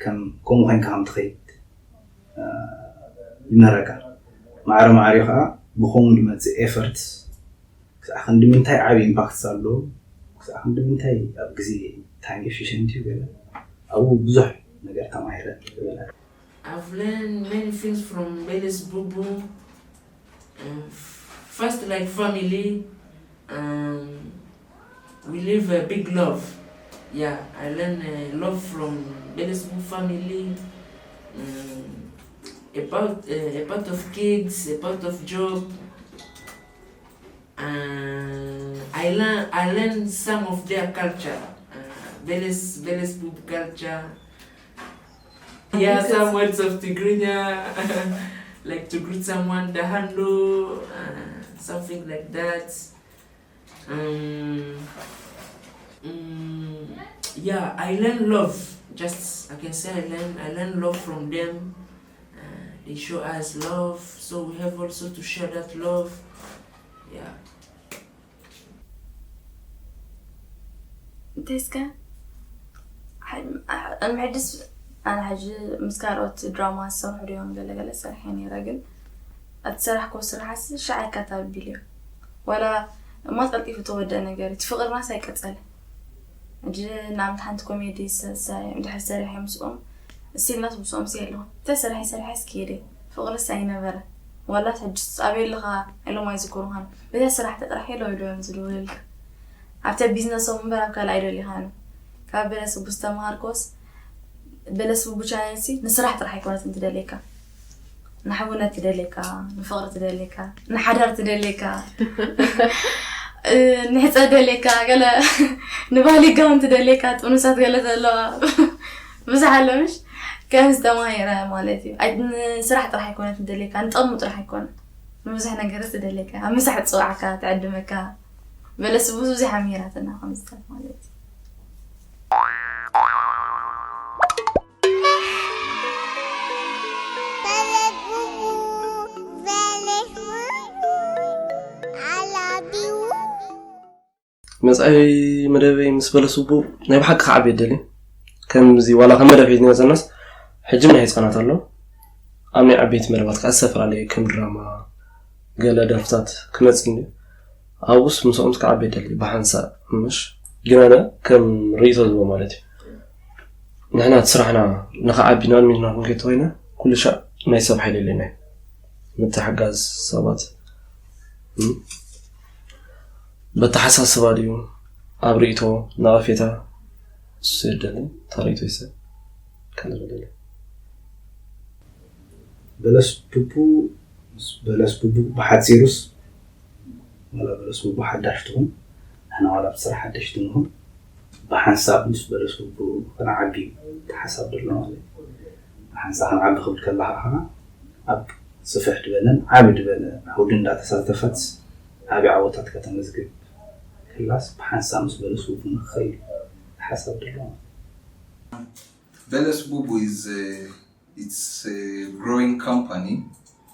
ከምኡ ኮይንካ ከም ትኸይድ ይመረካ ማዕረ ማዕሪኻ ብኸምኡ ዝመፅእ ኤፈርት ክሳዕ ክንዲ ምንታይ ዓብዪ ኢምፓክትስ ኣለዎ ክሳዕ ክንዲ ምንታይ ኣብ ግዜ ታይም ኤፊሽንት እዩ ገለ ኣብኡ ብዙሕ ነገር ተማሂረ ይበለ I've learned many things from Beles Bubu. Um, first, like family, um, we live a big love. Yeah, I learned a love from Beles Bubu family. Um, about uh, a part of kids, a part of job. Uh, I learn I learned some of their culture, uh, Beles Beles Bubu culture. Yeah, some words of Tigrinya, like to greet someone, dahando, uh, something like that. Um, um, yeah, I learn love. Just I can say I learn I learn love from them. Uh, they show us love, so we have also to share that love. Yeah. እንታይ እስከ ንምሕድስ ኣነ ሕጂ ምስ ካልኦት ድራማ ዝሰርሑ ድዮም ገለገለ ሰሪሐ ነይረ ግን እቲ ሰራሕኮ ስራሓስ ሻዕ ኣይካታብቢል እዩ ዋላ እሞ ቀልጢፉ ተወደ ነገር እቲ ፍቅርናስ ኣይቀፀለ ሕጂ ንኣብነት ሓንቲ ኮሜዲ ድሕር ሰሪሐ ምስኦም እስቲልናስ ምስኦም ሲ ኣለኹ እንታይ ሰሪሐ ሰሪሐ እስኪ ደ ፍቕርስ ኣይነበረ ዋላስ ሕጂ ኣበይ ኣለኻ ኢሎም ኣይዝክሩኻን በዚያ ስራሕ ተጥራሕ ኢሎ ኢሉ እዮም ዝድውልልካ ኣብቲ ቢዝነሶም እምበር ኣብ ካልእ ኣይደሊኻን ካብ በለስ ቡቡ ዝተምሃርኮስ በለስ ቡቡ ቻነል ሲ ንስራሕ ጥራሕ ኣይኮነትን ትደልየካ ንሓውነት ትደልየካ ንፍቕሪ ትደልየካ ንሓዳር ትደልየካ ንሕፀ ደልየካ ገለ ንባህሊ ጋውን ትደልየካ ጥኑሳት ገለ ዘለዋ ብዙሕ ኣሎ ምሽ ከም ዝተማሂረ ማለት እዩ ንስራሕ ጥራሕ ኣይኮነት ትደልየካ ንጠሙ ጥራሕ ኣይኮነ ንብዙሕ ነገር ትደልየካ ኣብ ምሳሕ ትፅዋዕካ ትዕድመካ በለስ ብዙሕ ኣምሂራትና ከምዝታት ማለት እዩ መጻኢ መደበይ ምስ በለስ ቡቡ ናይ ብሓቂ ክዓቢ የደሊ። ከምዚ ዋላ ከም መደብ ሒዝና ዝመጸናስ ሕጂ ናይ ህጻናት ኣሎ። ኣብ ናይ ዓበይቲ መደባት ከኣ ዝተፈላለየ ከም ድራማ ገለ ደርፍታት ክመጽእ እንድዩ። ኣብኡስ ምስኦም ክዓቢ የደሊ ብሓንሳእ ምሽ ግን ኣነ ከም ርእይቶ ዝቦ ማለት እዩ። ንሕና እቲ ስራሕና ንኽዓቢ ንቕድሚት ናኹንከይተኾይነ ኩሉ ሻዕ ናይ ሰብ ሓይሊ የለና እዩ። ምትሕጋዝ ሰባት በተሓሳስባ ድዩ ኣብ ርእይቶ ነቐፌታ እሱ የደልን እታ ርእይቶ ይሰብ ካልእ በለለ በለስ ቡቡ በለስ ቡቡ ብሓፂሩስ ዋላ በለስ ቡቡ ሓዳሽ ትኹን ንሕና ዋላ ብስራሕ ሓደሽቲ ንኹን ብሓንሳብ ምስ በለስ ቡቡ ክንዓቢ ተሓሳብ ደሎ ማለት እዩ ሓንሳ ክንዓቢ ክብል ከለካ ከዓ ኣብ ስፍሕ ድበለን ዓቢ ድበለ ዓውዲ እንዳተሳተፈት ዓቢ ዓወታት ከተመዝግብ ክላስ ብሓንሳብ ምስ በለስ ቡቡ ንክኸይድ ተሓሳብ ደሎ ማለት እዩ Beles Bubu is a, it's a growing company.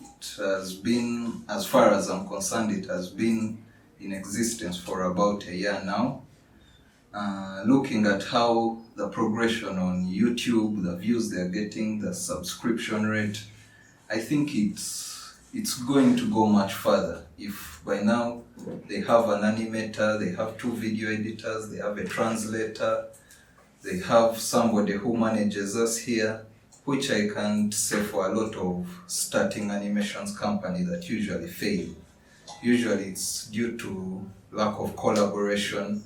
It has been, as far as I'm concerned, it has been in existence for about a year now. Uh, looking at how the progression on YouTube, the views they're getting, the subscription rate, I think it's it's going to go much further. If by now they have an animator, they have two video editors, they have a translator, they have somebody who manages us here, which I can't say for a lot of starting animations company that usually fail. Usually it's due to lack of collaboration,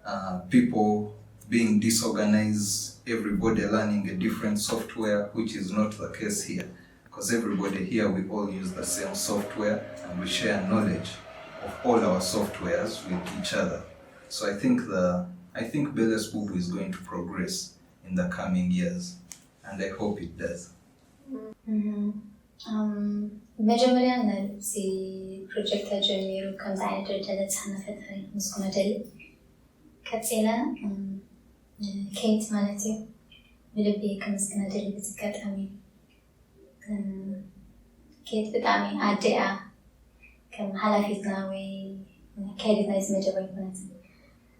uh, people being disorganized, everybody learning a different software, which is not the case here. Because everybody here, we all use the same software and we share knowledge of all our softwares with each other. So I think the I think Beles Bubu is going to progress in the coming years, and I hope it does. መጀመርያ ነዚ ፕሮጀክት ጀሚሩ ከምዚ ዓይነት ደረጃ ዘብፅሐና ፈጣሪ ምስግኖ ደሊ ቀፂለ ኬት ማለት እዩ ብልቢ ከመስግና ደሊ በዚ ኣጋጣሚ ኬት ብጣዕሚ ኣደ እያ ከም ሓላፊትና ወይ ኣካየዲት ናይዚ መደብ ኣይኮነትን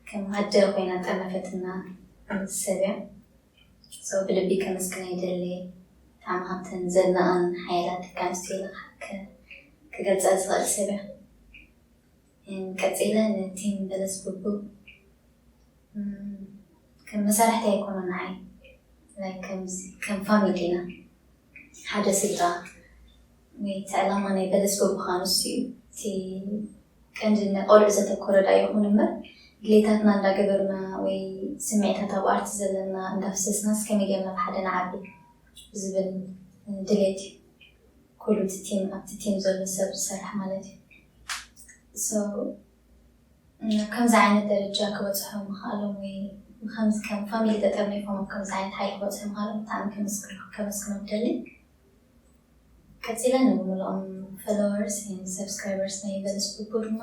ከም ኣደ ኮይና ጠመፈትና ሰብ እያ ብልቢ ከመስግና ይደሊ ብጣዕሚ ካብተን ዘድንቐን ሓያላት ደቂ ኣንስትዮ ኢለ ክገልፃ ዝኽእል ሰብ እያ ቀፂለ ንቲም በለስ ቡቡ ከም መሳርሕቲ ኣይኮኑ ንዓይ ከም ፋሚሊ ኢና ሓደ ስድራ ወይ እቲ ዕላማ ናይ በለስ ቡቡ ከዓ ንሱ እዩ እቲ ቀንዲ ናይ ቆልዑ ዘተኮረ ዳ ይኹን እምበር ድሌታትና እንዳገበርና ወይ ስምዒታት ኣብ ኣርቲ ዘለና እንዳፍሰስናስ ከመይ ጌርና ብሓደ ንዓቢ ዝብል ድሌት እዩ ኩሉ እቲ ቲም ኣብቲ ቲም ዘሎ ሰብ ዝሰርሕ ማለት እዩ so ከምዚ ዓይነት ደረጃ ክበፅሑ ምኽኣሎም ወይ ከምዚ ከም ፋሚሊ ተጠርኒፎም ኣብ ከምዚ ዓይነት ሓይሊ ክበፅሑ ምኽኣሎም ብጣዕሚ ከመስግኖም ደሊ ቀፂለ ንምልኦም followers and subscribers ናይ በለስ ቡቡ ድማ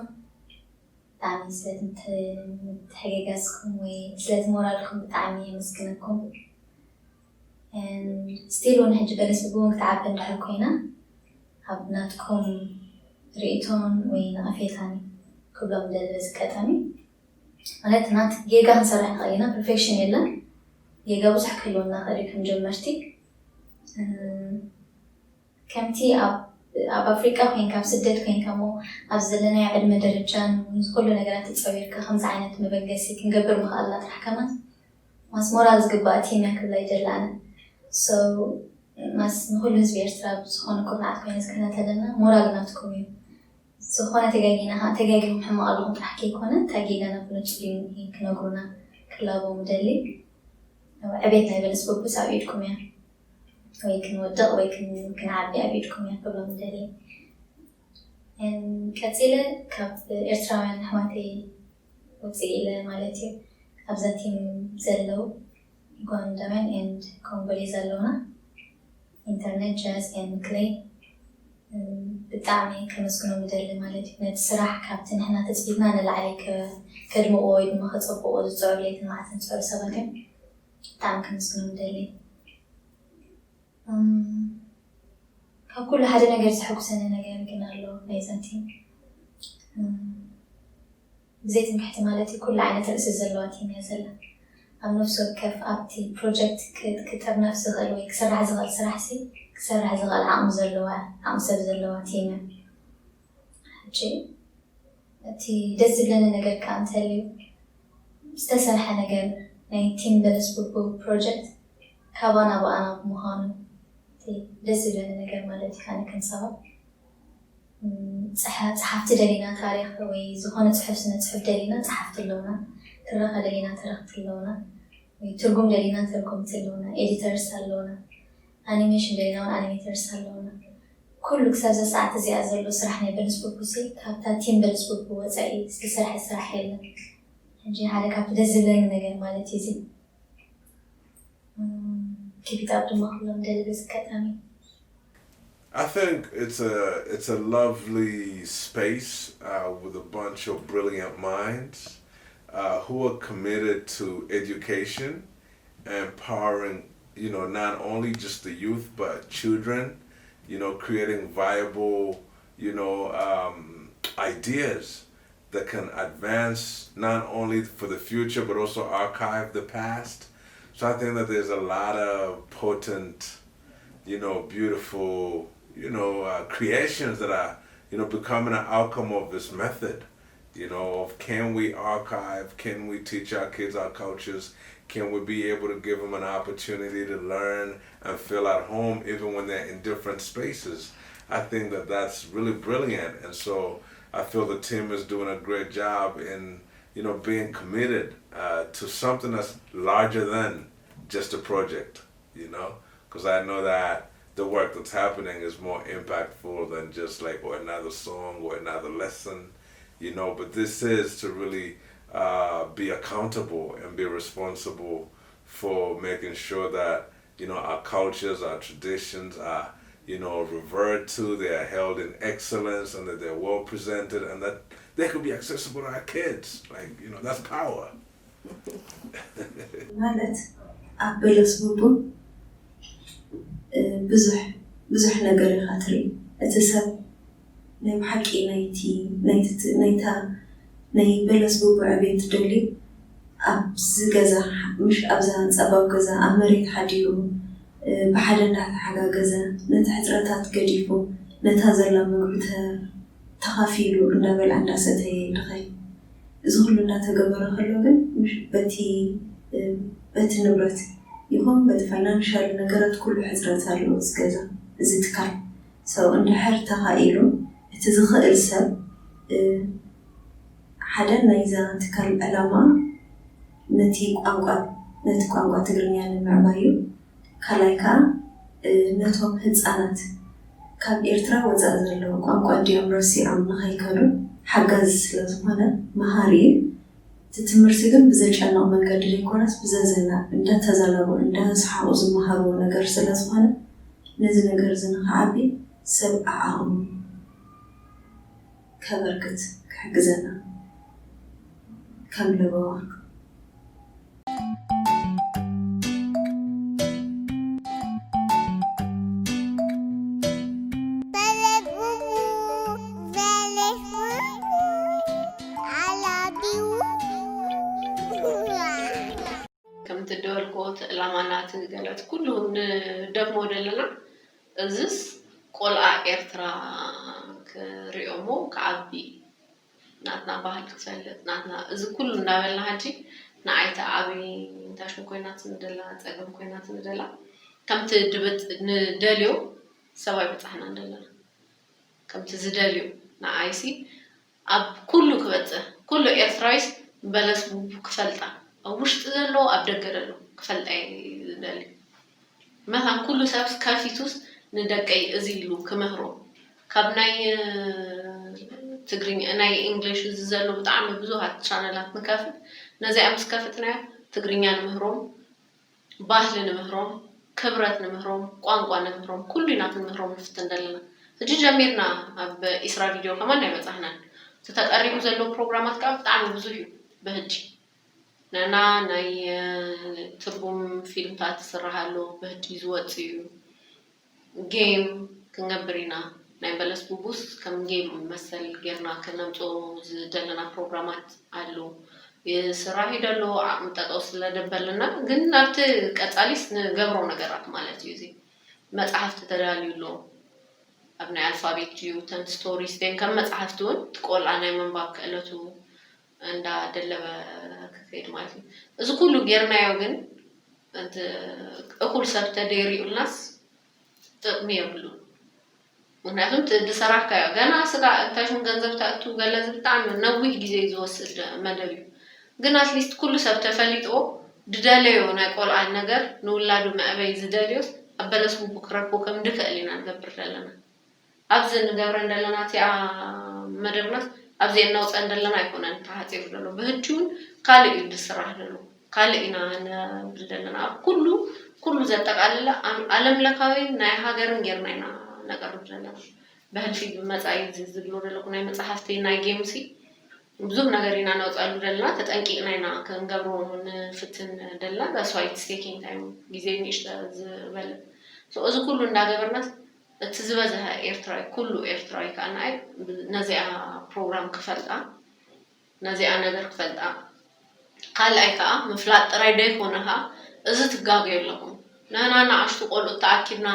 ብጣዕሚ ስለትምትሕግጋዝኩም ወይ ስለቲ ሞራልኩም ብጣዕሚ የመስግነኩም still እውን ሕጂ በለስ ቡቡ እውን ክትዓቢ እንድሕር ኮይና ኣብ ናትኩም ርእይቶን ወይ ነቐፌታን ክብሎም ደሊ በዚ ኣጋጣሚ ማለት ናት ጌጋ ክንሰርሕ ንኽእል ኢና perfection የለን ጌጋ ብዙሕ ክህልወና ይኽእል እዩ ከም ጀመርቲ ከምቲ ኣብ ኣፍሪቃ ኮይንካ ኣብ ስደት ኮይንካ እሞ ኣብ ዘለናዮ ዕድመ ደረጃን ኩሉ ነገራት ተፀዊርካ ከምዚ ዓይነት መበገሲ ክንገብር ምኽኣልና ጥራሕ ከማን ማስ ሞራል ዝግባእ ቲም እያ ክብላ ይደሊ ኣነ። So ማስ ንኩሉ ህዝቢ ኤርትራ ብዝኾነ ኩርናዓት ኮይነ ዝከታተለና ሞራል ናትኩም እዩ። ዝኾነ ተጋጊና ከዓ ተጋጊኹም ሕማቕ ኣለኹም ጥራሕ ከይኮነ እታ ጌጋና ብንጹር ክነግሩና ክላቦ ምደሊ። ዕቤት ናይ በለስ ብቡስ ኣብ ኢድኩም እያ። ወይ ክንወድቕ ወይ ክን- ክንዓቢ ኣብ ኢድኩም እያ ክብሎም ምደሊ። ቀፂለ ካብ ኤርትራውያን ኣሕዋተይ ውፅእ ኢለ ማለት እዩ ኣብዛ ቲም ዘለዉ ጓንዳውያን and ኮንጎሌዝ ኣለውና ኢንተርኔት ጃዝ and ክሌይ ብጣዕሚ ከመስግኖም ይደሊ ማለት እዩ ነቲ ስራሕ ካብቲ ንሕና ተፅቢትና ንላዕሊ ከድምዎ ወይ ድማ ከፀብቅዎ ዝፅዕሩ ለይትን መዓልትን ዝፅዕሩ ሰባት እዮም ብጣዕሚ ከመስግኖም ይደሊ ካብ ኩሉ ሓደ ነገር ዘሐጉሰኒ ነገር ግን ኣሎ ናይዛ ቲም ብዘይ ትምክሕቲ ማለት እዩ ኩሉ ዓይነት ርእሲ ዘለዋ ቲም እያ ዘላ ኣብ ነፍሲ ወከፍ ኣብቲ ፕሮጀክት ክጥርነፍ ዝኽእል ወይ ክስራሕ ዝኽእል ስራሕ ሲ ክሰርሕ ዝኽእል ዓቕሚ ዘለዋ ዓቕሚ ሰብ ዘለዋ ቲም እያ ሕጂ እቲ ደስ ዝብለኒ ነገር ከዓ እንተልዩ ዝተሰርሐ ነገር ናይ ቲም በለስ ቡቡ ፕሮጀክት ካባና ብኣና ብምዃኑ እቲ ደስ ዝብለኒ ነገር ማለት እዩ ኣነ ከም ሰባት ጸሓፍቲ ደሊና ታሪክ ወይ ዝኾነ ፅሑፍ ስነ ፅሑፍ ደሊና ፀሓፍቲ ኣለውና ትረኸ ደሊና ተረክቲ ኣለውና ወይ ትርጉም ደሊና ተርጎምቲ ኣለውና ኤዲተርስ ኣለውና ኣኒሜሽን ደሊና እውን ኣኒሜተርስ ኣለውና ኩሉ ክሳብ እዛ ሰዓት እዚኣ ዘሎ ስራሕ ናይ በለስ ቡቡ ሲ ካብታ ቲም በለስ ቡቡ ወፃኢ ዝተሰርሐ ስራሕ የለን ሕጂ ሓደ ካብቲ ደስ ዝብለኒ ነገር ማለት እዩ እዚ ኪቢታብ ድማ ክብሎም ደሊ በዚ ኣጋጣሚ I think it's a it's a lovely space uh, with a bunch of brilliant minds uh, who are committed to education, empowering you know not only just the youth but children, you know, creating viable you know um, ideas that can advance not only for the future but also archive the past. So I think that there's a lot of potent, you know, beautiful, you know, uh, creations that are, you know, becoming an outcome of this method. You know, of can we archive? Can we teach our kids our cultures? Can we be able to give them an opportunity to learn and feel at home even when they're in different spaces? I think that that's really brilliant. And so I feel the team is doing a great job in, you know, being committed uh, to something that's larger than just a project, you know, because I know that the work that's happening is more impactful than just like or another song or another lesson, you know, but this is to really uh, be accountable and be responsible for making sure that you know our cultures, our traditions are you know revered to, they are held in excellence, and that they're well presented, and that they could be accessible to our kids. Like you know, that's power. ማለት ኣብ በለስ ቡቡ ብዙሕ ብዙሕ ነገር ኢኻ ትርኢ እቲ ሰብ ናይ ብሓቂ ናይቲ ናይታ ናይ በለስ ቡቡ ዕቤት ደልዩ ኣብዚ ገዛ ምሽ ኣብዛ ፀባብ ገዛ ኣብ መሬት ሓዲሩ ብሓደ እንዳተሓጋገዘ ነቲ ሕፅረታት ገዲፉ ነታ ዘላ ምግቢ ተኻፊሉ እንዳበልዓ እንዳሰተየ ይድኸይ። እዚ ኩሉ እንዳተገበረ ከሎ ግን በቲ በቲ ንብረት ይኹን በቲ ፋይናንሻል ነገራት ኩሉ ሕፅረት ኣለዎ እዚ ገዛ እዚ ትካል ሰው እንድሕር ተኻኢሉ እቲ ዝኽእል ሰብ ሓደ ናይዛ ትካል ዕላማ ነቲ ቋንቋ ነቲ ቋንቋ ትግርኛ ንምዕባይ እዩ ካልኣይ ከዓ ነቶም ህፃናት ካብ ኤርትራ ወፃእ ዘለዉ ቋንቋ እንዲኦም ረሲዖም ንኸይከዱ ሓጋዚ ስለዝኾነ መሃሪ እዩ። እቲ ትምህርቲ ግን ብዘጨንቕ መንገዲ ዘይኮነስ ብዘዘናግዕ እንዳተዛናግዑ እንዳሰሓቑ ዝመሃርዎ ነገር ስለዝኾነ ነዚ ነገር እዚ ንኽዓቢ ሰብ ዓዓቕሙ ከበርክት ክሕግዘና ከም ለበዋ። ከምቲ ደበልክዎ እቲ ዕላማና እቲ ገለ እቲ ኩሉ ንደግሞ ዘለና እዝስ ቆልዓ ኤርትራ ክሪኦሞ ክዓቢ ናትና ባህል ክፈልጥ ናትና እዚ ኩሉ እንዳበልና ሕጂ ንዓይ ተዓቢ እንታሽም ኮይናት ንደላ ጸገም ኮይናት ንደላ ከምቲ ድበጽ ንደልዮ ሰብኣይ በጻሕና እንደለና ከምቲ ዝደልዮ ንዓይሲ ኣብ ኩሉ ክበጽሕ ኩሉ ኤርትራዊስ በለስ ቡቡ ክፈልጣ ኣብ ውሽጢ ዘሎ ኣብ ደገ ዘሎ ክፈልጣ ዝደሊ መታን ኩሉ ሰብስ ከፊቱስ ንደቀይ እዚ ኢሉ ክምህሮ ካብ ናይ ትግርኛ ናይ እንግሊሽ እዚ ዘሎ ብጣዕሚ ብዙሃት ቻነላት ንከፍት ነዚኣ ምስ ከፍትናዮ ትግርኛ ንምህሮም ባህሊ ንምህሮም ክብረት ንምህሮም ቋንቋ ንምህሮም ኩሉ ኢና ክንምህሮም ንፍትን ዘለና ሕጂ ጀሚርና ኣብ ኢስራ ቪድዮ ከማን ኣይበጻሕናን እቲ ተቀሪቡ ዘሎ ፕሮግራማት ከዓ ብጣዕሚ ብዙህ እዩ ብህጂ ነና ናይ ትርጉም ፊልምታት ዝስራሕ ኣሎ ብህጂ ዝወፅእ እዩ game ክንገብር ኢና ናይ በለስ ቡቡስ ከም game መሰል ጌርና ክነምፅኦ ዝደለና ፕሮግራማት ኣሎ ስራሕ እዩ ደሎ ዓቕሚ ጠጠው ስለደበልና ግን ናብቲ ቀፃሊስ ንገብሮ ነገራት ማለት እዩ እዚ መፅሓፍቲ ተዳልዩ ኣሎ ኣብ ናይ ኣልፋቤት እዩ ተን stories ን ከም መፅሓፍቲ እውን ትቆልዓ ናይ ምንባብ ክእለቱ እንዳደለበ ክከይድ ማለት እዩ እዚ ኩሉ ጌርናዮ ግን እንቲ እኩል ሰብ ተደይሪኡልናስ ጥቕሚ የብሉን። ምክንያቱ እቲ ዝሰራሕካዮ ገና ስጋ እንታይ ሽም ገንዘብ ተእቱ ገለ እዚ ብጣዕሚ ነዊሕ ግዜ እዩ ዝወስድ መደብ እዩ። ግን at least ኩሉ ሰብ ተፈሊጥዎ ዝደለዮ ናይ ቆልዓ ነገር ንውላዱ መዕበይ ዝደልዮስ ኣብ በለስ ቡቡ ክረክቦ ከም ድክእል ኢና ንገብር ዘለና። ኣብዚ ንገብረን ዘለና እቲኣ መደብናስ ኣብዚ እነውፀን ዘለና ኣይኮነን ተሓፂሩ ዘሎ ብህጂ እውን ካልእ እዩ ዝስራሕ ዘሎ ካልእ ኢና ነብል ዘለና ኣብ ኩሉ ኩሉ ዘጠቃለለ ዓለም ለካዊ ናይ ሃገርን ጌርና ኢና ነቀርብ ዘለና በህልፊ ብመፃኢ ዝብሎ ዘለኩ ናይ መፅሓፍቲ ናይ game ሲ ብዙህ ነገር ኢና ነውፀሉ ዘለና ተጠንቂቅና ኢና ክንገብሮ ንፍትን ዘለና that's why it's taking time ግዜ ንእሽተ ዝበለ እዚ ኩሉ እንዳገበርናስ እቲ ዝበዝሐ ኤርትራዊ ኩሉ ኤርትራዊ ከዓ ንዓይ ነዚኣ ፕሮግራም ክፈልጣ ነዚኣ ነገር ክፈልጣ ካልኣይ ከዓ ምፍላጥ ጥራይ ደይኮነ ከዓ እዚ ትጋገዩ ኣለኹም ንህና ንኣሽቱ ቆልዑት ተኣኪብና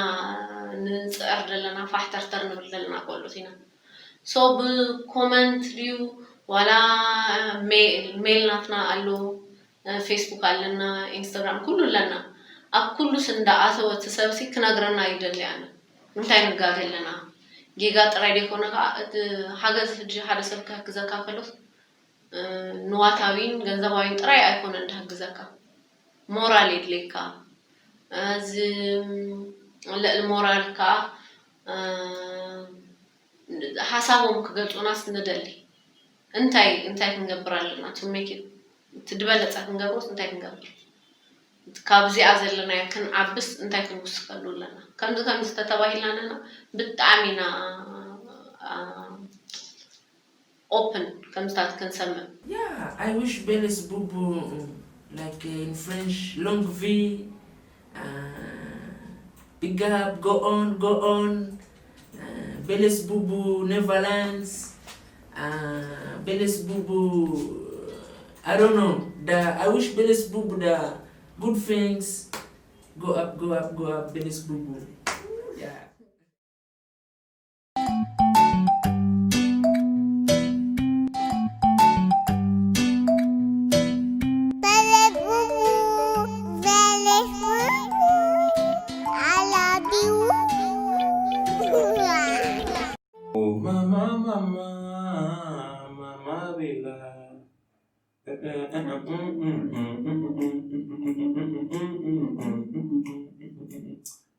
ንፅዕር ዘለና ፋሕተርተር ንብል ዘለና ቆልዑት ኢና so ብኮመንት ድዩ ዋላ ሜል ናትና ኣሎ ፌስቡክ ኣለና ኢንስታግራም ኩሉ ኣለና ኣብ ኩሉ ስንዳ ኣተወ እቲ ሰብሲ ክነግረና ይደሊ ኣነ እንታይ ንጋገ ኣለና ጌጋ ጥራይ ደይኮነ ከዓ እቲ ሓገዝ ሕጂ ሓደ ሰብ ክሕግዘካ ከሎስ ንዋታዊን ገንዘባዊን ጥራይ ኣይኮነን ዝሕግዘካ ሞራል የድልየካ እዚ ልዕሊ ሞራል ከዓ ሓሳቦም ክገልፁናስ ንደሊ እንታይ እንታይ ክንገብር ኣለና to make it እቲ ዝበለፀ ክንገብሮስ እንታይ ክንገብር ካብዚኣ ዘለናዮ ክንዓብስ እንታይ ክንውስከሉ ኣለና ከምዚ ከምዚ ተተባሂልና ኣለና ብጣዕሚ ኢና open ከምዝታት ክንሰምዕ Yeah, I wish Belis Bubu, like uh, in French, longue vie, uh, big up, go on, go on. Uh, Belis Bubu, Neverlands, uh, Belis Bubu, I don't know. The, I wish Belis Bubu the good things. Go up, go up, go up, Belis Bubu. Yeah.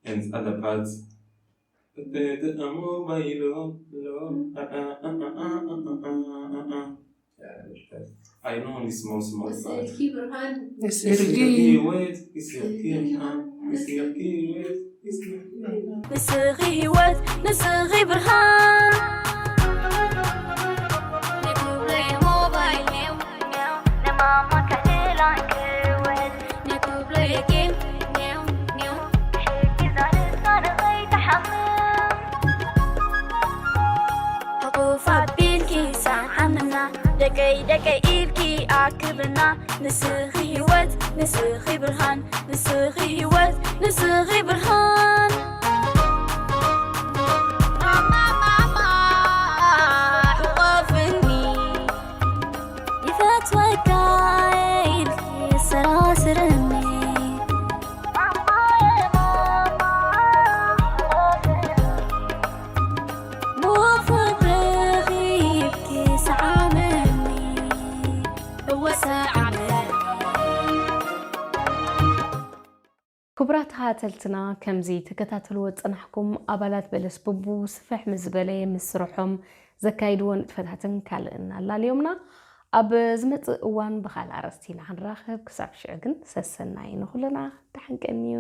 And other parts. I know only small, small part. ንስርጊ It's your key, wait, it's your key, wait, it's your key, wait, it's your key. ንስኺ ህይወት ንስኺ ብርሃን ናይ ኩብለይ ሞባይል ኔው ኔው ንማማ ከሌላ ክወት ናይ ኩብለይ ጌም ኔው ኔው ሕጊ ዛንሳ ንኸይትሓምም ሕቁፍ ኣቢልኪ ሰዓምና ደቀይ ደቀይ ኢልኪ ኣክብና ንስኺ ህይወት ንስኺ ብርሃን ንስኺ ህይወት ንስኺ ብርሃን ማማ ማማ ሕቆፍኒ ይፈትወካ ኢልኪ ክቡራት ተኸታተልትና፣ ከምዚ ትከታተልዎ ዝጸናሕኩም ኣባላት በለስ ቡቡ ስፍሕ ምስ ዝበለ ምስ ስርሖም ዘካይድዎ ንጥፈታትን ካልእን ኣላልዮምና። ኣብ ዝመጽእ እዋን ብኻልእ ኣርእስቲ ኢና ክንራኸብ። ክሳብ ሽዑ ግን ሰሰናዩ ንኹልና። ደሓን ቀንዩ።